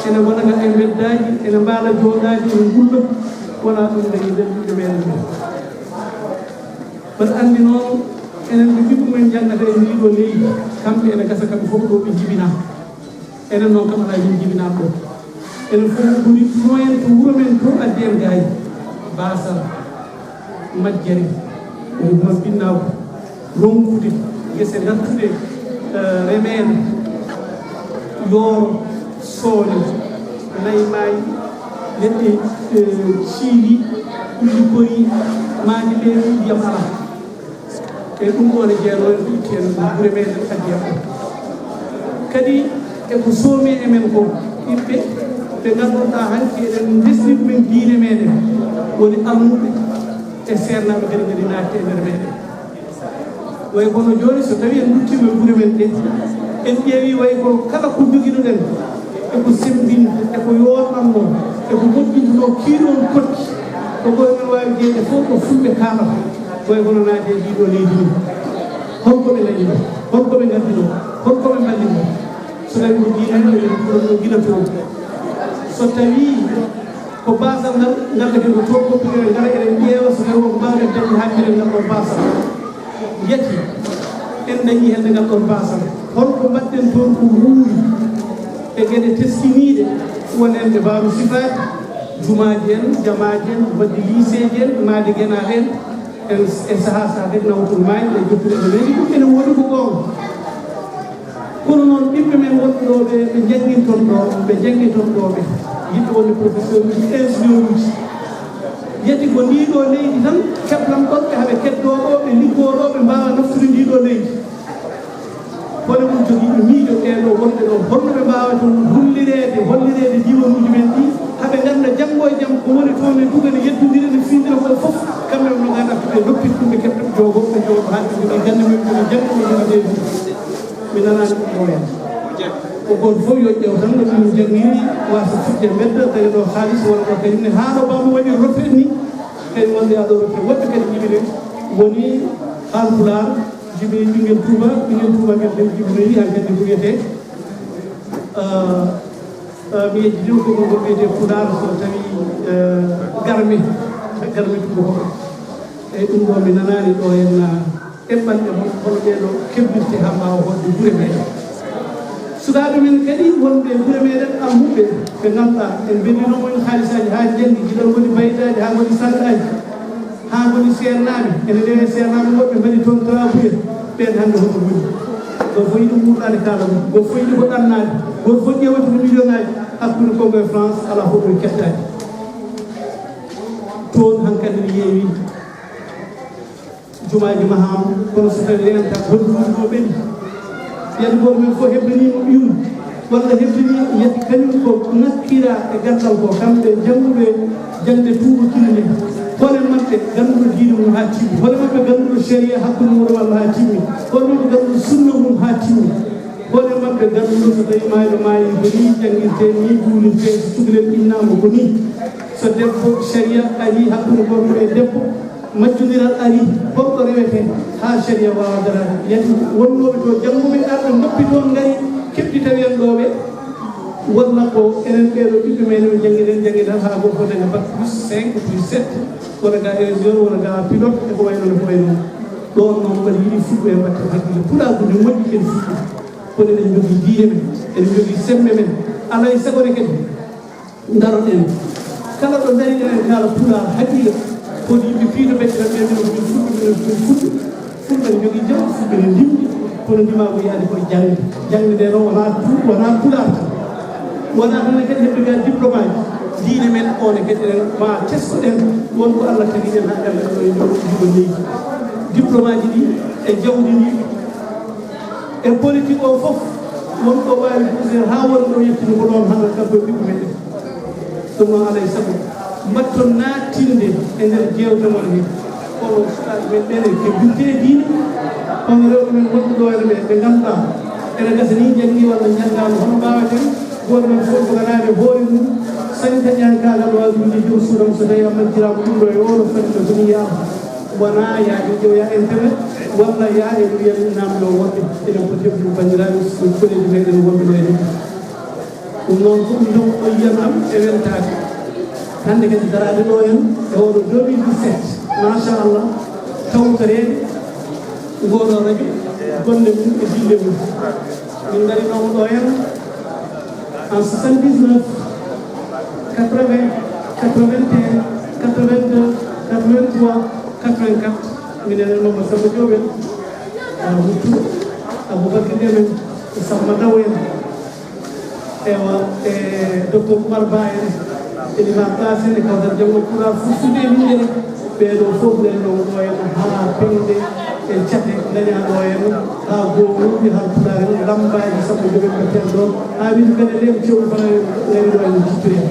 ene wona ga e mbeddaaji, ene mbaala jooɗaade, ene ngulla, wona ɗum dañi nder ɓiɓɓe meɗen ɓe. Mbaɗa anndi noon, enen ɓe ɓiɓɓe mumen njanngata e ndii ɗoo leydi, kamɓe ene gasa kamɓe fof ɗo ɓe njibinaa. Enen noon kam alaa min jibinaaɓe ɗo. Enen fof ko rittuno en to wuro men to addi en gaay. Baasal, majjere, hikma binnaagu, ronkude, gese dartuɗe, eh, remeede, yooro, soone, nayi maayi, leɗɗe, eh, ciili, kulli kori, maaji leewi, ndiyam alaa. E ɗum ɗo ne jeeɗo en itti en gure meɗen addi en. Kadi e ko soomi e men ko, ɓiɓɓe ɓe ngannduɗaa hanki eɗen ndesni ɗumen diine meɗen, woni almuɓe e seernaaɓe kadi ngadi naatti e nder meɗen. Way kono jooni so tawi en nduttiima e gure men ɗe, en ƴeewi way ko kala ko jogiɗoɗen, e ko semmbinta, e ko yoornannoo, e ko moƴƴintunoo kiiɗoon koɗki, ko koye men waawi jeyde fof ko fulɓe kaalata, koye kono naati e ɗiɗo leydi ni. Holko ɓe ndañi ɗo? Holko ɓe ngaddi ɗo? Holko ɓe mballi ɗo? So tawi ko diine en, ɓe ɗum ɗo gila toon. So tawi ko baasal ngal, ngal ɓe ko toon ko ɓe ngara eɗen ƴeewa so tawi won ko mbaawɗen dañde haa mbiɗen ngal ɗon baasal. Yeti, en dañi heen ngal ɗon baasal. Holko mbaɗɗen toon ko wuuri e geɗe teskiniiɗe wonande baaru sifaaji, jumaaji en, jamaaji en, waɗde liiseeji en, maade genaa en, en, e sahaa sahaa kadi nawtol maayo e jokkude e leydi, ɗum ene woodi ko goonga. Kono noon, ɓiɓɓe men wonɓe ɗo ɓe, ɓe njannginton ɗo, ɓe njannginton ɗo ɓe, yiɗɓe wonde professeur uji, ingénieur uji. Yeti ko ndii ɗo leydi tan keblan ɗon ɓe, haɓe keddoo ɗo, ɓe liggoo ɗo, ɓe mbaawa naftude ndii ɗo leydi. Kono ɗum jogii ɓe miijo ɓee ɗo wonɓe ɗo, holno ɓe mbaawata hollireede, hollireede diiwanuuji men ɗi, haɓe ngannda janngo e jam ko woni toon e duga ne yeddondira, ne findira ko fof, kamɓe no ngannda ko ɓe loppit ɗum, ɓe keɓta ɓe joogo, ɓe joogo haa ɓe jogii gannde mum, ɓe jannga, ɓe jogii leydi. Mi nanaani ɗum ɗo en. Ko gooto fof yo ƴeew tan no ɗum janngiri, wasa fiɓde mbedda, tawi ɗo haalis walla ɗo kañum ne, haa ɗo Baba waɗi retraite ni, kañum wonde haa ɗo retraite. Woɓɓe kadi jibine woni Haalpulaar, jibini ɓinngel Tuuba, ɓinngel Tuuba ngel kadi jibinoyi, han kadi ko wiyetee, ah, ah, mi yejjitino ko ko wiyetee Pulaar so tawi, eh, garmi, garmi Tuuba ko. Eyyi, ɗum ɗo mi nanaani ɗo en, ah, eɓɓanɗe mon, kono ɓee ɗo keblirte haa mbaawa hoɗde gure meɗen. Sukaaɓe men kadi wonɓe gure meɗen almuɓɓe, ɓe ngannduɗaa en mbellinoo mumen haalisaaji haa njanngi, gila ngoni baydaaji haa ngoni sangaaji, haa ngoni seernaaɓe, ene ndewe seernaaɓe woɓɓe mbaɗi toon travaux, ɓeen hannde hoto ngoni. Gooto fof yiɗi wuurɗaade kaala mum, gooto fof yiɗi ko ɗannaade, gooto fof ƴeewata ko million aaji, hakkunde Congo e France, alaa fof ɗo kettaani. Toon hankadi ne yeewi. Jumaaji mahaama, kono so tawi renta, holɗum ɗo ɓeni? Yadi gooto men fof hebbaniima ɓiyum, walla hebbaniima yadi kañum ko ŋakkiraa e gandal ko, kamɓe jannguɓe jaŋde tuubakiri nde. Hol e maɓɓe gannduɗo diine mum haa timmi? Hol e maɓɓe gannduɗo sharia hakkunde mum e Allah haa timmi? Hol e maɓɓe gannduɗo sunna mum haa timmi? Hol e maɓɓe gannduɗo so tawi maayɗo maayi ko nii janngirtee, nii juulirtee, so cukalel innaama ko nii? So debbo, sharia arii hakkunde gorko e debbo, majjondiral arii, holko rewetee haa sharia waawa daraade? Yadi wonnooɓe to jannguɓe arɓe ngoppi toon ngari keɓti tawi en ɗo ɓe, walla ko enen ɓee ɗo ɓiɓɓe meɗen ɓe janngi ɗen, janngi ɗen haa gooto fof daña bac plus cinq, plus sept, wona ga ingénieur, wona ga pilote, e ko wayi noon, e ko wayi noon. Ɗoon noon mbaɗa yiɗi fuɗɗo e mbaɗten hakkille. Pulaagu ne moƴƴi ken fuɗɗo, kono eɗen njogii diine men, eɗen njogii semmbe men. Alaa e sago ne kadi, ndaroɗen. Kala ɗo ndariɗen en kaala Pulaar haqiiqa, ko yimɓe piido becce tan ɓe mbiyata ko min fulɓe, minen ko min fulɓe. Fulɓe ne njogii jam, fulɓe ne ndimɗi, kono ndimaagu yaade koye jaŋde. Jaŋde nde noon wonaa tu-, wonaa Pulaar tan. Wonaa tan ne kadi heɓde mbiya diplôme aji. Diine men o ne kadi enen ma teskoɗen won ko Allah tagi en haa gannduɗen ɗo e nder ɗiɗo leydi. Diplôme aji ɗi e jawdi ndi e politique o fof. Won ɗo waawi puusde haa won ɗo yettini ko ɗoon hannde kanko e ɓiɓɓe men. Ɗum noon alaa e sago mbatton naattinde e nder jeewte mon he. Kono suɓaaɓe men ɓen e ke duttee diine, kono rewɓe men wonɓe ɗo ene ɓe, ɓe ngannduɗaa ene gasa ni njanngi walla njanngaano, hono mbaawaten gooto men fof joganaade hoore mum, sañta ñaankaagal waawi ɗum ni joom suudam so tawi a majjiraama ɗum ɗo e oɗo fanni no fini yaama. Wona yaa ɓe ƴeew yaa internet walla yaa e mbiyen namdo woɓɓe ene poti heɓde banndiraaɓe so koreeji meɗen wonɓe ɗo e ɗum. Ɗum noon ko ɗum ɗon o yiyan am e weltaade. Hannde kadi daraade ɗo en e oɗo deux mille dix-sept, machallah, tawtoreede ngoɗo radio, golle mum e dille mum. Min ngarinooma ɗo en en soixante-dix-neuf, quatre-vingts, quatre-vingt-un, quatre-vingt-deux, quatre-vingt-trois, quatre-vingt-quatre. Minen e Mamadou Samba Diop en, Wuttu, Aboubacry Dem en, Samba Ndaw en, ewa, e Docteur Oumar Ba en, Elimane Basse en, e Kawtal Diallo Pulaar fof suudu e Minjere. Ɓee ɗoo fof nen ɗon ɗo en haa peŋɗe e cate dañaa ɗo en, haa goomuuji, haa pulaar en, lammbaaji sappo jogi mbatten ɗoon, haa wiyde kadi nden cewɗo fana ngari ɗo en cittoyen.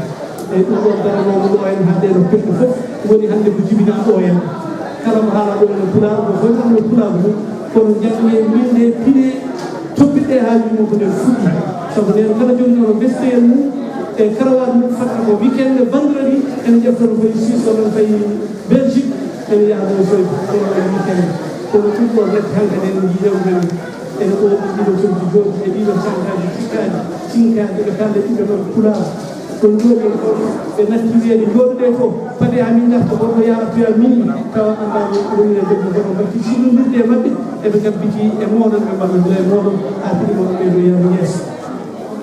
Eyi, ɗum ɗoon daranoomo ɗo en hannde no pelli fof woni hannde ko jibinaa ɗo en. Kala ko haalaa ɗo en no pulaar, ko fof no pulaar mum, kono njannge min nde pine toppitɗe haa yumma ko nden fuɗɗi. Sabu nden kala joginooɗo besteyen mum e karawaat mum fatta ko weekend, vendredi, en ƴeftoto fayi Suisse walla fayi Belgique, en yaha ɗo soyde, Allah waɗi weekend. Kono ɗum ɗo natti hankadi en njii rewɓe men ene ɗo ɗiɗo comci jooɗi e ɗiɗo sankaaji cikkaaji, cinkaaji ɓe kaalda ɗiɗo noon pulaar. Kono jooɗi en ɗo ɓe natti wiyeede jooɗoɗe to, paɗe amin ngarta goɗɗo yaara toya min, tawa anndaa woni e debbo goɗɗo batti sillondirde e maɓɓe, eɓe ngabbiti e mooɗon, ɓe mballondira e mooɗon, haa piɗi mooɗon ɓeydo yaade yeeso.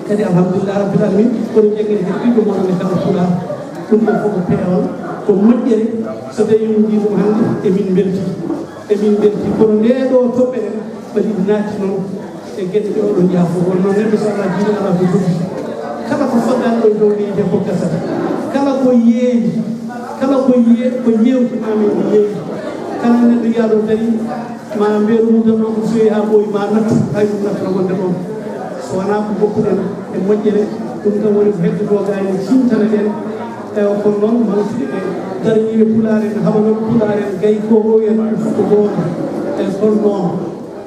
Kadi alhamdulillah rabbil alamin, kono jaggen kadi ɓiɗɗo moɗon e kala pulaar. Ɗum ɗo fof ko peewal, ko moƴƴere. So tawi min njii ɗum hannde, emin mbelti, emin mbelti. Kono nde ɗo toɓɓere waɗi naati noon e geɗe ɗe oɗon njaha fof. Won noon neɗɗo so alaa diine alaa ko jogii. Kala ko faggal ɗo e dow leydi ko gasata. Kala ko yeeyi, kala ko ye-, ko yeewti ma min yeeyi. Kala neɗɗo yaado dari, ma mbeelu mum tan ɗon ko feewi haa ɓooyi, ma nattu, hay ɗum nattata wonde ɗoon. So wonaa ko ngoppuɗen e moƴƴere, ɗum tan woni ko heddotoo gaa ene ciimtana ɗen. Ewa, kono noon, mawtude ɓe daraniiɓe pulaar en, haɓanooɓe pulaar en, gay ko o en, ɗum fof ko gooto. Eyi, kono noon,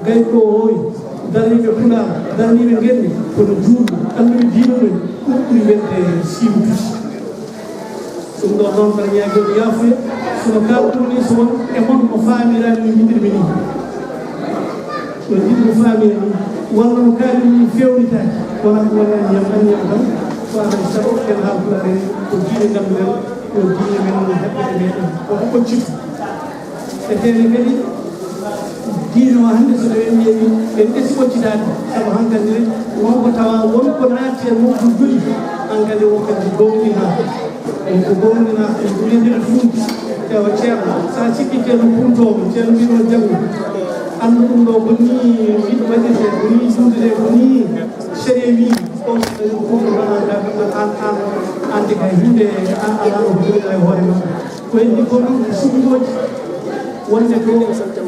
gay ko o en, daraniiɓe pulaar, daraniiɓe ngenndi, kono juulɓe, annduɓe diine mum, ɗum ɓuri welde siimtude. Ɗum ɗo noon, mbaɗa ñaagii on yaafuya, so no kaalɗum ni, so won e mon mo faamiraani no njiɗirmi ni. No njiɗmi faamira ni, walla no kaalɗum ni feewnitaaki, wonaa ɗum woni anniyam, anniyam tan, ko alaa e sago, en haalpulaar en, ko diine ngannduɗen, ko diine men no heɓɓe e meɗen, ko ko ɓoccitu. E tene kadi, diine o hannde so tawi en ƴeewi, en ɓesi ɓoccitaade, sabu hankadi ne, won ko tawa, won ko naatti e mum ko joli, hankadi o kadi gowɗinaa. Eyi, ko gowninaa, en mbiyii nde ko funti. Ewa, ceerno, so a sikki ceerno puntoowo, ceerno mbiyii o janngo. Anndu ɗum ɗo, ko nii yiɗi waɗirde, ko nii juulde, ko nii sariya wii, on ko ɗum ɗo, an, an, an, an de kay, hinde, an, an, an, ko jogiɗaa e hoore ma. Ko heddi ko ɗum, ko suɓngooji. Wonde ko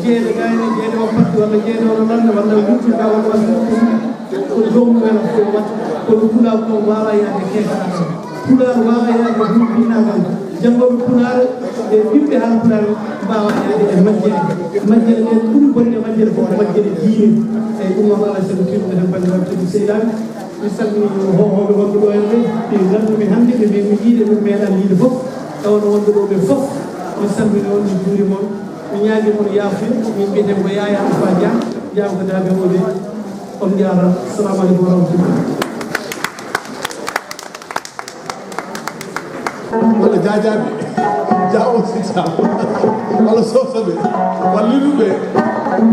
jeeɗe gayne, jeeɗe o patti, walla jeeɗe o landa, walla wurtude, walla walla ko joomum en fof waɗi, kono pulaar ko waawa yaade keekaa. Pulaar waawa yaade humpinaagal. Janngooɓe pulaar e ɓiɓɓe haalpulaar mbaawa yaade e majjere. Majjere nden ɓuri bonde majjere fof ko majjere diine. Eyi, ɗum noon alaa sago tiiɗude tan banndiraaɓe tedduɓe sehilaaɓe. Mi salmini hohooɓe wonɓe ɗo en ɓe, ɓe nganndu-mi hannde, ɓe mbiy mi yiide, ɓe meeɗaa yiide fof. Tawa no wonɓe ɗo ɓe fof, mi salmini on, mi juurima on, mi ñaagii mon yaafuya. Min mbiyetee ko Yaya Alpha Dia, Dia ko Daabe Hoode. On njaaraama. Assalamu aleykum wa rahmatullah. Walla jaajaaɓe, jaa o sita, walla sosoɓe, walla liɗuɓe.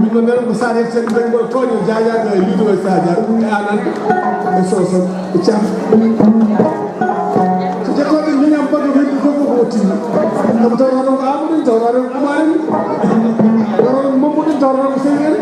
Min no nena ko Sadio Seck, ɓe mboɗo tooña jaajaaɓe e liɗuɓe Sadio e Anan e Soso e Thiam. So ƴettooɗen ñiñam baɗɗo heddi fof ko o tinni. Sabu tawno ɗon ko Amadou, tawno ɗon ko Amari, tawno ɗon ko Mamadou, tawno ɗon ko Seydi en.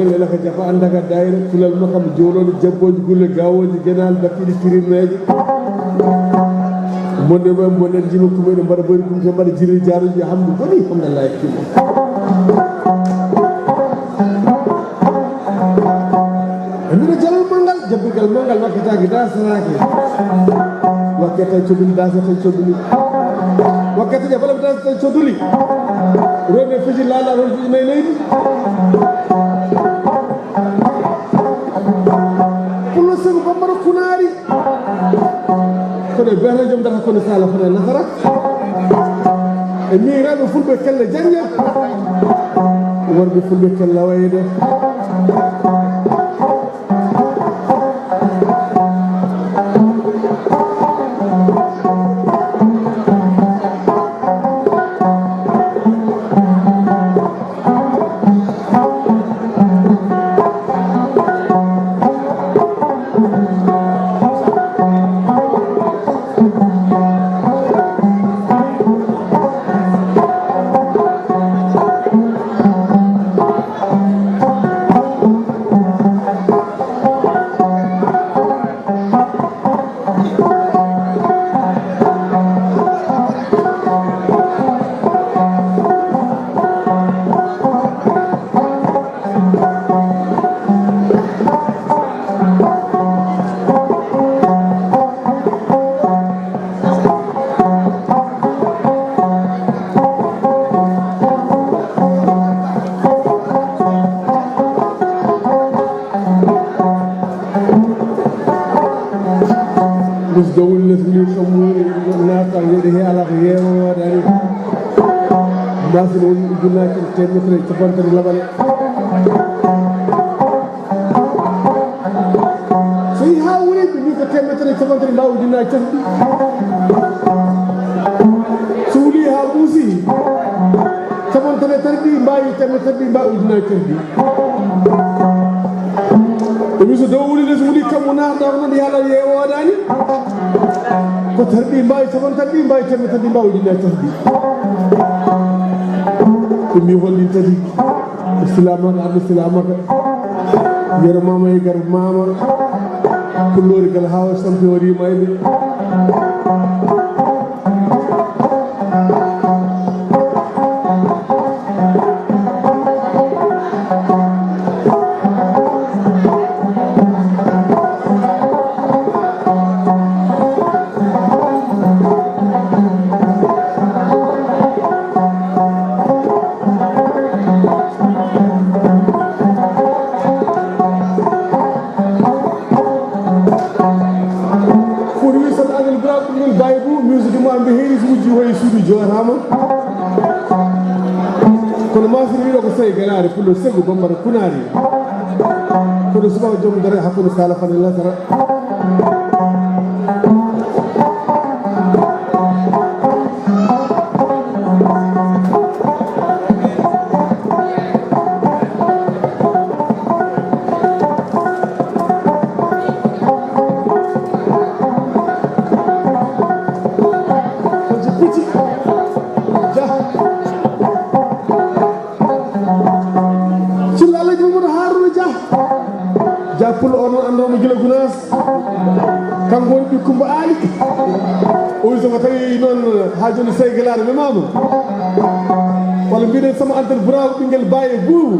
Ela ka jafa annda ka daayira, kulal ma kam jooloɗo, jabbooji gulle, gaawooji, genaali, bakkiiɗi, kirirmeeje. Bonde ɓe, bonde jima kuma ene mbaɗa boyri kum, te mbaɗa jirri jaaruji, hamdu boni, hamdallahi kimo. E mbiɗo jalal manngal, jabbirgal manngal wakkataake da saraake. Wakkata coduli da sa tan coduli. Wakkata jabala da sa tan coduli. Rewɓe fiji laala ron fiji nay leydi. Pullo segu bambara kunaari. Kono e beta joom data kono sala fana nasara. E miiraaɓe fulɓe kella jannga. Worɓe fulɓe kella wayde. Mis dowul les mil ko muuri naata woni he ala ko yeewa waɗani. Mbasin woni ujunnaaji teemeɗɗe e capanɗe tati laɓale. So yi haa wuli ɓe mbi ko teemeɗɗe e capanɗe tati mbawi ujunnaaji tati ɗi. So wuli haa ɓuusi capanɗe tati ɗi mbawi teemeɗɗe tati ɗi mbawi ujunnaaji tati ɗi. Ɗum so dow wuli les wuli kammu naatɗa ko noon yalal ye woodani. Ko tarɗi mbawi capan tarɗi mbawi temme tarɗi mbawi jinna tarɗi. Ɗum mi holɗin tati. Silamaka arɗo silamaka. Yero mama e gar mama. Kullori gal hawa sampe o rima e ɓe. Kono wi sabu angel bra ɗum min baye bu musique mo amɓe heeri suuji hoye suudu jorama. Kono masiri wiɗo ko sey galaare pullo segu bambara kunaari. Kono suba joom dare hakkunde sala fane lasara. Sirga Alhaji Mamadou Harouna Dia. Dia Pullo, on noon annduɗo mo gila Gunaas. Kanko woni ɓiy Kumba Aali. O wi so ko tawi noon haa jooni Sey Gelaar memaama. Walla mbiɗen sama antan buraawo ɓinngel Baye Buubu.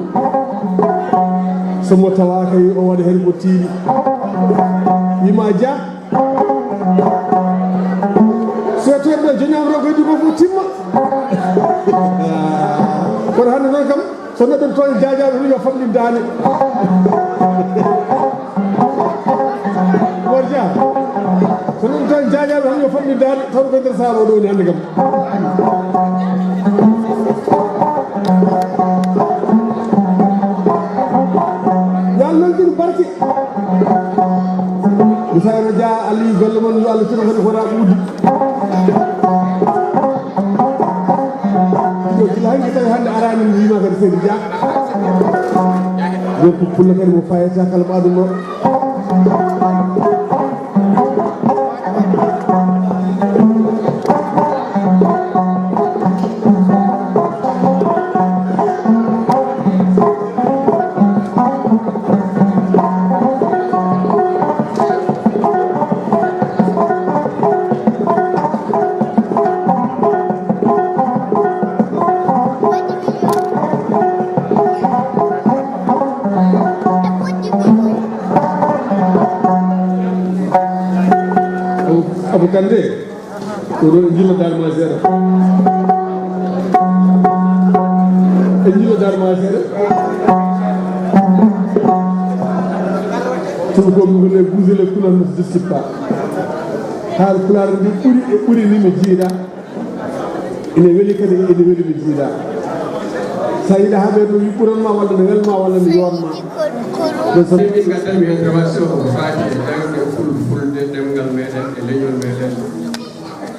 So mo tawaaka o waɗa heen ko tiiɗi. Wima Dia. So tawii ɓe joñaama ro ko heddi ko fof timma. Kono hannde noon kam, so neɗɗo tooñi jaajaaɓe, woni yo famɗin daane. Worja, so neɗɗo tooñi jaajaaɓe, woni yo famɗin daane, taw ko nder saaba o ɗo woni hannde kam. Yo Allah nangin barke. Misayro Dia, Aliou, golle mon, yo Allah tino kadi fota ɓuuɗi. Yo gila hanki tawi hannde arani mi wima kadi Seydi Dia. Donc pullo kadi mo fayata kala ɓaɗum o. Hannde, ko ɗo en njillo darma seeɗa. En njillo darma seeɗa. Ɗum ko mi woni buusele Pulaar no sippa. Haala Pulaar ndi ɓuri, e ɓuri ni mi jiiɗa. Ene weli kadi, ene weli mi jiiɗa. So a yiɗa haɓe ɗum, ɓuran ma walla ne wel ma walla ne yoon ma. Ɗum so min ngaddan mi intervention ko faati e jangde ful-, fulde, ɗemngal meɗen e leñol meɗen.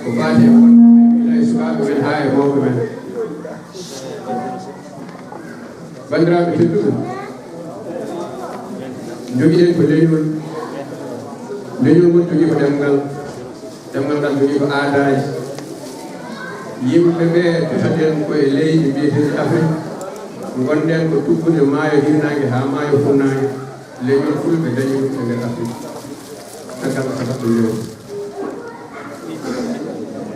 Ko faati e wonɓe men, ina e sukaaɓe men haa e mawɓe men. Banndiraaɓe tedduɓe, njogiɗen ko leñol. Leñol ngol jogii ko ɗemngal. Ɗemngal ngal jogii ko aadaaji. Yimɓe ɓe tutaɗen ko e leydi mbiyeteeɗi Afrik. Ngonɗen ko tuggude maayo hirnaange haa maayo funnaange. Leñol fulɓe dañi ɗum e nder Afrik. Caggal ko sabattu ndewo.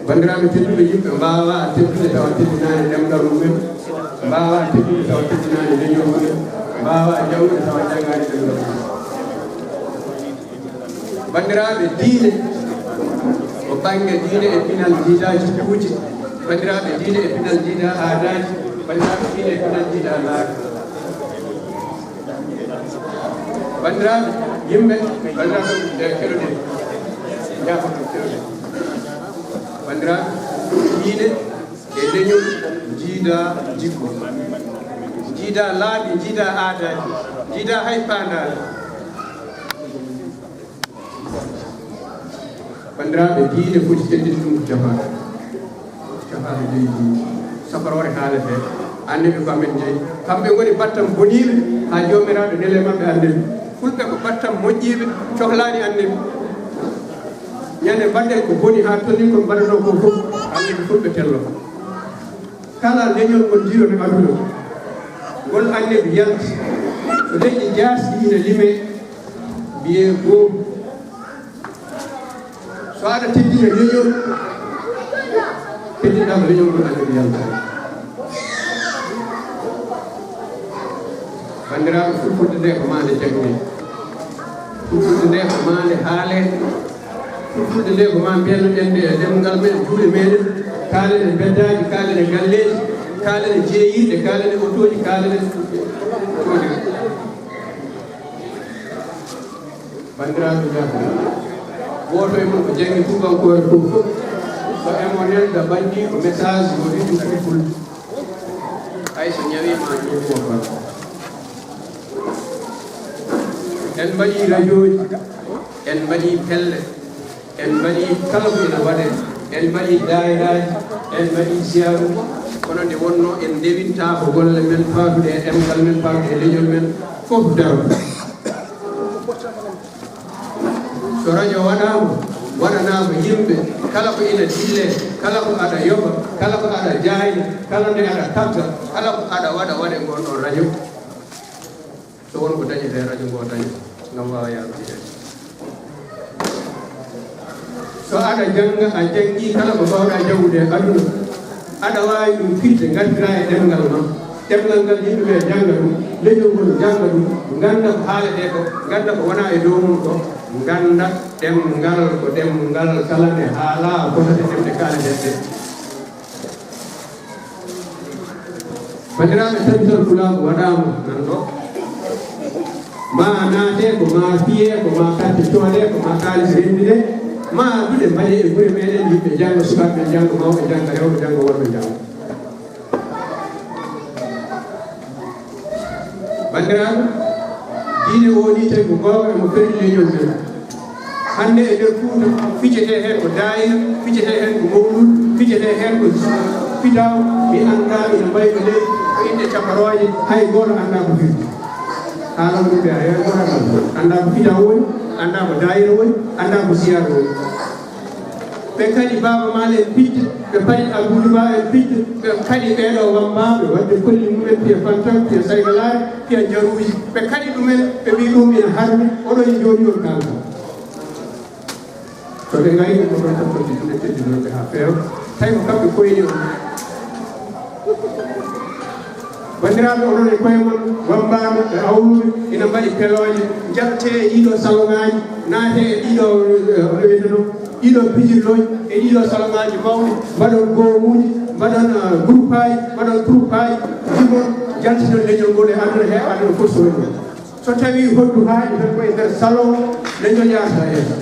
Banndiraaɓe tedduɓe, yimɓe mbaawaa teddude tawa teddinaani ɗemngal mumen, mbaawaa teddude tawa teddinaani leñol mumen, mbaawaa janngude tawa janngaani ɗemngal mumen. Banndiraaɓe, diine ko bannge diine e pinal njiidaa jikkuuji. Banndiraaɓe, diine e pinal njiidaa aadaaji. Banndiraaɓe, diine e pinal njiidaa laabi. Banndiraaɓe, yimɓe, banndiraaɓe, nde keɗoɗen. Njaafo ɗum keɗoɗen. Banndiraaɓe, diine e leñol njiidaa jikku. Njiidaa laabi, njiidaa aadaaji, njiidaa hay paandaale. Banndiraaɓe, diine foti teddinde ɗum ko jafaaka. Jafaaka leydi, safaroore haalete. Annabi ko amen jeyi. Kamɓe ngoni battam boniiɓe, haa Joomiraaɗo nele maɓɓe annabi. Fulɓe ko battam moƴƴiiɓe, cohlaani annabi. Ñande mbaɗɗen ko boni haa toni ko mbaɗanoo ko fof, annabi fulɓe tello. Kala leñol ngol njiiɗon e aduna, ngol annabi yalti. So leƴƴi jaasɗi ina limee, mbiyee goomu. So aɗa teddina leñol, teddinɗaa ko leñol ngol annabi yalti. Banndiraaɓe, fulfulde nde ko maande jaŋde. Fulfulde nde ko maande haale. Fulfulde nde ko maa mbiyano ɗen nde e ɗemngal men, juuɗe meɗen. Kaalen e mbeddaaji, kaalen e galleeji, kaalen e jeeyirɗe, kaalen e otooji, kaalen e otooji. Banndiraaɓe, njaafo. Gooto e mon ko janngi tuubankoore ko fof. So emo nelda banndi ko message mo wiɗi fulfulde. Hay so ñawiima, ñawiima tan. En mbaɗii rajooji, en mbaɗii pelle, en mbaɗii kala ko ina waɗee, en mbaɗii daayiraaji, en mbaɗii ziyaaruuji, kono nde wonnoo en ndewintaa ko golle men paatuɗe e ɗemngal men, paatuɗe e leñol men, fof daro. So rajo waɗaama, waɗanaama yimɓe, kala ko ina dillee, kala ko aɗa yoɓa, kala ko aɗa jaayna, kala nde aɗa tagga, kala ko aɗa waɗa, waɗe ngoon ɗoon rajo. So won ko dañetee, rajo ngo daña, ngam waawa yaarude heen. So aɗa jannga, a janngii kala ko mbaawɗaa janngude e aduna, aɗa waawi ɗum firde, ngartiraa e ɗemngal ma. Ɗemngal ngal, yimɓe ɓe njannga ɗum, leñol ngol njannga ɗum, ngannda ko haaletee ko, ngannda ko wonaa e dow mum ko, ngannda ɗemngal ko ɗemngal kala nde haalaa, fotata ɗemɗe kaaleteeɗe ɗe. Banndiraaɓe, tabital pulaagu waɗaama nan ɗo. Ma naate ko ma fiye, ko ma karte coode, ko ma kaalis renndide, ma duɗe mbaɗe e gure meɗen, yimɓe njannga, sukaaɓe njannga, mawɓe njannga, rewɓe njannga, worɓe njannga. Banndiraaɓe, diine o ni tawi ko goonga emo feri leñol men. Hannde e nder Fuuta, fijete heen ko daayira, fijete heen ko mawlud, fijete heen ko fitaw, mi anndaa ina mbayi ko ley, ko innde caparooje, hay gooto anndaa ko firti. Haalano ɗum ɓe, hay gooto anndaa ko firti. Anndaa ko fitaw woni, anndaa ko daayira woni, anndaa ko siyaasa woni. Ɓe kaɗi Baaba Maal en pijde, ɓe paɗi Abuudu Ba en pijde, ɓe kaɗi ɓeeɗo wambaaɓe, wadde kolli mumen piya fantan, piya saygalaare, piya jaruuji. Ɓe kaɗi ɗumen, ɓe mbii ɗum ina harmi, oɗo e jooɗi on kaalata. So ɓe ngayni ko ɗon tan foti juuɗe teddinooɓe haa feewa. Tawi ko kamɓe koyni on. Banndiraaɓe, onon e koye mon, wambaaɓe e awluɓe, ina mbaɗi pelooje, njaɓtee e ɗiɗo salongaaji, naatee e ɗiɗo, eh, hono wiyeteno, Ɗiɗo pijirlooji e ɗiɗo salongaaji mawɗi, mbaɗon goomuuji, mbaɗon, eh, groupeaaji, mbaɗon troupeaaji, njimon, njaltinon leñol ngol e aduna he, aduna fof soñi. So tawii hoddu haaɗi tan ko e nder salon, leñol yaata yeeso.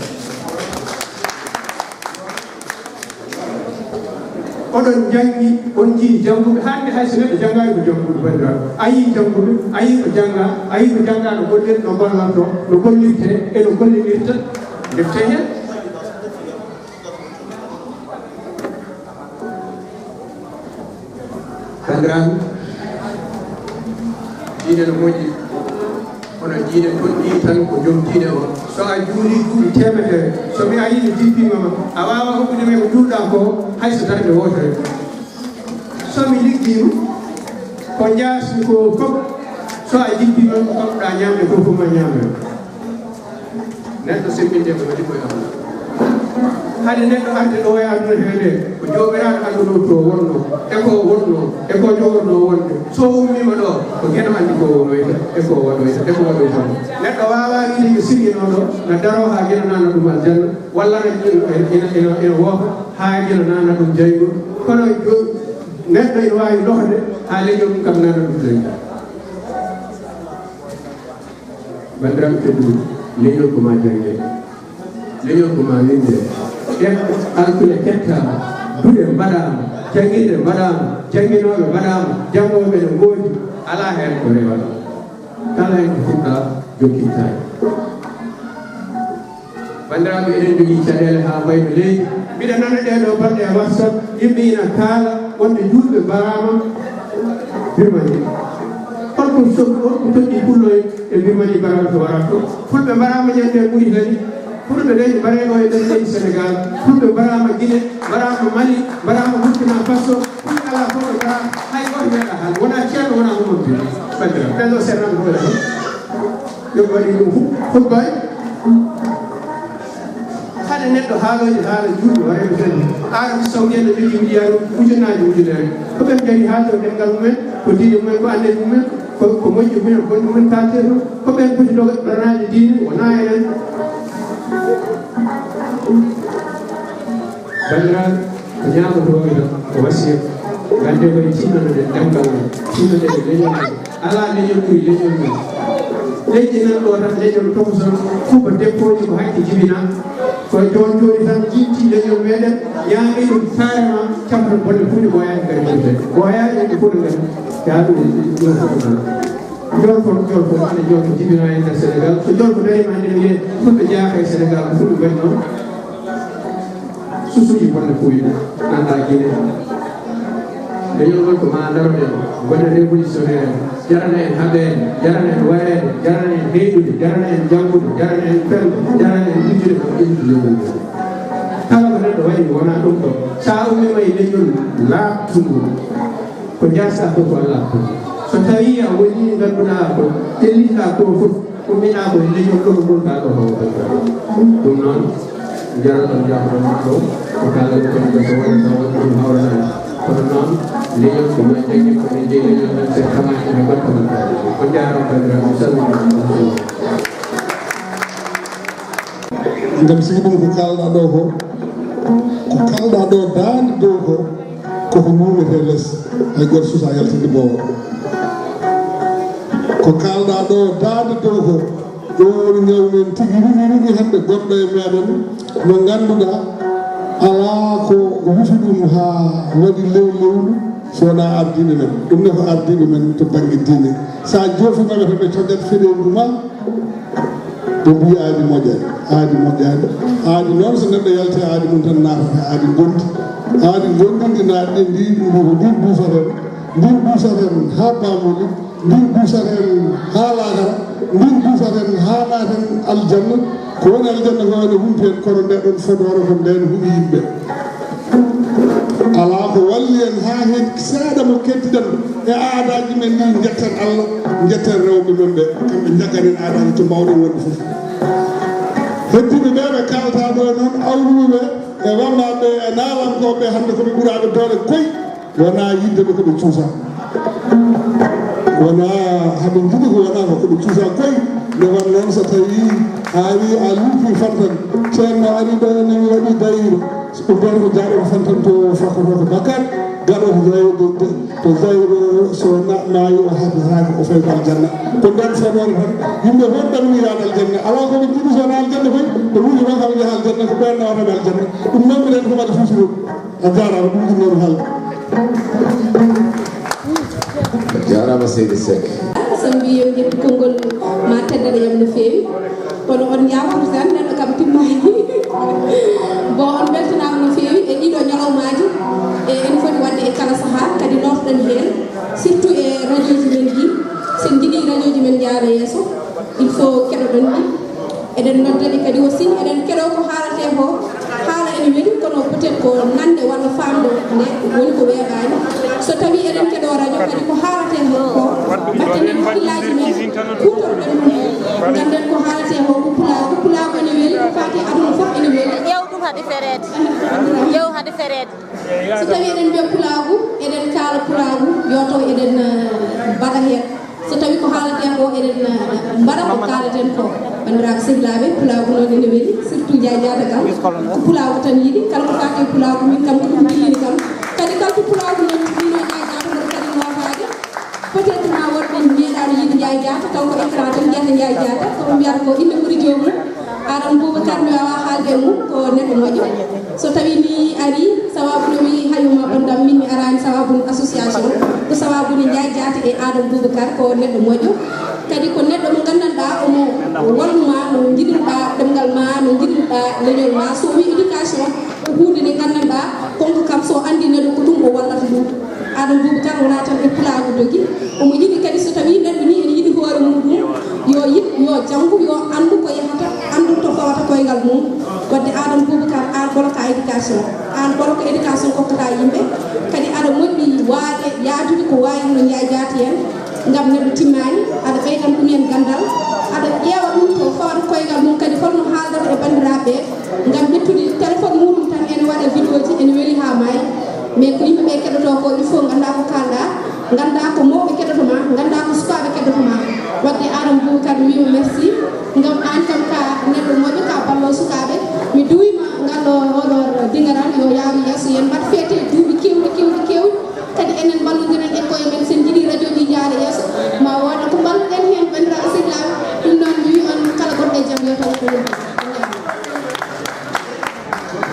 Oɗon njanngi, on njii jannguɓe, hannde hay so neɗɗo janngaani ko jannguɓe, banndiraaɓe. A yii jannguɓe, a yii ko janngaa, a yii ko janngaa no gollirta, no gollantoo, no gollirtee e no gollinirta. Ndeftee heen. Banndiraaɓe, diine no moƴƴi, kono diine tonɗi tan ko joom diine o. So a juulii duuɓi teemedere, so mi arii mi jippiima ma, a waawaa hokkude mi ko juulɗaa ko, hay so darnde wootere. So mi liggiima, ko njaasmi ko fof, so a jippiima, ko kokkuɗaa ñaamde ko fof ma ñaamde. Neɗɗo semmbinde ko waɗi koye aduna. Hade neɗɗo arde ɗo e aduna he nde, ko joomiraaɗo aduna o to wonno, e ko wonno, e ko jogorno wonde. So ummiima ɗo, ko geɗo anndi ko wonoyta, e ko waɗoyta, e ko waɗoyta. Neɗɗo waawaa wiide yo sirgino ɗo, na daroo haa geɗo nana ɗum aljanna, walla na ina, ina, ina, ina woofa haa geɗo nana ɗum jayngol. Kono jo-, neɗɗo ina waawi lohde haa leñol mum kam nana ɗum jayngol. Banndiraaɓe tedduɓe, leñol ko ma jannge, leñol ko ma winnde. Ɗen alkule kettaama, duɗe mbaɗaama, janngirde mbaɗaama, jannginooɓe mbaɗaama, janngooɓe ne ngoodi, alaa heen ko rewata. Kala heen ko fuɗɗaa, jokkittaake. Banndiraaɓe, eɗen njogii caɗeele haa mbayno leydi. Mbiɗa nana ɗee ɗoo balɗe e WhatsApp, yimɓe ina kaala wonde juulɓe mbaraama Birmanie. Holko so-, holko toɗɗii pullo e, e Birmanie mbaraama to warat to? Fulɓe mbaraama ñande e Mauritanie. Fulɓe leydi mbareeɗo e nder leydi Sénégal. Fulɓe mbaraama Guinée, mbaraama Mali, mbaraama Burkina Faso. Fulɓe alaa fof ɓe mbaraama. Hay gooto meeɗaa haal. Wonaa ceerno, wonaa Mamadou Diop. Banndiraaɓe, ɓen ɗoo seeɗa ko waɗi. Yo waɗi ɗum hu-, hutba e. Hade neɗɗo haalooji haala juulɓe waɗa ko tan. Arabie Saoudite no jogii miliyaaru ujunnaaji ujunere. Ko ɓen kadi haalde ko ɗemngal mumen, ko diine mumen, ko anndal mumen, ko, ko moƴƴi mumen, ko bonɗi mumen kaaltee ɗum. Ko ɓen poti doga ɗonaaji diine, wonaa enen. Banndiraaɓe, ko ñaagotoomi tan ko wasiya. Ngannde koye tiiɗnanoɗen ɗemngal men, tiiɗnanoɗen leñol men. Alaa leñol ɓuri leñol mum. Leƴƴi nan ɗo tan, leñol tokoson, kuuba deppooji ko hakke jibina. Ko jooni jooni tan jiiɓti leñol meɗen, ñaami ɗum carrément, cafata bonde fuu ne ɓooyaani kadi ɓurde. Ɓooyaani yimɓe fof ne ngadi. Yaa ɗum, ɗum fof ɗum. Jolfo, jolfo, ande jolfo jibina e nder Sénégal. So jolfo dariima hannde ne wiyee fulɓe njaaka e Sénégal, ko fulɓe mbaɗi noon. Susuuji bonde puuyɗe, nanndaa Guinée. Leñol ngol ko maa ndaroɗen, ngonen révolutionnaire, jarana en haɓeede, jarana en wareede, jarana en heyɗude, jarana en janngude, jarana en felde, jarana en wujjude ko ɓeydude leñol ngol. Kala ko neɗɗo waɗi wonaa ɗum ɗo. So a ummiima e leñol laaɓtungol, ko njaasɗaa fof ko Allah addude. So tawii a wonii ngannduɗaa ko ƴellitɗaa ko fof, umminaa ko e leñol ɗo ngol kaa ɗo hawa. Ɗum noon, njaroɗon jaafoɗon ɗo, ko kaalɗon ko ɗum ko woni tawa ɗum hawranaani. Kono noon, leñol ko men jaggi ko men jeyi leñol men sen tamaani ɓe batta men. Ko njaarama banndiraaɓe, mi salmini on. Ngam sigi ɗum ko kaalɗaa ɗo ko, ko kaalɗaa ɗo daande dow ko, koko nuumetee les, hay gooto suusaa yaltinde boowo. Ko kaalɗaa ɗo daande dow ko, ɗo woni ñaw men tigi rigi rigi hannde gonɗo e meɗen, mo ngannduɗaa alaa ko wufi ɗum haa waɗi lew lewlu so wonaa ardiiɓe men. Ɗum ne ko ardiiɓe men to bannge diine. So a joofiima ɓe tan ɓe cojjat feɗeendu ma, ɓe mbiyi aadi moƴƴaani, aadi moƴƴaani. Aadi noon, so neɗɗo yalti aadi mum tan naatata aadi ngonndi. Aadi ngonndi ndi naatɗen ndi, ndi ko ndi duusaten, ndi duusaten haa baamuuli, ndi duusaten haa laakara, ndi duusaten haa naaten aljanna. Ko woni aljanna ko woni humpeen, kono nde ɗon fodoore ko ndeen huɓi yimɓe. Alaa ko walli en haa heen seeɗa mo keddiɗen e aadaaji men ɗi, njetten Allah, njetten rewɓe men ɓe, kamɓe njaggan en aadaaji to mbaawɗen wonde fof. Heddiiɓe ɓe ɓe kaalata ɗo noon, awluɓe e wammbaaɓe e naalankooɓe hannde ko ɓe ɓuraaɓe doole koy, wonaa yidde ɓe ko ɓe cuusa. Wonaa haɓe njiɗi ko wonaa ko ɓe cuusa koy, nde won noon so tawii A wi a luufi Fantan, ceerno ari ɗo ne waɗi dayiro. Ɗum ɗon ko jaaɗo ko Fantan to fakkoto ko Bakar, gaɗo ko Zayro, to Zayro so na-, maayi o haɓi haaki o fayi ko aljanna. Ko nden feeɓoore tan, yimɓe fof ɗon wiiraade aljanna. Alaa ko ɓe njiɗi so wonaa aljanna koy, ɓe wuuri noon haɓe njaha aljanna, ko ɓeen nawata ɓe aljanna. Ɗum noon mbiɗen ko mbaɗa fusiro. A jaaraama, ɗum ɗum noon haala. Jaaraama seydi Seck. So mbi en ƴetti konngol ma teddere yam no feewi, kono on yaafata tan neɗɗo kam timmaani. Bon, on mbeltanaama no feewi e ɗiɗo ñalawmaaji, e ene foti waɗde e kala sahaa, kadi nootɗen heen, surtout e rajooji men ɗi. Sen njiɗi rajooji men njaara yeeso, il faut keɗoɗen ɗi. Eɗen nodda ɗi kadi aussi, eɗen keɗoo ko haalatee ko. Haala ene weli, kono peut-être ko nande walla faamde nde woni ko weeɓaani. So tawii eɗen keɗoo radio kadi, ko haalatee ko, mbatten heen hakkillaaji men, kuutorɗen ɗum. Ngannden ko haalatee ko, ko pulaagu. Pulaagu ene weli, ko faati e aduna fof ene weli. Ƴeew ɗum hade fereede. Ƴeew hade fereede. So tawii eɗen mbiya pulaagu, eɗen kaala pulaagu, yo taw eɗen mbaɗa heen. So tawii ko haaletee ko, eɗen mbaɗa ko kaaleten ko. Banndiraaɓe sehilaaɓe, pulaagu noon ene weli, surtout Njaay Jaata kam, ko pulaagu tan yiɗi. Kala ko faati e pulaagu, min kam ko ɗum tiyini kam. Kadi kala to pulaagu noon tiyino Njaay Jaata, mboɗo kadi nootaade. Peut-être ma woɗɓe meeɗaano yiide Njaay Jaata, taw ko écran tan njiyata Njaay Jaata, kono mbiyata ko innde ɓuri joomum. Aadama Boubacar, mi waawaa haalde e mum, ko neɗɗo moƴƴo. So tawii mi arii, sababu no mi hayu ma bandam, min mi araani sababu association, ko sababu ni Njaay Jaata e Aadama Boubacar ko neɗɗo moƴƴo. Kadi ko neɗɗo mo nganndanɗaa omo wallu ma no njiɗirɗaa ɗemngal ma, no njiɗirɗaa leñol ma. So o wii éducation ko huunde nde nganndanɗaa, konko kam so anndi neɗɗo ko ɗum o wallata ɗum. Aadama Boubacar wonaa tan e pulaagu dogi, omo yiɗi kadi so tawii neɗɗo ni ene yiɗi hoore mum ɗum, yo yiɗ, yo janngu, yo anndu ko yahata, anndu to fawata koyngal mum. Wadde Aadama Boubacar, aan ɓolo ka éducation, aan ɓolo ko éducation kokkata yimɓe, kadi aɗa moƴƴi waade yaadude ko wayi no Njaay Jaata en, ngam neɗɗo timmaani, aɗa ɓeydan ɗum en ganndal, aɗa ƴeewa ɗum to fawata koyngal mum, kadi holno haaldata e banndiraaɓe ɓe, ngam ƴettude téléphone muɗum tan ene waɗa vidéoji, ene weli haa maayi. Mais ko yimɓe ɓe keɗotoo ko, il faut nganndaa ko kaalɗaa, nganndaa ko mawɓe keɗoto ma, nganndaa ko sukaaɓe keɗoto ma. Wadde Aadama Boubacar, mi wiima merci, ngam aan kam ka neɗɗo moƴƴo, ka ballo sukaaɓe. Mi duwima ngal ɗo, oɗo dingaral yo yaaru yeeso, yen mbaɗ feete duuɓi kewɗi kewɗi kewɗi. Kadi enen mballodiren e koye men, sen njiɗi radio ji jaara yeeso, ma wooda ko mballuɗen heen banndiraaɓe sehilaaɓe. Ɗum noon mi wi on kala gonɗo e jam yo taw ko ɗum.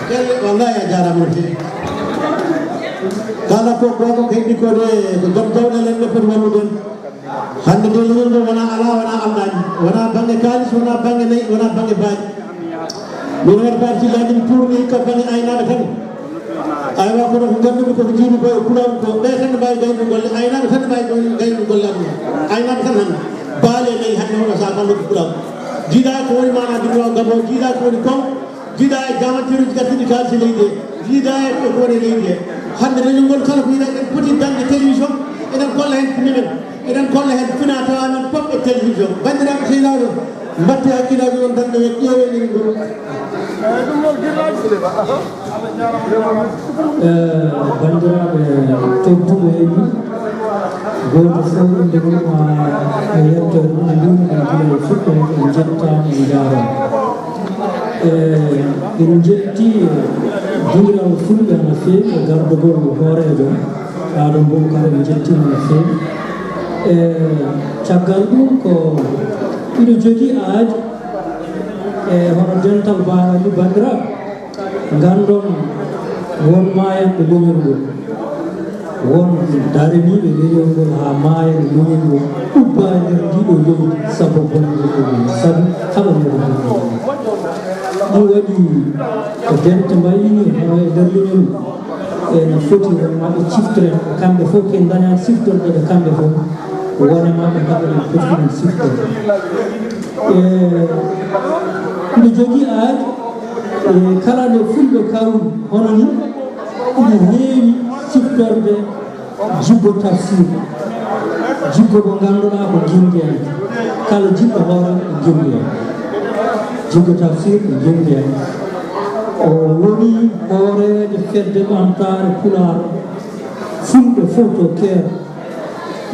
Galle wallahi a jaaraama no feewi. Kala ko gooto ko heddi ko de ko joom jawɗeele en ɓe poti wallude en. Hannde nde leñol ngol wonaa alaa, wonaa alɗaani, wonaa baŋnge kaalis, wonaa baŋnge nayi, wonaa baŋnge baaji. Min hoto Pape Sylla min tuurni ka baŋnge aynaaɓe tan. Aywa, kono ko ngannduɗo ko ko jiimi ko e pulaagu ko, ɓe tan ne mbaawi gaynude golle, aynaaɓe tan ne mbaawi gaynude golle aduna. Aynaaɓe tan hannde. Baali e nayi hannde hono sa ballude pulaagu. Jiidaa ko woni maanaa duñaaw gaboo, jiidaa ko woni koŋ, jiidaa e jaamanteeruuji gartiiɗi kaalisi leydi he, jiidaa e ko woni e leydi he. Hannde leñol ngol kala ko yiɗaa en poti dañde télévision, eɗen kolla heen minen. Eɗen kolla heen fina tawa men fof e télévision. Banndiraaɓe sehilaaɓe, mbaɗte hakkillaaji on tan no ƴeewe leñol ngol. Eh, banndiraaɓe tedduɓe, gooto fof innde mum e yettoode mum, en njuuriima gila e fuɗɗoode, en njettaama, en njaaraama. Eh, en njetti Diiral Fulɓe no feewi e gardagol hooreejo Aadama Boubacar, en njettiima no feewi. E caggal ɗum ko miɗo jogii aadi e hono dental baaɗam ni banndiraaɓe, nganndon won maayanɓe leñol ngol, won daraniiɓe leñol ngol haa maaya e leñol ngol, ubba e nder ndii ɗoo leydi sabu bonde ɗum, sabu haɓanere ɗum. Ɗum waɗi ko dente mbayni hono e nder leñol. Ene foti won maɓɓe ciftoren, kamɓe fof ken dañan siftorde ɓe kamɓe fof, wone maɓɓe kamɓe ɗen poti ɗum siftorde. E mbiɗo jogii aadi, e kala nde fulɓe kawri hono ni, ina heewi siftorde jikko tafsir. Jikko mo ngannduɗaa ko ngimndiyanke. Kala jiɗɗo hoore ko ngimndiyanke. Jikko tafsir ko ngimndiyanke. O woni hooreejo fedde ɓamtaare pulaar fulɓe fof to Keer.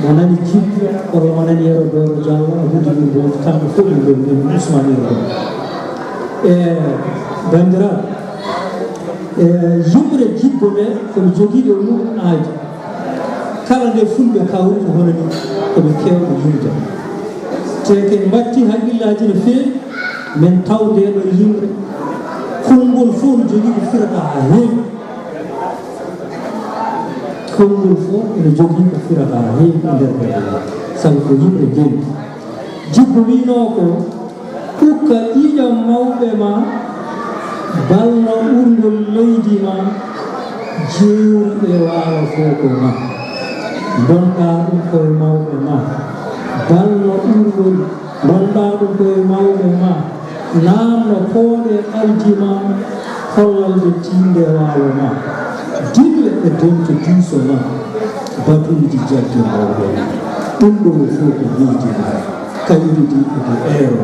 Mo nani Jibbo, walla mo nani Yero Dooro Jallo, Amadou Yumbo, kamɓe fof ɓe ngoni ɗum, Ousmane Yero Dooro. E banndiraaɓe, e yumre Jibbo nde, ko mi jogiiɗo e mum aadi. Kala nde fulɓe kawri ko hono ni, ko ɓe keewɓe yumde. Te ken mbatti haqqillaaji no feewi, men taw nde ɗo yimre. Konngol fof no jogii ko firata haa heewi. Konngol fof ene jogii ko firata haa heewi e nder ɓeɗe. Sabu ko yimre ndendi. Jibbo wiynoo ko, ukka ƴiiƴam mawɓe ma, balno urngol leydi ma, jeeri e waalo fof ko ma. Ndonɗaa ɗum koye mawɓe ma, balno urngol, ndonɗaa ɗum koye mawɓe ma, naamno pooɗe alji ma, hollalde tiinde waalo ma, dille e dento diiso ma, batuuji jagge mawɓe ma. Ɗum ɗo fof ko leydi ma. Kayri di e eero.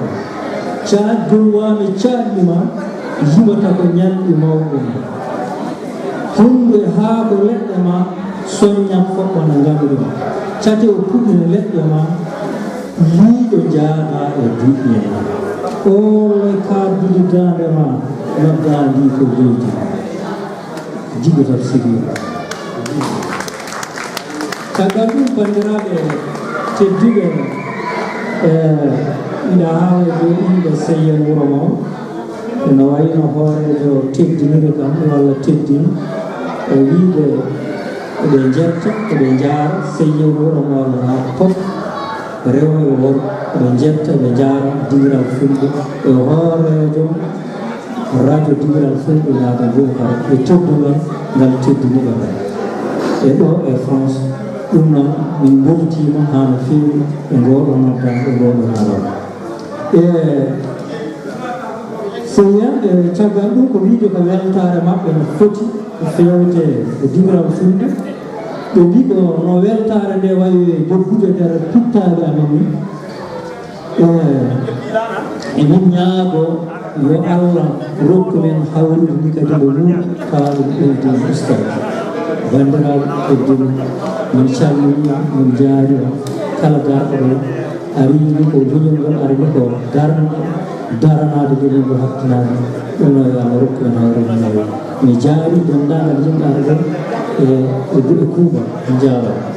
Caaj gulwaami caɗɗi ma, yiwata ko ñalɗi mawɓe ma. Hunndu e haako leɗɗe ma, soññat foɓɓana ngamri ma. Cate o puɗɗina leɗɗe ma, liiɗo jaaɗa e duƴƴe ma. Ooloy kaabdude daande ma, noddaa ndi ko leydi ma. Jiɗo tan sirri. Caggal ɗum, banndiraaɓe tedduɓe, e, ina haala e dow inɗe Seyyen Wuro Ngo. Ina wayno hooreejo teddiniiɗo kam, walla teddin, e wiyde eɓe njetta, eɓe njaara Seyyen Wuro Ngo, walla haa fof, rewo e worgo, eɓe njetta, eɓe njaara diiral fulɓe, e hooreejo radio Diiral Fulɓe Naade Boubacar e teddungal ngal teddiniiɓe ngal. E ɗo e France, ɗum noon min mbeltiima haa no feewi e ngooɗo noddaango, e ngooɗo ngalal. E Seyyen, e caggal ɗum ko wiide ko weltaare maɓɓe no foti ko feewte e Diiral Fulɓe. Ɓe mbii ko no weltaare nde wayi doggude nder pittaali amen ni. E, emin ñaago yo Allah rokku men hawrude ni kadi mo wuuri tawa ɗum ɓeydi ustaade. Banndiraaɓe tedduɓe, min calminii, min njaari on. Kala garɗo ɗo ari ni ko leñol ngol, ari ni ko darnde, daranaade leñol ngol, hakkinaade. Ɗum noon yo Allah rokku men hawrude no feewi. Mi jaari denndaangal yimɓe arɓe e, e, e kuuɓal. On njaaraama.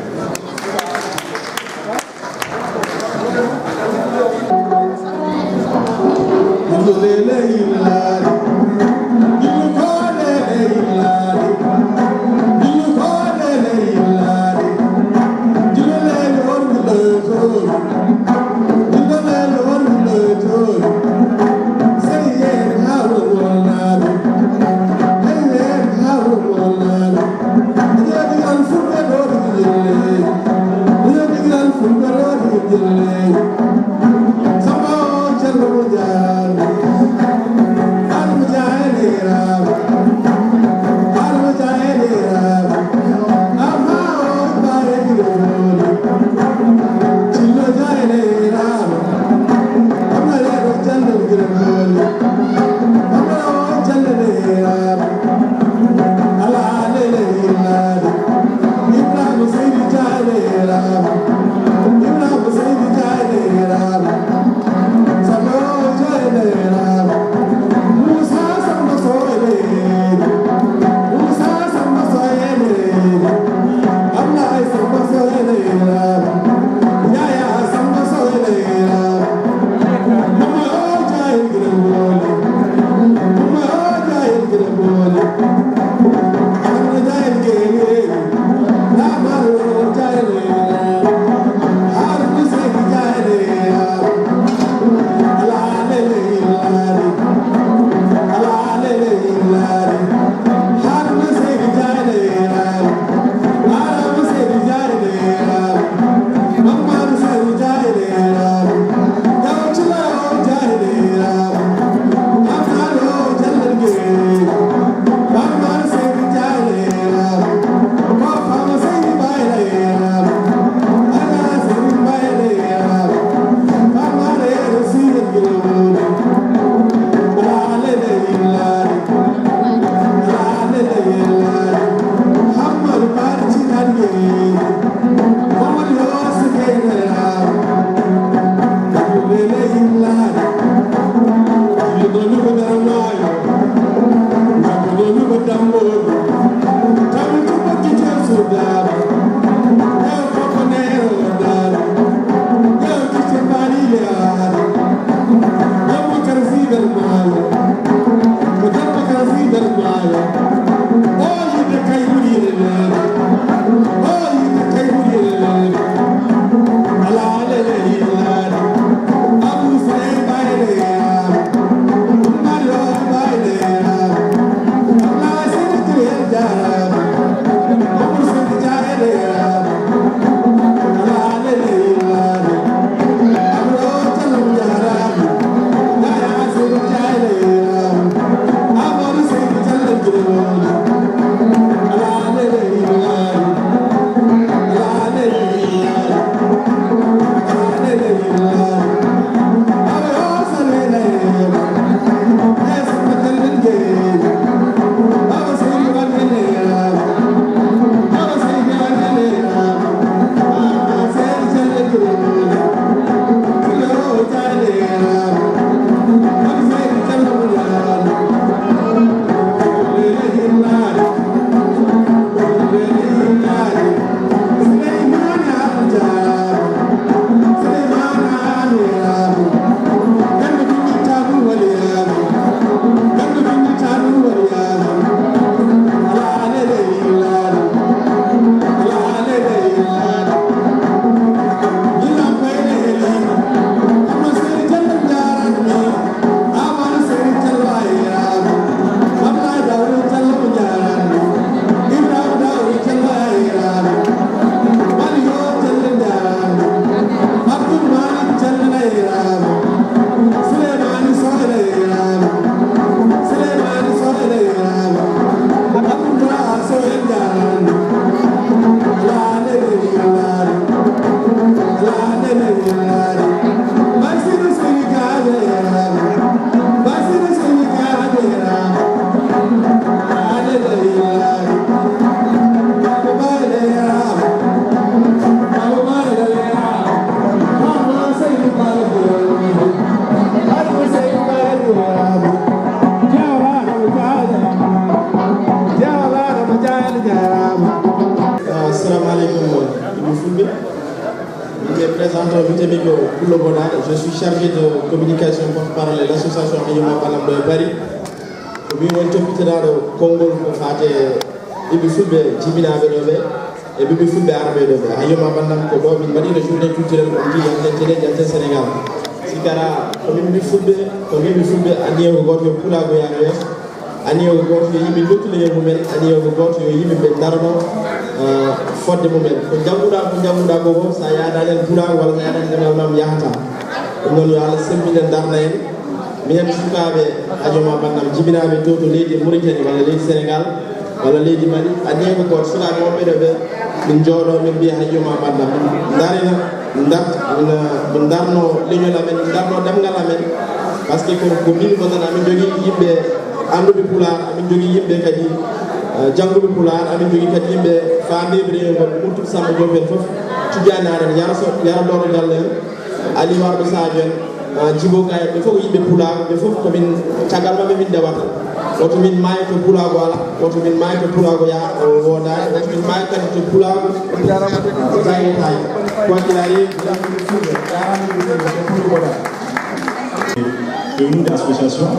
Mi ko Pullo Boɗa, je suis chargé de communication, porte-parole de l'association Ayoma Ɓallam ɗo e Paris. Ko min woni toppitanaɗo konngol ko faate yimɓe fulɓe jibinaaɓe ɗo ɓe, e ɓiɓɓe fulɓe arɓe ɗo ɓe. Ayoma Ɓallam ko ɗo min mbaɗino journée culturelle on mbi yalten télé, yalten Sénégal. Si kara ko min mbi fulɓe, ko min mbi fulɓe, anniye ko gooto, yo pulaagu yahru yeeso. Anniye ko gooto, yo yimɓe nduttu leñol mumen. Anniye ko gooto, yo yimɓe ɓe ndarno, eh, fodde mumen. Ko njannguɗaa, ko njannguɗaa ko fof, so a yaadaani heen pulaagu walla so a yaadaani ɗemngal ma, mi yahataa. Ɗum noon, yo Allah semmbin en, darna en. Minen sukaaɓe Ayoma Ɓallam, jibinaaɓe to, to leydi Mauritanie walla leydi Sénégal walla leydi Mali, anniye ko gooto, sukaaɓe wonɓe ɗo ɓe, min njooɗo, min mbiya Ayoma Ɓallam, min ndarina, min ndart-, min, min ndarno leñol amen, min ndarno ɗemngal amen. Parce que ko, ko min ngonata, amin njogii yimɓe annduɓe Pulaar, amin njogii yimɓe kadi, eh, jannguɓe Pulaar, amin njogii kadi yimɓe faamɓe rewiyankooɓe, Murtuɓe Samba Diop en fof, Tijjaani Aan en, Yero Sow, Yero Doro Diallo en, Ali Warɗo Sadio en, eh, Djibo Ka en, ɓe fof ko yimɓe Pulaar, ɓe fof ko min, caggal maɓɓe min ndewata. Woto min maayo to pulaagu alaa, woto min maayo to pulaagu yaha, o woodaani, woto min maayo kadi to pulaagu jayetaani. Quoi qu'il arrive, jaaraama yimɓe fulɓe, jaaraama yimɓe fulɓe, ko fulɓe mboɗa. Fewnude association,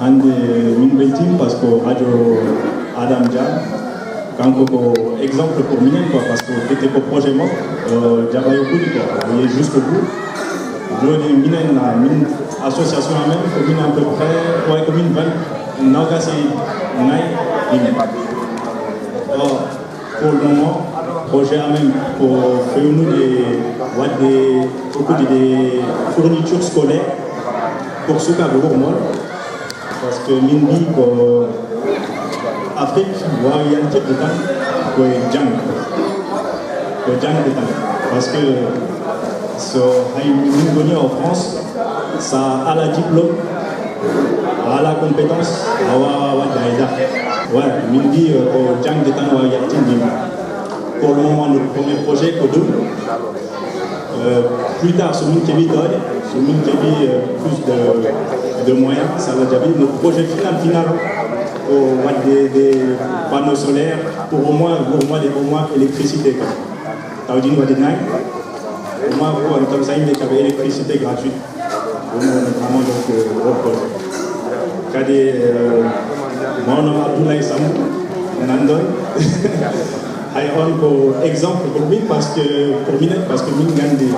hannde min mbeltiima parce que radio Adam Dia, kanko ko exemple pour minen quoi, parce que c'était ko projet makko, euh, jaɓa yokkude quoi, o yehi jusqu'au bout. Jooni minen, ah, min association amen ko min à peu près, way ko min vingt, noogaas e nayi yimɓe. Or, pour le moment, projet amen ko fewnude waɗde hokkude des fournitures scolaires pour sukaaɓe Wuro Mool. Parce que min mbi ko Afrique waawi yaltirde tan ko e janngo, ko janngo tan. Parce que so hay min ngoni en France, so a alaa diplôme, a alaa compétence, a waawaa waɗde hay dara. Ouais, min mbi, euh, ko janngo tan waawi yaltinde. Pour le moment, notre premier projet ko ɗum. Euh, plus tard, so min keɓii doole, so min keɓii, euh, plus de, de moyens, so Allah jaɓi, no projet final, final, ko waɗde des panneaux solaires pour au moins, au moins, au moins électricité kam. Taw jini waɗde nayi, au moins, ko waɗde taw so yimɓe kaɓa électricité gratuite. Ɗum woni vraiment donc, euh, o projet. Kadi, euh, mawɗo Abdoulaye Samb, nanɗon. Hay on ko exemple pour min, parce que, pour minen, parce que min nganndi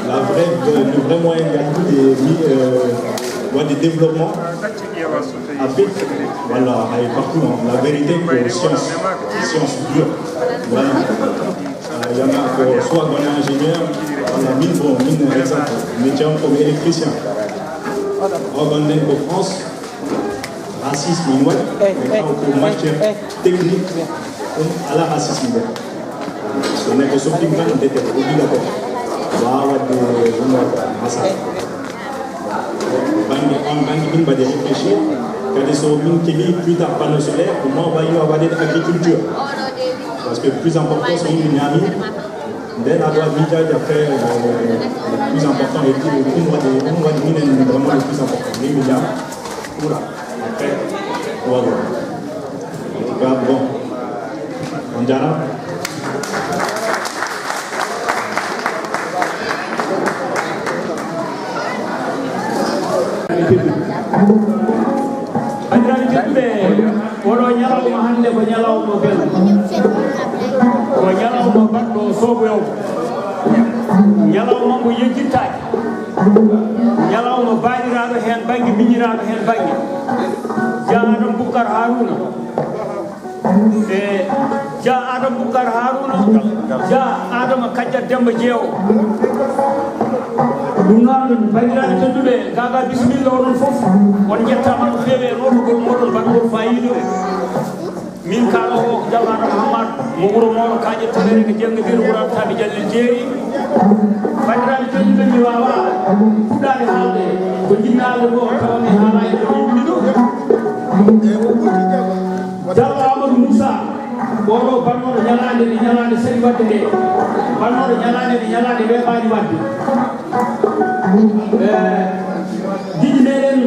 la vraie, le vrai moyen de, euh, waɗde développement Afrique, walla hay partout, hein. La vérité ko science, science dure. Vraiment. Ah, il y en a ko soit on est ingénieur, walla min, bon, min exemple, métier am ko électricien. O gonɗen ko France, racisme ina waɗi, mais taw ko matière technique, ɗum alaa racisme nder. So neɗɗo softiima tan, ndeke ko obligatoire. Waawa waɗde ɗum waɗa masala. Bannge on, bannge min mbaɗi réfléchir. Kadi so min keɓi plus tard panneau solaire, pour moi, wayi no waɗede agriculture. Parce que plus important, so yimɓe ñaami, nden a waɗa miijaaji après, euh, le plus important, et puis ɗum waɗi, ɗum waɗi minen vraiment le plus important. Yimɓe ñaama, voilà. Après, voilà. En tout cas, bon, on dirait. Banndiraaɓe tedduɓe, oɗo ñalawma hannde ko ñalawma belɗo. Ko ñalawma baɗɗo sooɓoyawma. Ñalawma mo yejjittaake. Ñalawma baaɗiraaɗo heen bannge, miñiraaɗo heen bannge. Jaa Adam Bubakar Haruna. E Jaa Adama Bubakar Haruna, Jaa Adama Kajjat Demba Jeewo. Ɗum noon, banndiraaɓe tedduɓe, Gaga bisimilla, onon fof on njettaama no feewi e nootugol mooɗon baɗgol faayiida. Min kaalawo ko Jam Adama Hammad, mo wuro Moolo Kaaƴe Tonere, ko janngidiiɗo wuro Altaɓe Jalli Jeeri. Banndiraaɓe tedduɓe, mi waawaa fuɗɗaade haalde ko njiɗmi haalde ko, tawa mi haalaa e ɗo yimɓe ɗo. Jallo Amadou Moussa, oɗo bannooɗo ñalaande nde ñalaande sali waɗde nde, bannooɗo ñalaande nde ñalaande weeɓaani waɗde. Eh, giɗi meɗen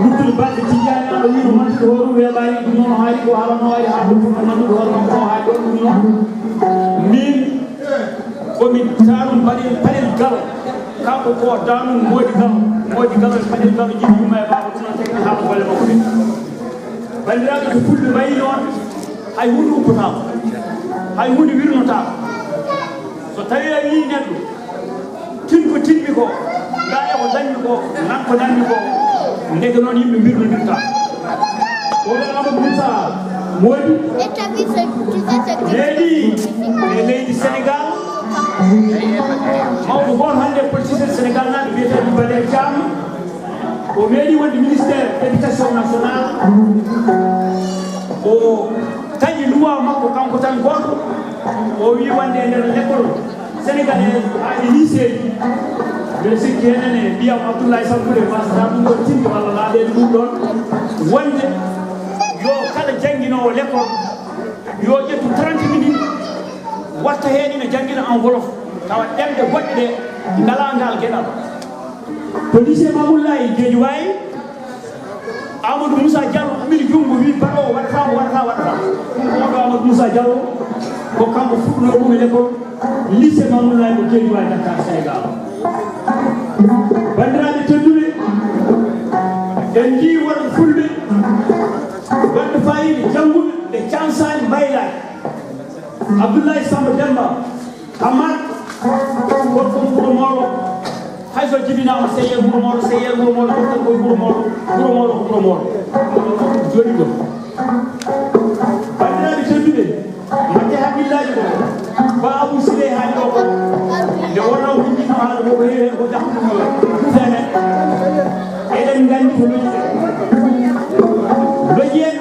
luttude balɗe tijjaani, aɗo wiino mantude hoore weeɓaani, ɗum noon haali ko haalano waɗi haa ɗum fof no mantude hoore makko o haali ɗon ɗum noon. Min Komin Tanum Paɗel, Paɗel Galo. Kanko ko Tanum Moodi Galo. Moodi Galo e Paɗel Galo jiɗi yumma e baaba, ɗum noon tagi haala golle makko ɗe. Banndiraaɓe, ko Fulɓe mbayi noon, hay huunde uppotaako, hay huunde wirnotaako. So tawii a wii neɗɗo, tin ko tinmi ko, ngaa e ko dañmi ko, nan ko nanmi ko, ndeke noon yimɓe mbirnondirta. Wona Amadou Moussa Mody, leydi e leydi Sénégal, mawɗo gooto hannde e politicien Sénégal naaɓe, biyeteeɗo Badara Thiam. O meeɗi wonde ministère éducation nationale. O taƴi luwa makko kanko tan gooto. O wii wonde e nder l'école sénégalaise haa e lycée ji, mbiɗa sikki enen e mbiyam Abdoulaye Sambouré wasata ɗum ɗon tinde walla laaɓeede ɗum ɗon, wonde yo kala jannginoowo l'école yo ƴettu trente minutes watta heen ina janngina en wolof, tawa ɗemɗe goɗɗe ɗe ngalaa ngaal geɗal. To lycée Mamoudou Laye Guédiawaye, Amadou Moussa Diallo ummini junngo, wii, "Baroowo, waɗataa mo, waɗataa, waɗataa mo." Ɗum ko oɗo Amadou Moussa Diallo, ko kanko fuɗɗunoo ɗum e l'école lycée Mamoudou Laye mo Guédiawaye, Dakar, Sénégal. Banndiraaɓe tedduɓe, en njii worɓe Fulɓe waɗɓe faayiida, jannguɓe, ɓe cansaani, mbaylaaki. Abdoulaye Samba Demba, Hammat, gorko mo Wuro Moolo. Hay so jibinaama seeyeer Wuro Moolo, seeyeer Wuro Moolo, gorko ko Wuro Moolo, Wuro Moolo ko Wuro Moolo. Jooɗi ɗo. Banndiraaɓe tedduɓe, mbaɗde hakkillaaji ko, ko Abou Siley haali ɗo ko, nde wonnoo ko jiɗno haala ko, ko heewi heen ko jaɓɓuɗo feemen. Eɗen nganndi ko loji en. Loji en.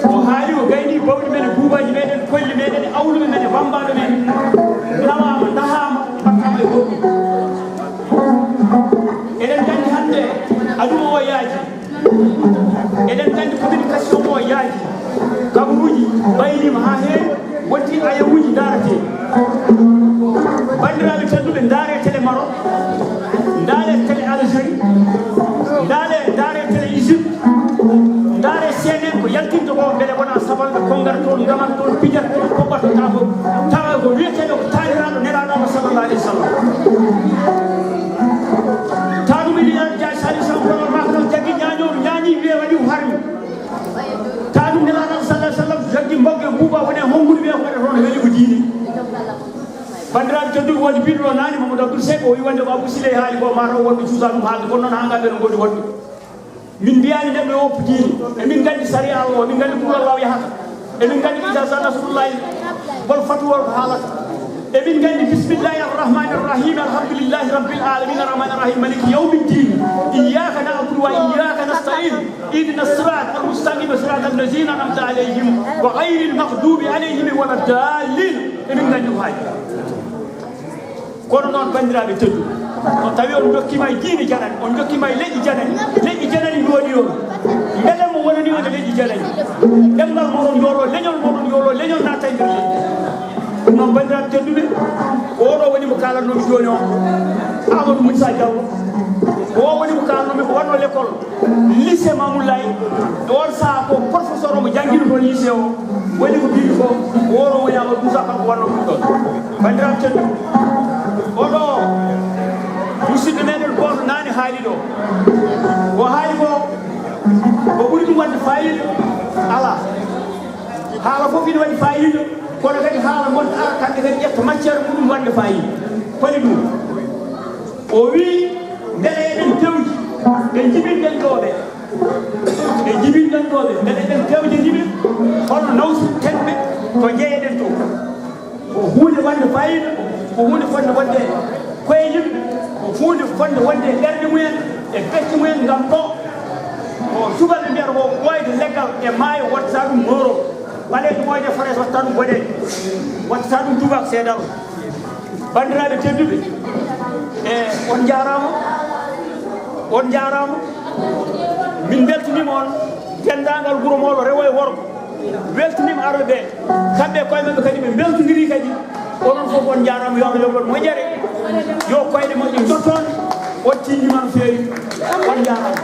O haali, o gayni bawɗi men e buubaaji meɗen, kolli meɗen, awluɓe men e bammbaaɓe men. Nawaama, ndahaama, mbaɗtaama e goɗɗum. Eɗen nganndi hannde aduna o yaaji. Eɗen nganndi communication o yaaji. Kabaruuji mbayliima haa heewi, wonti ayewuuji ndaaretee. Banndiraaɓe tedduɓe, ndaaree télé Maroc, ndaaree télé Algérie, ndaaree, ndaaree télé Égypte, ndaaree C N N ko yaltinta ko, mbele wonaa sabalɓe konngata toon, ngamata toon, pijata toon, koɓɓata toon, tawa ko wiyeteeɗo ko taaliraaɗo Nelaaɗo Allah sallallahu alayhi wa sallam. Taanum Iliyaas Njaay Saliou Samb Podor maa ko noon jaggi ñaañooru, ñaañi, wiye waɗi ko harmi. Taanum Nelaaɗo Allah sallallahu alayhi wa sallam jaggi mbogge buuba, woni e honngude, wiye ko waɗata toon, weeli ko diine. Banndiraaɓe tedduɓe, wonde mbiɗo ɗo naane, Mamadou Abdoul Seck, o wii wonde ko Abou Siley haali ko, mataw wonɓe cuusa ɗum haalde, kono noon haa ngaa ɓe no ngoodi wonɓe. Min mbiyaani neɗɗo yo woppu diine. Emin nganndi sariya Allah o, emin nganndi ko Allah yahata. Emin nganndi ko iza jaa nasrullahi, hol fatuwa ko haalata. Emin nganndi bismillahi arrahmani arrahim, alhamdulillahi rabbil alamin, arrahmani arrahim, maliki yawmi ddin. Iyyaka na'budu wa iyyaka nasta'in. Ihdina sirata almustaqima, sirata allazina an'amta alayhim, wa ghayril maghdubi alayhim wala ddallin. Emin nganndi ko haaji. Kono noon, banndiraaɓe tedduɓe, so tawii on njokkiima e diine janani, on njokkiima e leƴƴi janani, leƴƴi janani ndooni on, mbele mo wonani on e leƴƴi janani? Ɗemngal moɗon yoolo, leñol moɗon yoolo, leñol naata e nder leƴƴi. Ɗum noon, banndiraaɓe tedduɓe, ko oɗo woni mo kaalatnoomi jooni o, Amadou Moussa Diallo. Ko o woni mo kaalatnoomi, ko waɗno l'école lycée Mamoudou Laye. E oon sahaa ko professeur omo janngino toon lycée o, waɗi ko mbiimi ko, ko oɗo woni Amadou Moussa, kanko waɗno ɗum ɗon. Banndiraaɓe tedduɓe, oɗo musidɗo meɗen gooto naane haali ɗo. Ko haali ko, ko ɓuri ɗum waɗde faayiida alaa. Haala fof ina waɗi faayiida, kono kadi haala ngon ara kamɓe kadi ƴetta matière muɗum waɗde faayiida. Holi ɗum? O wii, mbele eɗen tewji ɓe njibinɗen ɗo ɓe. Ɓe njibinɗen ɗo ɓe, mbele eɗen tewjaniɓe, holno nawtirten ɓe to njeyeɗen to? Ko huunde wonde faayiida, ko huunde fotnde wonde koye yimɓe, ko huunde fotnde wonde e ɓerɗe mumen, e becce mumen, ngam ɗo ko subalɓe mbiyata ko ɓooyde leggal e maayo, watta ɗum nooro, ɓaleejo ɓooyde fraise, watta ɗum boɗeejo, watta ɗum tubaak seeɗa. Banndiraaɓe tedduɓe, e on njaaraama, on njaaraama. Min mbeltaniima on, denndaangal Wuro Moolo, rewo e worgo. Weltaniima arɓe ɓe. Kamɓe e koye maɓɓe kadi ɓe mbeltondirii kadi. Onon fof on njaaraama, yo Allah yoɓ on moƴƴere. Yo koyɗe moƴƴe njotto on. On tiinniima no feewi. On njaaraama.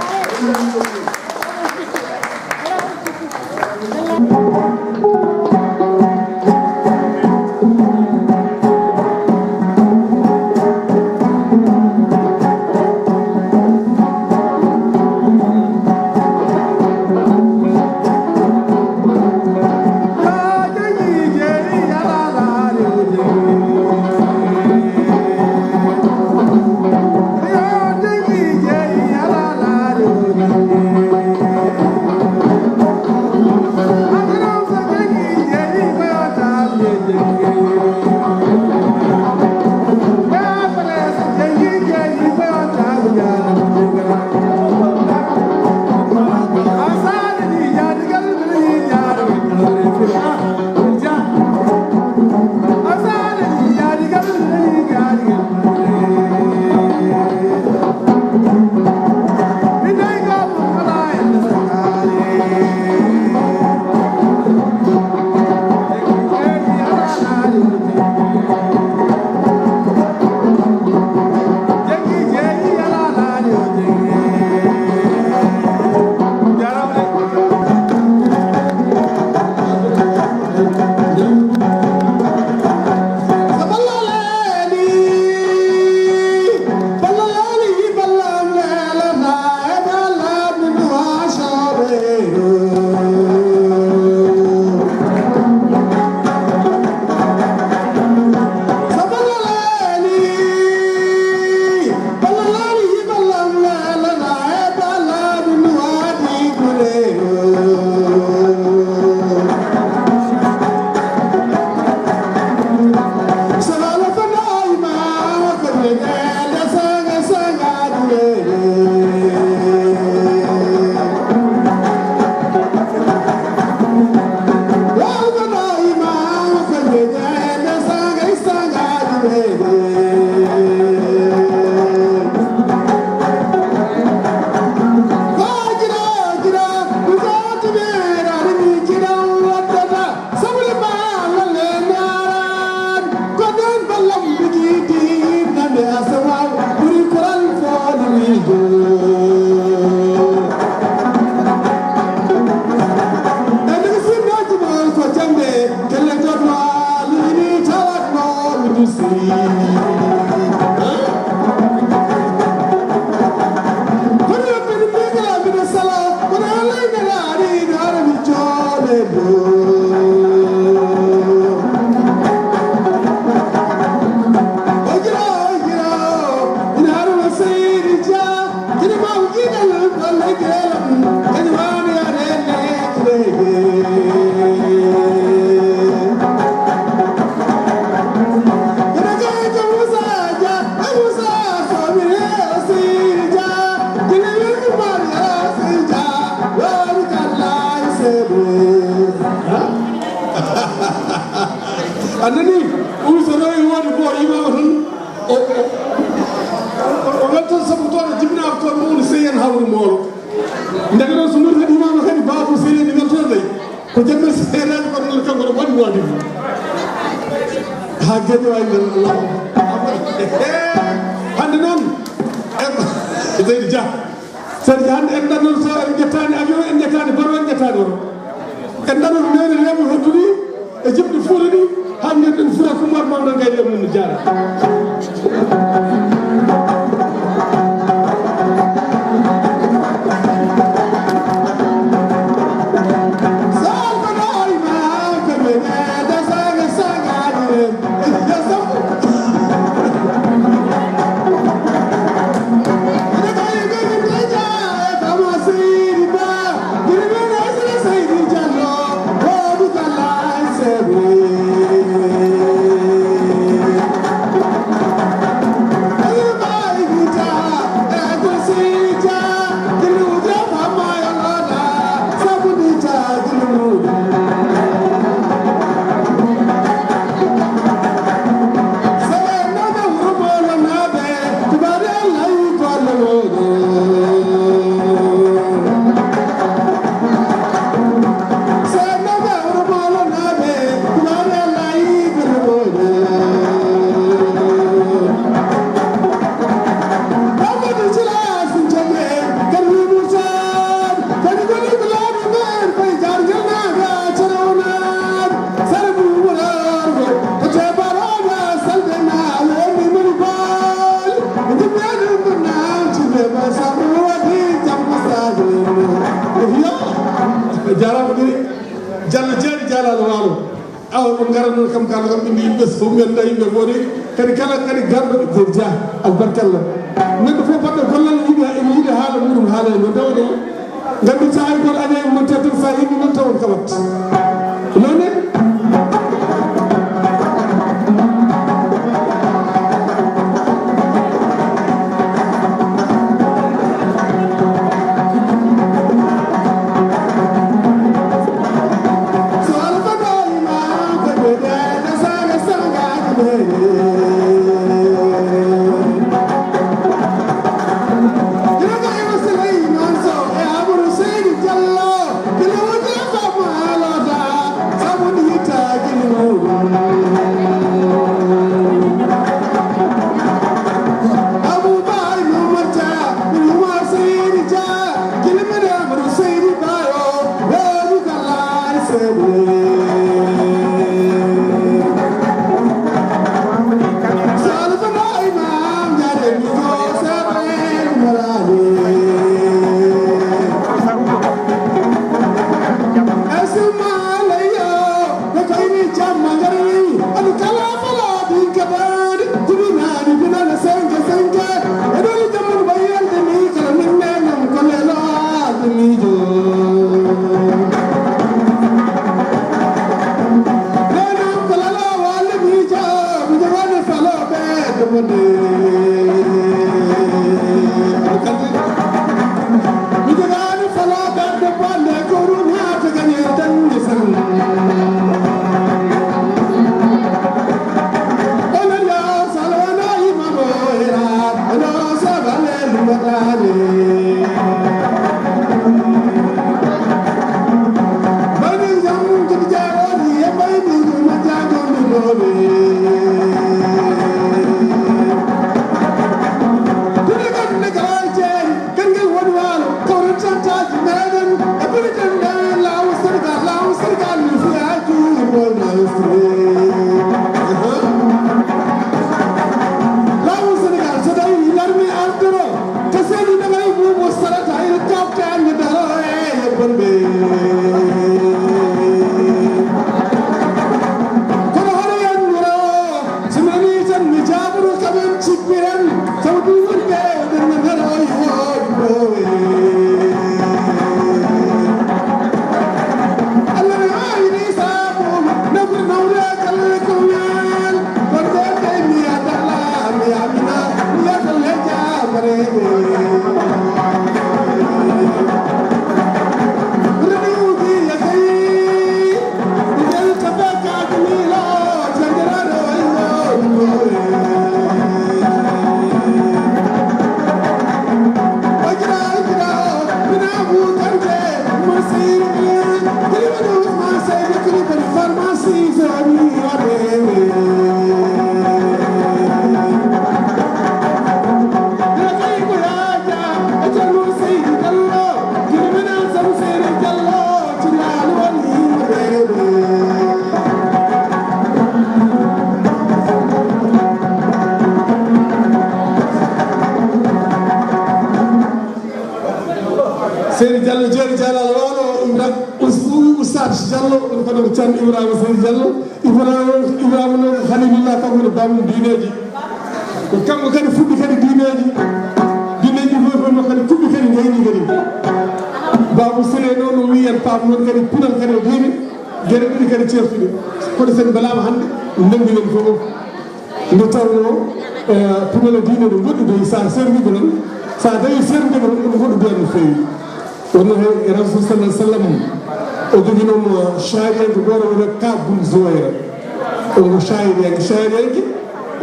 A nani, Oumou Sow no e woodi ko o imaama tan, o, o, o, o weltoto sabu toon o jibinaama toon, mo woni Seydi Hamoudou Moro. Ndeke noon so Mauritanie imaama kadi, Babou Seydi ne weltoto tawi. Ko jamma seeɗaaji kono noon kanko no waɗi waɗi. Haa geɗe wawi nder law. Hannde noon, e Seydi Dia. Seydi Dia, hannde en ɗannoto taw en ƴettaani avion, en ƴettaani baro, en ƴettaani oto. En ɗannoto mairie Lebu hedduɗi e jimɗi Fuuta ɗi, haa mbiyen ɗen Fuuta Kumbar Mawɗo Gaye Lebu no jaara. Jaaraama ɗi, Jallo Jeeri, Jaalaalo Waalo. Awa, ɗum ngara noon kam, kala kam ɓe mbi yimɓe so mbiyen nda yimɓe mboɗi, kadi kala kadi garɗo ko Dia, albarkalla. Neɗɗo fof baɗɗo gollal yiɗi, ene yiɗi haala muɗum, haala e no dawa ɗo. Nganndu sa hay goto aña e monter tan, sa heɓi noon tawon kamat. Noon ne? Laamu Senegaal, so tawi larmi artoro, ko seni dagay buubu sarata, ina kafta ande daro e bonɓe. Kono hono yannuro, so mi nani tan mi jaaboro kamen cippiren, sabu ɗum woni ɓe, ɓe nana daro e hoore. Seydi Diallo, Jeeri Jalal Waalo, Ibra-, Us-, Oustaz Diallo, ɗum kadi ko Ceerno Ibrahima Seydi Diallo. Ibrahima, Ibrahima noon ko Khalilullah, kanko woni baabum diineeji. Ko kanko kadi fuɗɗi kadi diineeji. Diineeji fof, fof makko kadi kuɓɓi kadi ngayni kadi. Baabum Sule noon no wiyi en paam noon kadi pinal kadi e diine. Geɗe ɗiɗi kadi ceertuɗe. Kono sen mbelaama hannde, ndenndi men fof. Nde tawnoo, eh, pinal e diine no goɗɗude, so a servii ko noon, so a dawii servde ko noon, ko goɗɗude no feewi. Wonno heen e Rasul sallallahu alaihi wasallam, o joginoo mo shaa'iriyanke gooto wiyetee Ka'b bun Zuhayra. O ko shaa'iriyanke, shaa'iriyanke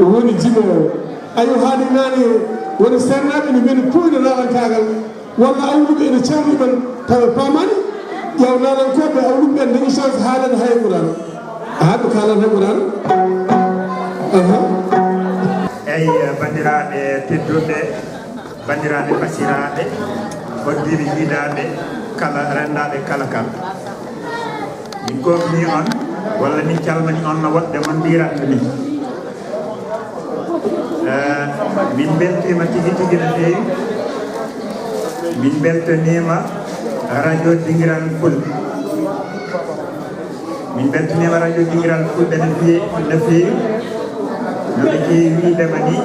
o woni jimoowo. Ayo, haali naane, woni seernaaɓe ne mbiyi no pooyno naalankaagal, walla awluɓe ene cawni ɗon, tawa paamaani. Ƴeew naalankooɓe awluɓe ɓe dañi chance haalana hay Qur'an. Haa ɓe kaalana hay Qur'an. Aha. Eyi, banndiraaɓe tedduɓe, banndiraaɓe fasiraaɓe, hoddiiɓe jiidaaɓe, kala renndaaɓe kala kala. Min koofni on, walla min calmini on no woɗɓe mon mbiyratta ni. Eh, min mbeltiima tigi tigi no feewi. Min mbeltaniima radio Dingiral Fulɓe. Min mbeltaniima radio Dingiral Fulɓe no feewi, no feewi. No ɓe keewi wiide ma ni,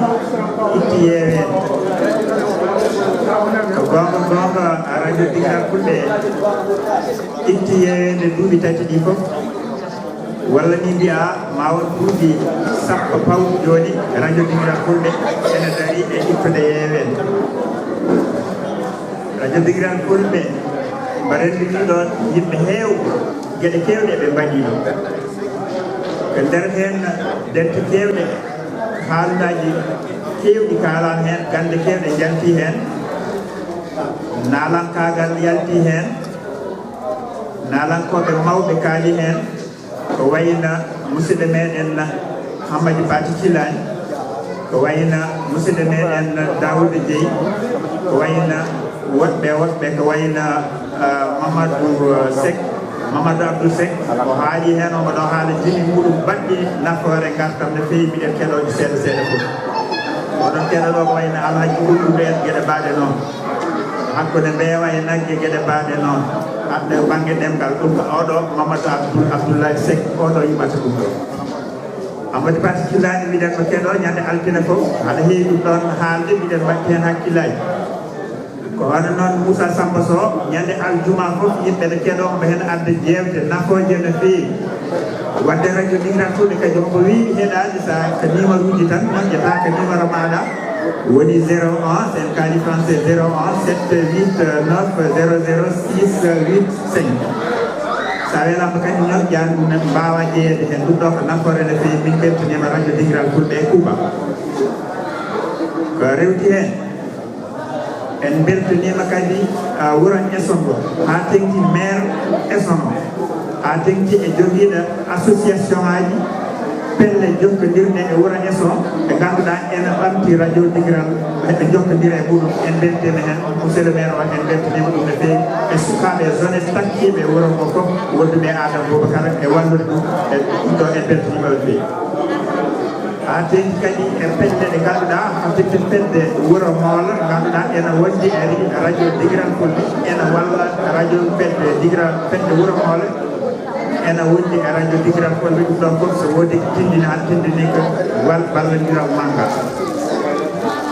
itti yeeweende. Ko goonga, goonga, radio Dingiral Fulɓe itti yeeweende duuɓi tati ɗi fof. Walla ni mbiya ma won duuɓi sappo pawɗi jooni, radio Dingiral Fulɓe ene darii e ittude yeeweende. Radio Dingiral Fulɓe mba renndini ɗoon yimɓe heewɓe, geɗe keewɗe ɓe mbaɗii ɗoon. Ko nder heen dente keewɗe, haalaaji keewɗi kaalaama heen, gannde keewɗe njaltii heen, naalankaagal yaltii heen, naalankooɓe mawɓe kaalii heen, ko wayno musidɗo meɗen Hammadi Pati Thillani, ko wayno musidɗo meɗen Daouda Dieye, ko wayno woɗɓe, woɗɓe, ko wayno, ah, Mamadou, ah, Seck, Mamadou Abdou Seck, o haali heen, omo ɗo haala jimi muɗum baɗɗi nafoore ngartam no feewi, mbiɗen keɗooje seeɗa seeɗa fof. Oɗon keɗo ɗo ko wayno Alhaji Ɓurɗuɗo en geɗe mbaɗe noon. Hakkunde mbeewa e nagge geɗe mbaɗe noon. Haɗde bannge ɗemngal ɗum ko oɗo Mamadou Abdoul, Abdoulaye Seck, oɗo yimata ɗum ɗo. Amadou Pati Thillani mbiɗen ko keɗo ñande altine fof, haɗa heewi ɗum ɗoon haalde, mbiɗen mbaɗti heen hakkillaaji. Ko hono noon Moussa Samba Sow, ñande aljuma fof yimɓe ne keɗo omo heen adda jeewte nafooje no feewi. Wadde radio Dingiral Fulɓe kadi omo wiyi heɗaade sa ko numéro uji tan moƴƴata ko numéro maɗa woni zéro un, sen kaali français, zéro un sept huit neuf zéro zéro six huit cinq. Sa welama kadi ñoƴƴa ɗum en mbawa jeeyede heen. Ɗum ɗo ko nafoore no feewi. Min beltanima radio Dingiral Fulɓe e Kuuba. Ko rewti heen. En mbeltaniima kadi, ah, wuro Eson ngo, haa teŋti maire Eson o, haa teŋti e jogiiɗo association ŋaaji pelle jokkondirɗe e wuro Eson, ɓe ngannduɗaa ena ɓamti radio Dingiral, ɓe njokkondira e muɗum. En mbeltiima heen, monsieur le maire o, en mbeltaniima ɗum no feewi, e sukaaɓe e jeunesse takkiiɓe e wuro ngo fof, wonduɓe e Adama Boubacar e wallude ɗum, e ɗum ɗo en mbeltaniima ɓe no feewi. Haa teŋti kadi e pelle ɗe ngannduɗaa, haa teŋti fedde wuro Moola, ngannduɗaa ena wondi e radio Dingiral Fulɓe, ena walla radio fedde Dingiral, fedde wuro Moola, ena wondi e radio Dingiral Fulɓe. Ɗum ɗon fof so woodi ko tindini, hade tindini ko wal-, ballondiral manngal.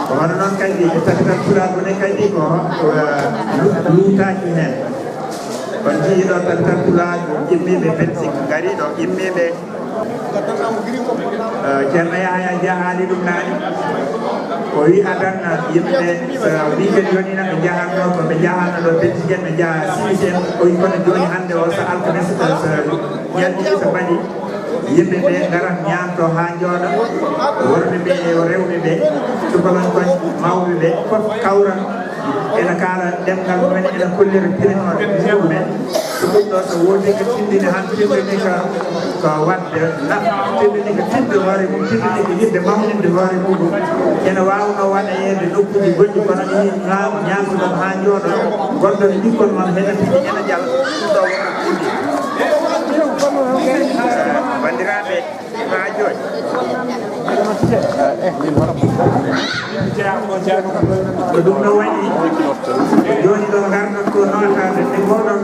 Ko hono noon kadi e tabital pulaar ne kadi ko, ko, eh, lu-, luutaaki heen. On njiyii ɗo tabital pulaar, immiiɓe Belgique ngarii ɗo, immiiɓe Eh, Ceerno Yahaya Jah haali ɗum naane. O wi adan yimɓe, eh, weekend yonii na ɓe njahatno, ko ɓe njahatno ɗo Belgique en, ɓe njaha Suisse en. O wi kono jooni hannde o so alkamisa, so, so ñalɗi ɗiɗi so mbaɗi, yimɓe ɓe ngarat ñaamto haa njooɗa. Worɓe ɓe e rewɓe ɓe, cukalon kon, mawɓe ɓe, fof kawran. Ena kaala ɗemngal mumen, ena kollira pinenoore mumen. Ko ɗum ɗo so woodi ko tindini han, tindini ko, ko waɗde nafa, tindini ko tinde hoore mum, tindini ko yiɗde mawninde hoore muɗum. Ena waawno waɗeede nokkuuji goɗɗi, kono ni ñaam-, ñaamtuɗon haa njooɗon, ngonɗon e ɓikkon mon, hene tigi ena jala. Ɗum ɗo wonno tindi. Banndiraaɓe, haa jooni. Ko ɗum ɗo waɗi jooni ɗo ngarɗon ko noon.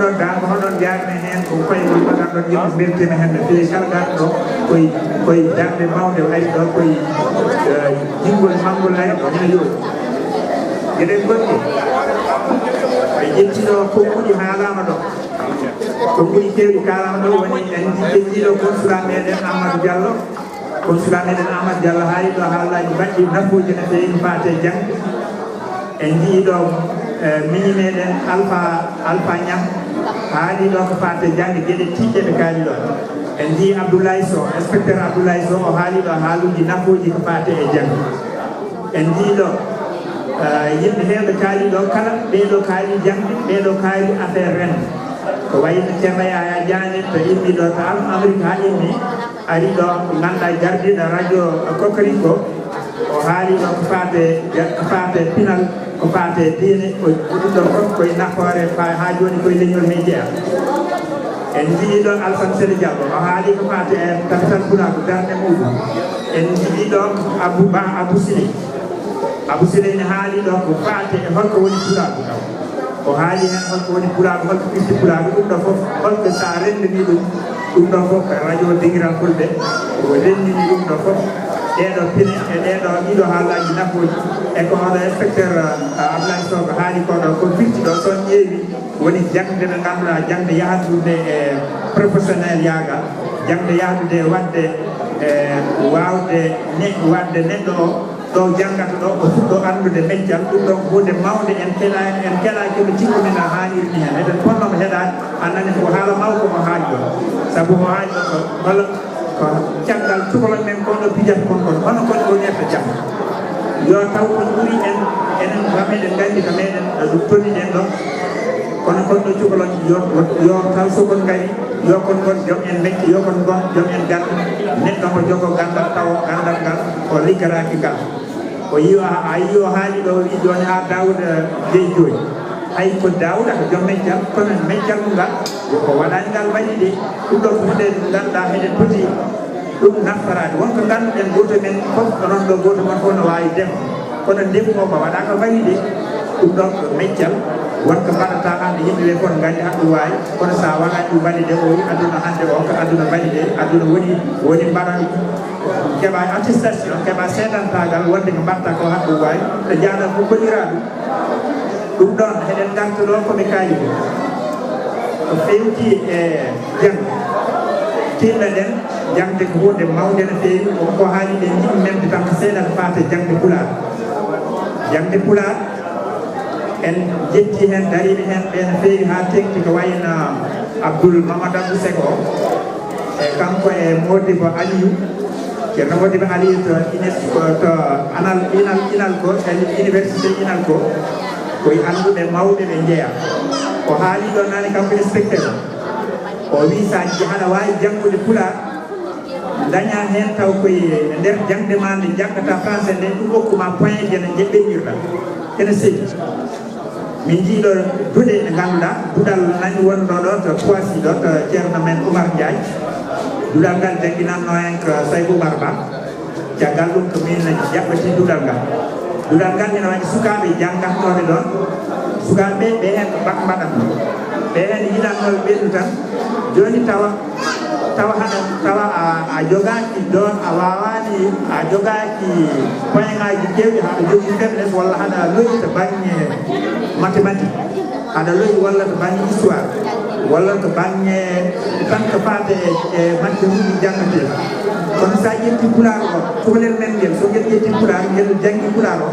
Ɗon daama hoɗon njaarne heen ko koye won mbaɗan ɗon yimɓe mbeltiima heen no feewi kala garɗo ɗo koye koye darnde mawnde ari ɗo koye eh, jingol manngol ari ɗo hino yooɗi. Geɗen goɗɗe ɓe ƴetti ɗo konguɗi haalaama ɗo konguɗi keewɗi kaalaama ɗo woni en jejjiiɗo consulat meɗen Amadou Diallo. Consulat meɗen Amadou Diallo haali ɗo haalaaji baɗɗi nafooji no feewi no faate jannde. En njii ɗo eh, miñi meɗen Alpha Alpha Niang haali ɗo ko faate jannde geɗe tiiɗɗe ɓe kaali ɗo. En njii Abdoulaye Sow, inspecteur Abdoulaye Sow o haali ɗo haaluuji nafooji ko faate e jannde. En njii ɗo eh, yimɓe heewɓe kaali ɗo kala ɓeeɗo kaali jannde ɓeeɗo kaali affaire rende. Ko wayi no Ceerno Yaya Diagne to immi ɗo to Am- Amérique haa immi ari ɗo ngannduɗaa jardiiɗo radio Kokoriko o haali ɗo ko faate ko faate pinal ko faate diine o ɗum ɗon fof koye nafoore fa haa jooni koye leñol men jeyaa. En njii ɗo Alsan Sele Diallo o haali ko faate e tabital pulaagu darnde muɗum. En njii ɗo Abou Ba Abou Sile Abou Sile ne haali ɗo ko faate e holko woni pulaagu taw o haali heen holko woni pulaagu holko firti pulaagu ɗum ɗo fof holko so a renndini ɗum. Ɗum ɗo fof ko radio dingiral fulɓe o renndini ɗum ɗo fof. Ɗeɗo pine e ɗeɗo ɗiɗo haalaji nafooji e ko oɗo inspecteur Ablaye Sow haali ko ɗo ko firti ɗo son ƴeewi woni jangde nde ngannduɗaa jangde yahdude e professionnel yaagal jangde yahdude waɗde e waawde ne waɗde neɗɗo o ɗo janngata ɗo o fuɗɗo anndude meccal ɗum ɗon ko huunde mawnde en kela en kelaaki no cikkumin a haaniri ni heen eɗen ponno mo heɗaade a nani ko haala mawko mo haali ɗo sabu mo haali ɗo ko holo ko caggal cukalon men kon ɗo pijata kon kon hono kon ɗo ñetta jam yo taw ko ɓuri en enen kam eɗen nganndi ko meɗen ɗum toniɗen ɗo kono kon ɗo cukalon yo taw sokon ngari yo kon ngon joom en mecce yo kon ngon joom en ganda neɗɗo mo jogo gandal tawo gandal ngal o liggataaki ngal o yiwa a yi o haali ɗo wi joni ha dawuda jeyi joni hay ko dawuda ko joom meccal kono meccal mum ngal ko waɗani ngal waɗi de ɗum ɗo ko hunde nde ganduɗa heɗen poti ɗum naftorade wonko ganduɗen goto men fof onon ɗo goto mon fof no wawi ndema kono ndemu o ko waɗaka valide ɗum ɗon ko meccal wonko mbaɗata hande yimɓeɓe fof gandi haɗum wawi kono sa waɗani ɗum valide o wi aduna hande o ko aduna valide aduna woni woni mbaɗan keɓa attestation keɓa seedantagal wonde ko mbaɗta ko haɗum wawi ɓe jaada fof gollira ɗum ɗum ɗon eɗen ngarta ɗo koɓe kaali ko ko fewti e jangde tinnoɗen jangde ko hunde mawde no feewi ko ko haali ɗen yimɓe memde tan ko seeɗa ko fate jangde pulaar jangde pulaar en jetti hen dariɓe hen ɓe no feewi ha tengti ko wayno abdoul mamadou abdou sego o e kanko e modibo aliou ceerno modibo aliou to ines to anal inal inal ko e université inal ko koye annduɓe mawɓe ɓe njeeya o haali ɗo nani kanko inspecteur o wi sa haɗa wawi janngude pulaar daña hen taw koye nder jangde ma nde jangata français nde ɗum hokkuma point jene jeɓɓenirɗa ene seli min jiiɗo duɗe ɗe ngannduɗa duɗal nani wonno ɗo to poisi ɗo to ceerno men oumar ndiaye duɗal ngal jagginanno en ko sayko oumar ba caggal ɗum ko min jaɓɓati duɗal ngal duɗal ngal ene waɗi sukaɓe janggatnoɓe ɗon sukaɓe ɓe hen ko bak mbaɗatno ɓe hen yiɗannooɓe ɓennu tan joni tawa tawa haɗa tawa a jogaaki doon a waawaani a jogaaki poyeŋaaji keewɗi haɗa jogii faiblesse walla haɗa loyi to baŋŋe mathématique haɗa loyi walla to baŋŋe histoire walla to baŋŋe tan ko faate e mathématique janngatee kono so a ƴetti pulaar o cukalel men ngel so ngel ƴetti pulaar ngel janngi pulaar o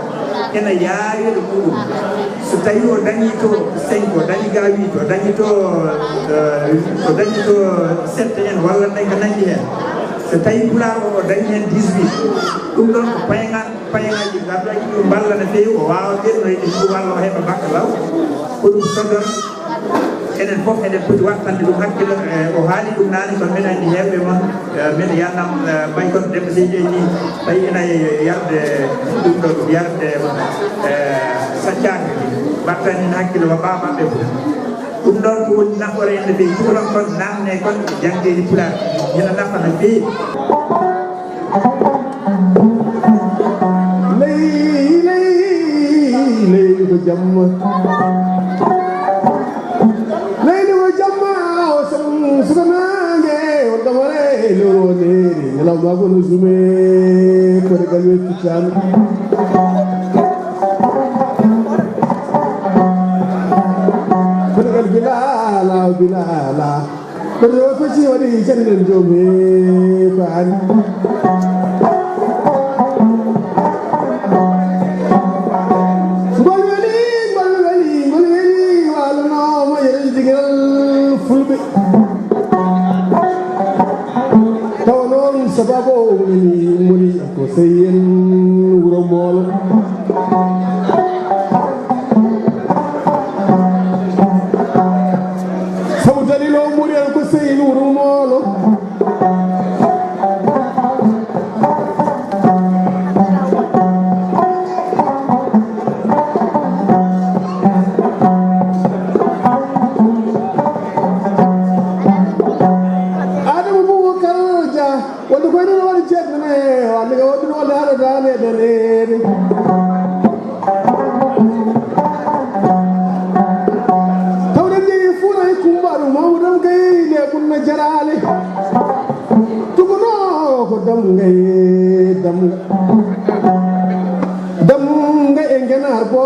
ene yaawi ɗo muɗum so tawi o dañi to cinq o dañi ga huit o dañi to o dañi to sept en walla nayi ko nanndi heen so tawi pulaar o o dañi heen dix huit ɗum ɗon ko payaŋal payaŋaaji ngarɗo ɗum mballa no feewi o waawa ɓennoyde ɗum walla o heɓa bakka law ko ɗum sodon enen fof eɗen poti wattande ɗum hakkille o haali ɗum naane kono mbeɗa anndi heewɓe mon mbeɗa yannam mbay kono demɓe seydi en ni tawi ena yarde ɗum ɗo ɗum yarde saccaaka mbattani en hakkille wa bamaɓɓe fof ɗum ɗon ko woni nafoore en no feewi cukalon kon namne kon jangdeji pulaar ina nafa no feewi ley ley ley ko jamma ley Mago no zume, ko de galwe fitami. Ko de gal bilala, bilala. Ko de fasi wadi janden jome, ko an. Ngol weli, ngol weli, ngol weli, wala no mo yere digal fulbe. Tawa noon sababu o woni ummori ko sey en wuro Moolo. Sabu dalil o ummori en ko sey en wuro Moolo. Adama Boubacar Dia, wonde koye ɗum waɗi jeɗɗo ne, wonde ko wonde wonde haɗa daane daneede. Tawde jeeyi fuuna e kumbaɗo, Mamadou Gaye, le ɓunna jaraale. Tuguno ko damgay, damga. Damga e ngenar bo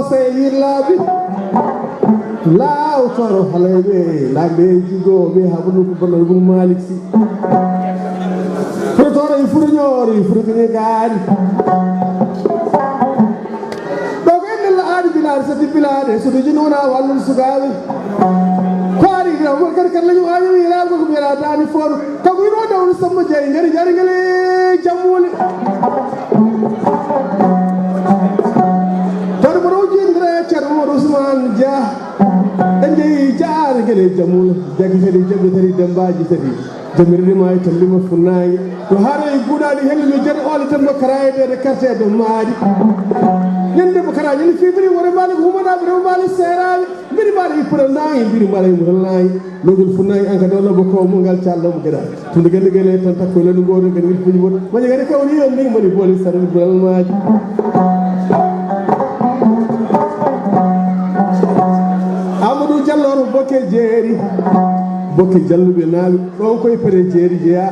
sey yillaaɓe. Laawtoro halayɓe, laaɓe jigooɓe, haɓunu ko Honorable Malick Sy. Furotoro e furuñooro, e furuñooro gaari. Ɗo ko en nella aadi bilaade, so di bilaade, so di jino wona wallon sukaaɓe. Ko ari gira, ko kadi kadi lañu aadi mi laaɓe ko mi laa daani foto. Kanko wino dawno Samba Jeey, ngari jari ngale jammuule. Tawde mboɗo wujjindira e Ceerno Mouhamadou Ousmane Dia. En jeyi jaare ngale jammuule. Jagi tati, jaɓi tati, dembaaji tati. Jamirɗi ma e tallima funnaange. No haara e guuɗaali helmi jari oole tan no karaye de, de karte de maadi. Ñande mo kara, ñande fibri, wore maali ko humanaɓe, rewo maali seeraɓe. Mbiri maali ippira naange, mbiri maali ippira naange. Logol funnaange an ka ɗo lobo ko mo ngal callo mo geɗa. Tunde gende gele tan takko lenu goto gende gel fuji bot. Mañi gari kawri yo mi moni boli sarin bulal maji. Amadou Diallo no Bokke Jeeri. Bokke Jalluɓe naaɓe. Ɗon koye Pere Jeeri jeeya.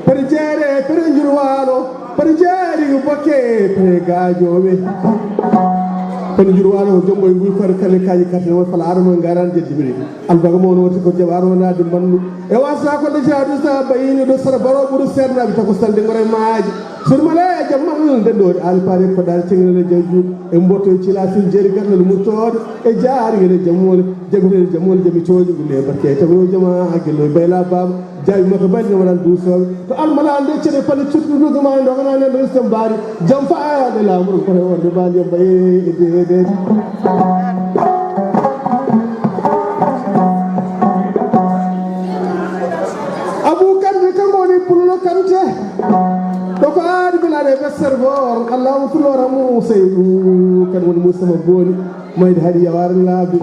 Pere Jeere, Pere Njurwaalo, Pere Jeeri ko Bokke, Pere Gaajooɓe. Pere Njurwaalo ko jombo e nguy kore kale kaaji karte won fala Adama ngaran je Jibril. Albaga mo won wonti ko jaɓaano wonade mannu. E wasa ko le jaadu sa bayini ɗo sara baro ɓuru seednaaɓe tako salde ngore maaji. Sur male e jammal nde ɗo ali pare ko dal cengel le jawju. E mboto e cila sin jeeri garnal murtooɗo. E jaari ngel e jammuule, jaggude jammuule jami cooji gulle e barke e tawi o jama gello e bayla baaba. Jaabi makko mbaɗi no waɗan duusooɓe. To almala nde cene pani cuttuɗuɗo ma e ndogana nen ɗo istan mbaari. Jam faade laamuru kono wonde mbaali e mbaye e deede. Abou Kanté kanko woni pullo Kanté. Ɗo ko aadi bilade ɓe servor. Allahu fulora mu Seydou kan woni Moustapha Boni. Mayde haɗi yawaare laabi.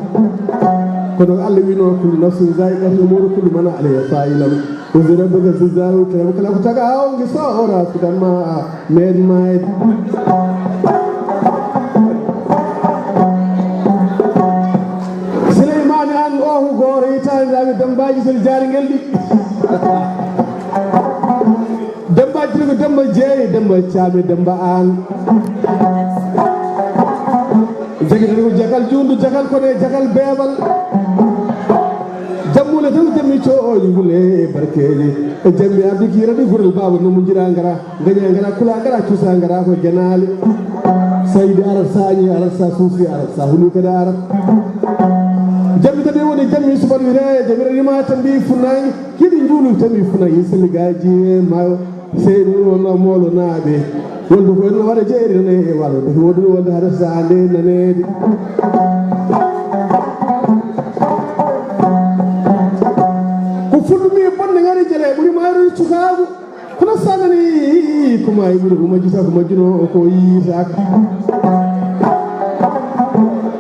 Kono Allah wino kullu nafsin zaiqatul mawt, kullu man alayha fa'ilan. Uzira baka zizaru kala kala ko taga aw ngi so ora fidan ma med mayd. Suleymaani an ohu gooro itaani laabi dambaaji sel jaari ngel ɗi. Demba Jirgo, Demba Jeeri, Demba Caami, Demba Aan. Jagi tan ko jagal juundu, jagal kone, jagal beebal. Jammuule tan jammi cooñi ngule e barkeeji. E jammi ardi kiira ɗi gurel baaba no mo njira ngara. Gaña ngara, kula ngara, cusa ngara ko genaale. Saydi arat, sañi arat, sa suusi arat, sa hulu kadi arat. Jammi tan e woni jammi subaɗ wire, jammi rima tan mbi funnaange. Kiɗi njuulu tawi funa yisali gaaji e maayo. Seydu wona moolo naaɓe. Wondu ko en waɗa jeeri ne e walo. Dafi wodu wonde hada saande naneede. Ko fulmi bonde ngari jele ɓuri maaru cukaagu. Kono sanani ko maayi ɓuri ko majjita ko majjuno ko yiitaaka.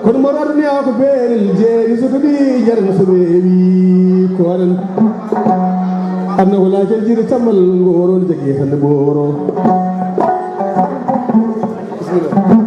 Kono mo aduniya ko beelel jeeri so toɗi jaren so ɓe ewi ko aɗan. Anna ko laakel jiiri tammal ngo oron jagi hande ɓooro. Bismillah.